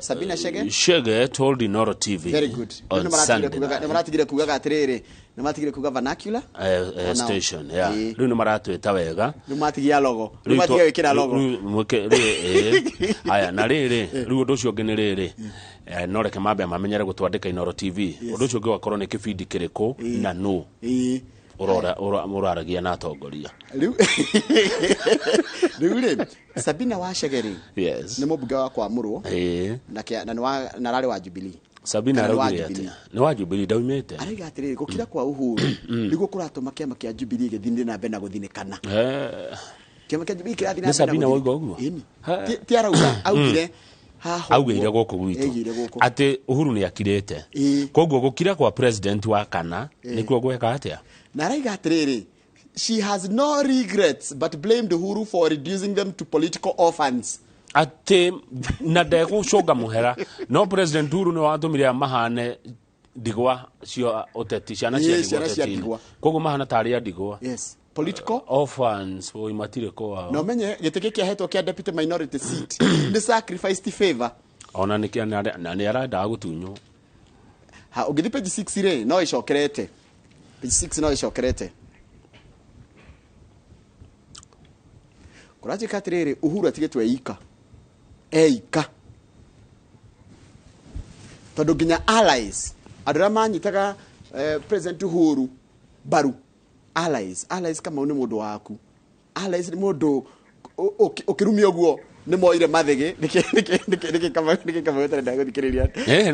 [SPEAKER 3] Sabina Chege?
[SPEAKER 2] Chege told Inoro TV
[SPEAKER 3] Very good.
[SPEAKER 2] on
[SPEAKER 3] Nĩ maratigire
[SPEAKER 2] Sunday
[SPEAKER 3] kugaga, nĩ maratigire kugaga atĩrĩrĩ, nĩ maratigire kuga vernacular. Onao.
[SPEAKER 2] Station, yeah. Rĩu nĩ maratwĩta wega.
[SPEAKER 3] Nĩ matigia logo. Nĩ
[SPEAKER 2] Rĩu
[SPEAKER 3] matigia gwĩkĩra logo.
[SPEAKER 2] Rĩu rĩu, aya, na rĩrĩ, rĩu ũndũ ũcio ũngĩ nĩ rĩrĩ, no reke mambe mamenyere gũtwandĩka Inoro TV. Ũndũ ũcio ũngĩ ũgakorwo nĩ kĩbindi kĩrĩkũ na nũ ũraragia na atongoria.
[SPEAKER 3] Rĩu rĩ, Sabina Wachege rĩ, nĩ mũmbunge wa Kwamũrwo na na nĩ na ararĩ wa Jubilee.
[SPEAKER 2] Sabina
[SPEAKER 3] Kana nĩ wa
[SPEAKER 2] araugire
[SPEAKER 3] Jubilee.
[SPEAKER 2] atĩa? Nĩ wa Jubilee ndaumĩte.
[SPEAKER 3] Arauga atĩrĩrĩ, gũkira kwa Uhuru nĩguo kũratũma kĩama kĩa Jubilee gĩthiĩ na mbere na gũthinĩkana. Kĩama kĩa Jubilee kĩrathiĩ na
[SPEAKER 2] Nĩ
[SPEAKER 3] mbere na
[SPEAKER 2] Sabina
[SPEAKER 3] gũthinĩkana.
[SPEAKER 2] wauga ũguo?
[SPEAKER 3] Ĩni. Ti arauga, augire haha
[SPEAKER 2] Augĩire
[SPEAKER 3] ũguo.
[SPEAKER 2] gũkũ gwitũ
[SPEAKER 3] Augire gũkũ.
[SPEAKER 2] Atĩ Uhuru nĩ akirĩte, koguo gũkira kwa president wa kana nĩkuo gweka atĩa?
[SPEAKER 3] Na araiga atĩrĩrĩ, she has no regrets but blamed Uhuru for reducing them to political orphans.
[SPEAKER 2] Atĩ na ndegũcũnga mũhera, no president Uhuru nĩ watũmire aya mahane ndigwa cio ũteti, ciana cia
[SPEAKER 3] Ĩĩ,
[SPEAKER 2] ndigwa
[SPEAKER 3] ciana cia
[SPEAKER 2] ũteti-inĩ.
[SPEAKER 3] ndigwa.
[SPEAKER 2] Koguo mahana tarĩ a ndigwa.
[SPEAKER 3] Yes, political
[SPEAKER 2] orphans, oi, matirĩ kwao.
[SPEAKER 3] Na ũmenye gĩtĩ gĩkĩ ahetwo kĩa deputy minority seat nĩ sacrificed favor.
[SPEAKER 2] Ona nĩ na nĩ arendaga gũtunywo.
[SPEAKER 3] Ha, ũngĩthiĩ page 6 rĩ, no ĩcokerete. Page 6 no ĩcokerete. Kũranjĩka atĩrĩrĩ, Uhuru atigĩtwo eika eika, tondũ nginya allies, andũ arĩa manyitaga president Uhuru mbaru, allies Kamau nĩ mũndũ waku, allies nĩ mũndũ ũkĩrumia ũguo nĩ moire mathĩgĩ. Nĩkĩ Kamau ũtarenda gũthikĩrĩria?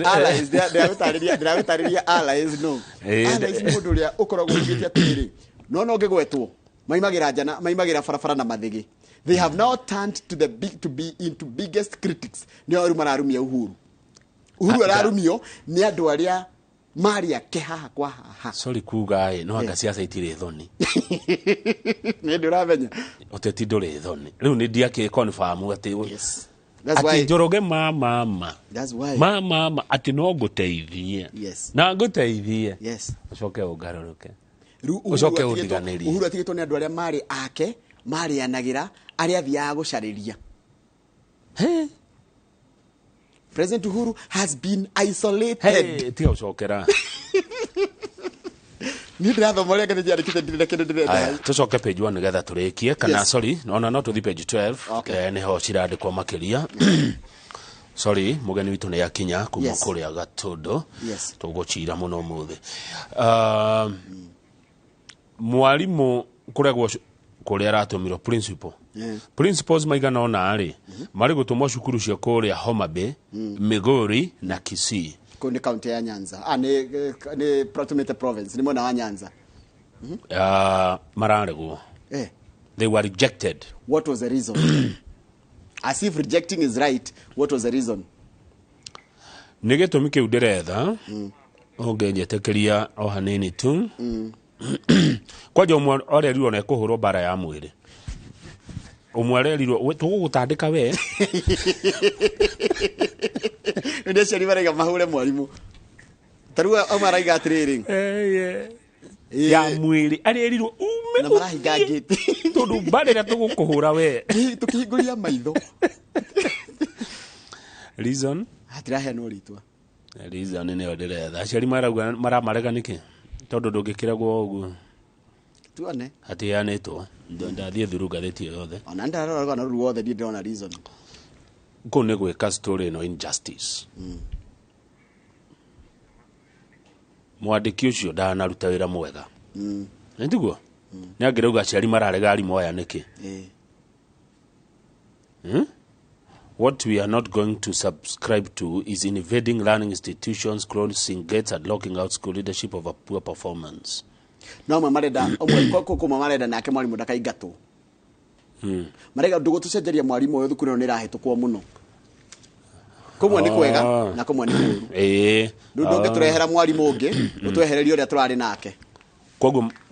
[SPEAKER 3] Allies, ndĩragũtarĩria allies no allies nĩ mũndũ ũrĩa ũkoragwo ugĩte atĩrĩrĩ, no ngĩgwetwo maimagĩra njana, maimagĩra barabara na mathĩgĩ. They have now turned to the big, to be into biggest critics. Nĩo rĩu mararumia Uhuru. Uhuru ararumio nĩ andũ arĩa marĩ ake haha kwa haha.
[SPEAKER 2] Sorry kuga ĩ, no anga ciaca itirĩ thoni.
[SPEAKER 3] Nĩ ndĩ ũramenya.
[SPEAKER 2] Ũteti ndũrĩ thoni. Rĩu nĩ ndiakĩ confirm atĩ
[SPEAKER 3] That's
[SPEAKER 2] atĩ Njoroge ma mama
[SPEAKER 3] That's why.
[SPEAKER 2] ma mama atĩ no ngũteithie na ngũteithie, ũcoke ũngarũrũke,
[SPEAKER 3] Rĩu Uhuru
[SPEAKER 2] ũcoke ũndiganĩrie.
[SPEAKER 3] Uhuru atigĩtwo nĩ andũ arĩa marĩ ake, marĩanagĩra, arĩa athiaga gũcarĩria. President Uhuru has been isolated.
[SPEAKER 2] Hey, tiga gũcokera.
[SPEAKER 3] Niĩ ndĩrathoma ũrĩa ngathĩti yandĩkĩte, ndirĩ na kĩndũ ndĩrenda.
[SPEAKER 2] Aya, tũcoke page 1 nĩgetha tũrĩkie, kana sorry, ona no tũthi page 12. Nĩho cirandĩkwo makĩria. Sorry, mũgeni witũ nĩ akinya kuma kũrĩa Gatũndũ. Tũgũcira mũno ũmũthĩ. Mwarimũ kũregwo kũrĩa aratũmirwo, principal, principals maigana ũna rĩ, marĩ gũtũmwo cukuru cia kũrĩa Homa Bay, Migori na Kisii.
[SPEAKER 3] Kũu nĩ kaunti ya Nyanza. Ah, nĩ tumĩte province, nĩ mwena wa Nyanza.
[SPEAKER 2] Mararegwo.
[SPEAKER 3] Eh.
[SPEAKER 2] They were rejected.
[SPEAKER 3] What was the reason? As if rejecting is right, what was the reason?
[SPEAKER 2] Nä gä tå mi kä u ndä retha ũngĩnjĩtĩkĩria o hanini tu. Kwanja ũmwe arerirwo na ekũhũrwo mbara ya mwĩrĩ, ũmwe arerirwo "We, tũgũgũtandĩka we."
[SPEAKER 3] Nĩ aciari maraiga mahũre mwarimũ. Ta rĩu amwe araiga atĩrĩrĩ,
[SPEAKER 2] ya mwĩrĩ arerirwo ume
[SPEAKER 3] na marahinga
[SPEAKER 2] ũthiĩ,
[SPEAKER 3] ngĩti
[SPEAKER 2] tondũ mbara ĩrĩa tũgũkũhũra we.
[SPEAKER 3] Tũkĩhingũria maitho.
[SPEAKER 2] Reason.
[SPEAKER 3] Hatiraheanwo rĩtwa.
[SPEAKER 2] Reason nĩyo ndĩretha. Aciari marauga maramarega nĩkĩ, tondũ ndũngĩkĩregwo ũguo.
[SPEAKER 3] Tuone.
[SPEAKER 2] Hatiheanĩtwo. Ndathiĩ thuru ngathĩti ĩyo yothe.
[SPEAKER 3] Ona ndarora rũgano rũu ruothe, ndirĩ ndĩrona reason.
[SPEAKER 2] Kũu nĩ gwĩka story ĩno injustice. Mwandĩki ũcio ndanaruta wĩra mwega. Nĩ tiguo nĩ angĩrauga aciari mararega arimũ aya nĩkĩ? What we are not going to subscribe to is invading learning institutions, closing gates and locking out school leadership over poor performance.
[SPEAKER 3] No amwe marenda ũmwe kũmwe marenda nake mwarimũ ndakaingatwo. Maraiga ndũgũtũcenjeria mwarimũ ũyũ, thukuru ĩno nĩ ĩrahĩtũkwo mũno. Kũmwe nĩ kwega na kũmwe nĩ kũũru. Rĩu ndũngĩtũrehera mwarimũ ũngĩ ũtwehererie ũrĩa tũrarĩ nake.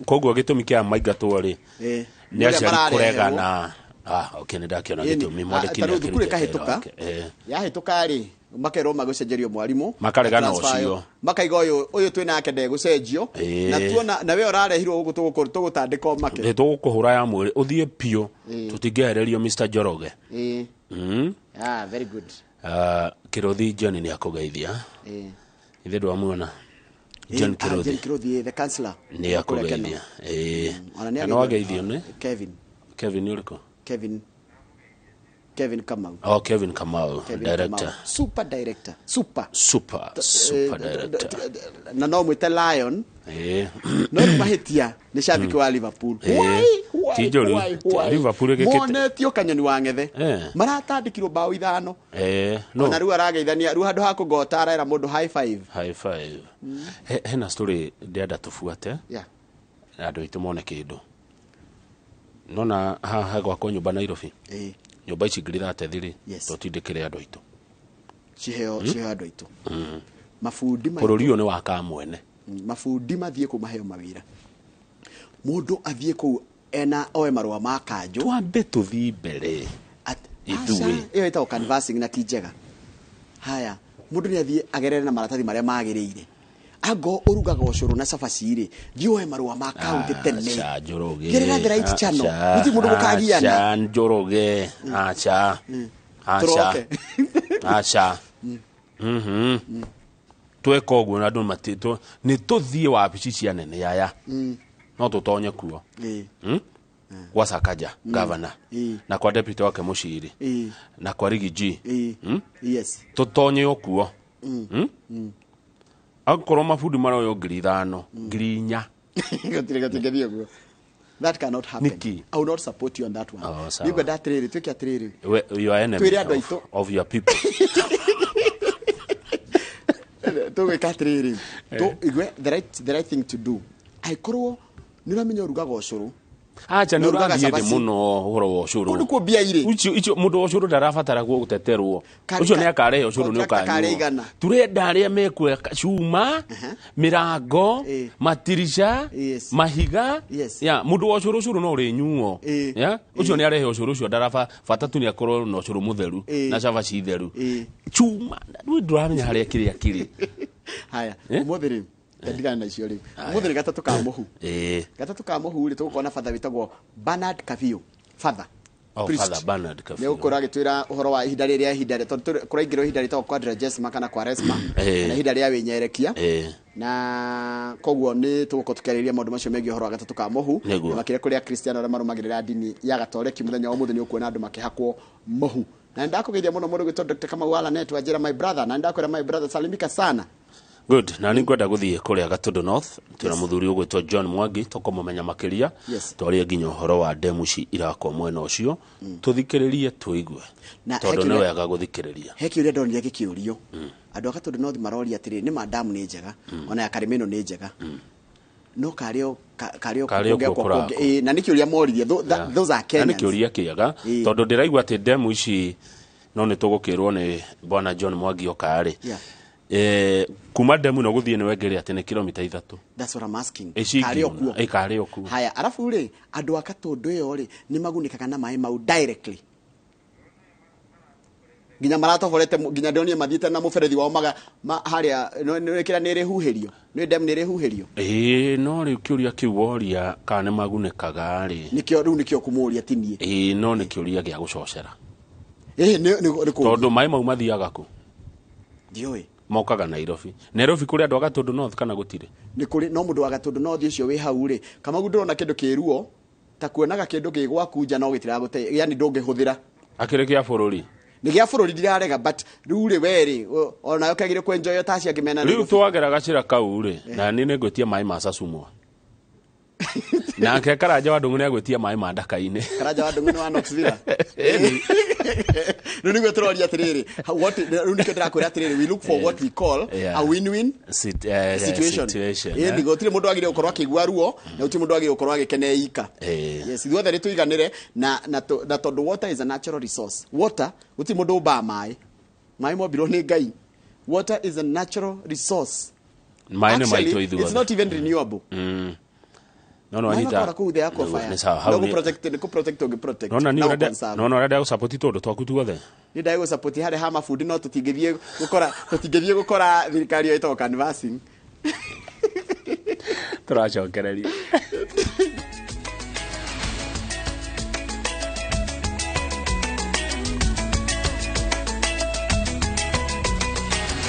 [SPEAKER 2] Koguo gĩtũmi kĩa maingatwo rĩ, nĩ
[SPEAKER 3] Ũrĩa
[SPEAKER 2] aciari
[SPEAKER 3] marareherwo.
[SPEAKER 2] kũregana. Ah, okay, nĩ ndakĩona
[SPEAKER 3] Ĩni.
[SPEAKER 2] gĩtũmi.
[SPEAKER 3] Ah,
[SPEAKER 2] Mwandĩki
[SPEAKER 3] ta
[SPEAKER 2] nĩ
[SPEAKER 3] rĩu thukuru
[SPEAKER 2] akĩrutĩte wĩra
[SPEAKER 3] ĩkahĩtũka.
[SPEAKER 2] wake.
[SPEAKER 3] Yahĩtũka rĩ, makerwo magũcenjerio mwarimũ.
[SPEAKER 2] Makaregana
[SPEAKER 3] Transfer
[SPEAKER 2] ũcio.
[SPEAKER 3] Makaiga ũyũ twĩ nake ndegũcenjio. Na tuona na we ũrarehirwo gũkũ tũgũtandĩka ũmake.
[SPEAKER 2] Nĩ tũgũkũhũra ya mwĩrĩ ũthiĩ biũ. Tũtingĩehererio Mr. Njoroge.
[SPEAKER 3] Ah, very good.
[SPEAKER 2] Kĩrũthi John nĩ akũgeithia. Ithe ndwamuona John
[SPEAKER 3] Ah, John
[SPEAKER 2] Kĩrũthi?
[SPEAKER 3] Kĩrũthi, the councillor.
[SPEAKER 2] Nĩ
[SPEAKER 3] Wa kũrĩa Keno.
[SPEAKER 2] akũgeithia.
[SPEAKER 3] Ona nĩ
[SPEAKER 2] Na no
[SPEAKER 3] ageithio.
[SPEAKER 2] ageithio nĩ
[SPEAKER 3] Kevin.
[SPEAKER 2] Kevin ũrĩkũ?
[SPEAKER 3] Kevin Kamau.
[SPEAKER 2] Oh, Kevin Kamau.
[SPEAKER 3] Kevin
[SPEAKER 2] Director.
[SPEAKER 3] Kamau. Super director. Super.
[SPEAKER 2] Super super director.
[SPEAKER 3] Na no mwĩte Lion. No rĩu mahĩtia nĩ shabiki wa Liverpool. Why? Why?
[SPEAKER 2] Ti njũru.
[SPEAKER 3] Why? Why?
[SPEAKER 2] Liverpool ĩgĩkĩte-
[SPEAKER 3] Monetio kanyoni wa ng'ethe. Maratandĩkirwo mbaũ 5.
[SPEAKER 2] No.
[SPEAKER 3] Ona rĩu arageithania rĩu handũ ha kũgota arera mũndũ high five.
[SPEAKER 2] High five. Hena story ndĩrenda tũbuate na andũ aitũ mone kĩndũ. Nona haha gwakwo nyũmba Nairobi. Nyũmba ici ngiri 33. Tũtindĩkĩre andũ aitũ.
[SPEAKER 3] Ciheo ciheo andũ aitũ. Mabundi maitũ.
[SPEAKER 2] Bũrũri ũyũ nĩ wa kamwene.
[SPEAKER 3] Mabundi mathiĩ kũu maheo mawĩra. Mũndũ athiĩ kũu ena oe marũa ma kanjũ.
[SPEAKER 2] Twambe tũthiĩ mbere ithuĩ.
[SPEAKER 3] Aca, ĩyo ĩtagwo canvassing na ti njega. Haya, mũndũ nĩ athiĩ agerere na maratathi marĩa magĩrĩire. Ango ũrugaga ũcũrũ na cabaci rĩ, thiĩ woe marũa ma kaunti tene.
[SPEAKER 2] Aca, Njoroge.
[SPEAKER 3] Gerera the right channel.
[SPEAKER 2] Aca,
[SPEAKER 3] Gũtirĩ mũndũ gũkagiana.
[SPEAKER 2] aca, Njoroge, aca, aca.
[SPEAKER 3] Tũroke.
[SPEAKER 2] Aca. Tweka ũguo na andũ nĩ tũthiĩ wabici cia nene aya. No tũtonye kuo. Gwa Sakaja governor na kwa deputy wake Mũciri na kwa Riggy G. Tũtonye o kuo. Akorwo mabundi maroyo 5,000, 4,000.
[SPEAKER 3] Gũtirĩ gũtingĩthiĩ ũguo. That cannot happen.
[SPEAKER 2] Nĩkĩ?
[SPEAKER 3] I will not support you on that one.
[SPEAKER 2] Oh, sawa.
[SPEAKER 3] Nĩngwenda atĩrĩrĩ, twĩke atĩrĩrĩ.
[SPEAKER 2] You are enemy
[SPEAKER 3] Twĩre andũ aitũ.
[SPEAKER 2] of your people.
[SPEAKER 3] Tũgwĩka atĩrĩrĩ. Igue the right thing to do. Angĩkorwo nĩ ũramenya ũrugaga ũcũrũ.
[SPEAKER 2] Acha, nĩ
[SPEAKER 3] Na ũrugaga
[SPEAKER 2] ũrathiĩ thĩ
[SPEAKER 3] cabaci.
[SPEAKER 2] mũno ũhoro wa ũcũrũ.
[SPEAKER 3] Kũu nĩkuo mbia irĩ.
[SPEAKER 2] Icio icio mũndũ wa ũcũrũ ndarabatara gũteterwo. Ũcio nĩ akarehe ũcũrũ nĩ
[SPEAKER 3] Contractor karĩa
[SPEAKER 2] ũkanyuo.
[SPEAKER 3] igana.
[SPEAKER 2] Turenda arĩa mekuoya cuma, mĩrango, matirica, mahiga. Ya mũndũ wa ũcũrũ, ũcũrũ no ũrĩnyuo. Ya ũcio nĩ arehe ũcũrũ ũcio, ndaraba bata tu nĩ akorwo na ũcũrũ mũtheru na cabaci theru. Cuma rĩu ndũramenya harĩa kĩrĩa kĩrĩ.
[SPEAKER 3] Haya, ũmũthĩ rĩ, ndigane na icio rĩ. Ũmũthĩ nĩ gatatũ ka mũhu. Gatatũ ka mũhu rĩ, tũgũkorwo na batha wĩtagwo Bernard Kavio. Father.
[SPEAKER 2] Oh,
[SPEAKER 3] Priest.
[SPEAKER 2] Father Bernard Kavio.
[SPEAKER 3] Nĩ gũkorwo agĩtwĩra ũhoro wa ihinda rĩrĩa ihinda tondũ kũraingĩrwo ihinda rĩtagwo Quadragesima kana Kwaresma, kana ihinda rĩa wĩnyerekia. Na koguo nĩ tũgũkorwo tũkĩarĩrĩria maũndũ macio megiĩ ũhoro wa gatatũ ka mũhu.
[SPEAKER 2] Nĩguo.
[SPEAKER 3] Na makĩria kũrĩ akristiano arĩa marũmagĩrĩra ndini ya gatoreki, mũthenya wa ũmũthĩ nĩ ũkuona andũ makĩhakwo mũhu. Na nĩndakũgeithia mũno mũndũ gwĩtwo Dr. Kamau Walanet wanjĩra my brother, na nĩndakwĩra my brother, salimika sana.
[SPEAKER 2] Good. Na nĩ ngwenda gũthiĩ kũrĩa Gatũndũ North, twĩna mũthuri ũgwĩtwo John Mwangi, tũkũmũmenya makĩria. Twarie nginya ũhoro wa ndemu ici irakwo mwena ũcio. Tũthikĩrĩrie tũigue.
[SPEAKER 3] Na
[SPEAKER 2] Tondũ
[SPEAKER 3] he
[SPEAKER 2] nĩ
[SPEAKER 3] kĩũria-
[SPEAKER 2] wega gũthikĩrĩria.
[SPEAKER 3] He kĩũria ndonire gĩkĩũrio. Andũ a Gatũndũ North maroria atĩrĩrĩ, nĩ ma damu nĩ njega, ona ya Karĩmĩno nĩ njega, no karĩ o karĩ o
[SPEAKER 2] Karĩ o
[SPEAKER 3] kũngĩakwo
[SPEAKER 2] kuo kũrakwo.
[SPEAKER 3] kũngĩ. Ĩĩ, na nĩ kĩũria moririe. Those are
[SPEAKER 2] Na nĩ
[SPEAKER 3] Kenyans.
[SPEAKER 2] kĩũria kĩega, tondũ ndĩraigua atĩ ndemu ici, no nĩ tũgũkĩrwo nĩ bwana John Mwangi okarĩ. Kuma ndemu ĩno gũthiĩ nĩ wengere atĩ nĩ kilomita 3.
[SPEAKER 3] That's what I'm asking.
[SPEAKER 2] Ĩci
[SPEAKER 3] Karĩ o kuo.
[SPEAKER 2] Ĩ, karĩ o kuo.
[SPEAKER 3] Haya, arabu rĩ, andũ a Katũndũ ĩyo rĩ, nĩ magunĩkaga na maĩ mau directly, nginya maratoborete nginya ndĩronire mathiĩte na mũberethi wao maga harĩa nĩ kĩrĩa nĩ ĩrĩhuhĩrio, nĩ ndemu nĩ ĩrĩhuhĩrio.
[SPEAKER 2] Ĩĩ, no rĩu kĩũria kĩu woria kana nĩ magunĩkaga rĩ,
[SPEAKER 3] Nĩkĩo rĩu nĩkĩo kũmũria, ti niĩ.
[SPEAKER 2] Ĩĩ, no nĩ kĩũria gĩa gũcocera.
[SPEAKER 3] Ĩĩ, nĩ kũũria.
[SPEAKER 2] Tondũ maĩ mau mathiaga kũ?
[SPEAKER 3] Ndiũĩ.
[SPEAKER 2] Mokaga Nairobi. Nairobi kũrĩ andũ a Gatũndũ North kana gũtirĩ?
[SPEAKER 3] Nĩ kũrĩ, no mũndũ wa Gatũndũ North ũcio wĩ hau rĩ, Kamagu, ndĩrona kĩndũ kĩruo ta kuonaga kĩndũ gĩ gwaku nja no gĩtiragũte, yani ndũngĩhũthĩra.
[SPEAKER 2] Akĩrĩ kĩa bũrũri.
[SPEAKER 3] Nĩ gĩa bũrũri, ndirarega, but rĩu rĩ, we rĩ, onawe kagire kwenjoyo ta acio angĩ mena
[SPEAKER 2] Rĩu
[SPEAKER 3] Nairobi.
[SPEAKER 2] Twagera gacĩra kau rĩ, na niĩ nĩngwĩtia maĩ ma Sasumwa, nake Karanja wa Ndũng'ũ nĩagwĩtia maĩ ma Ndaka-inĩ.
[SPEAKER 3] Karanja wa Ndũng'ũ nĩ wa Knoxville. Rĩu nĩguo tũroria atĩrĩrĩ, rĩu nĩkĩo ndĩrakwĩra atĩrĩrĩ, we look for what we call a win-win situation.
[SPEAKER 2] Situation,
[SPEAKER 3] Ĩĩ,
[SPEAKER 2] eh?
[SPEAKER 3] nĩguo gũtirĩ mũndũ wagĩrĩire gũkorwo akĩigua ruo na gũtirĩ mũndũ wagĩrĩire gũkorwo agĩkena ika. Yes, ithuothe nĩ tũiganĩre na tondũ water is a natural resource. Water, gũtirĩ mũndũ ũmbaga maĩ. Maĩ mombirwo nĩ Ngai. Water is a natural resource.
[SPEAKER 2] Maĩ nĩ
[SPEAKER 3] Actually,
[SPEAKER 2] maitũ
[SPEAKER 3] it's
[SPEAKER 2] ithuothe.
[SPEAKER 3] not even renewable.
[SPEAKER 2] No no
[SPEAKER 3] Maĩ
[SPEAKER 2] anyita
[SPEAKER 3] makoragwo kũu thĩ aquifer.
[SPEAKER 2] Nĩ sawa, hau
[SPEAKER 3] No gũ-protect, nĩ kũ-protect ũngĩ-protect.
[SPEAKER 2] Nona ni
[SPEAKER 3] Na
[SPEAKER 2] ũrenda
[SPEAKER 3] gũ-conserve.
[SPEAKER 2] nona ũrenda gũsupport tũndũ twaku tuothe.
[SPEAKER 3] Nĩ ndagä gå support harä ha mabundi, no tũtingĩthiĩ gũkora thirikari ĩyo ĩtagwo canvassing.
[SPEAKER 2] Tũracokereria.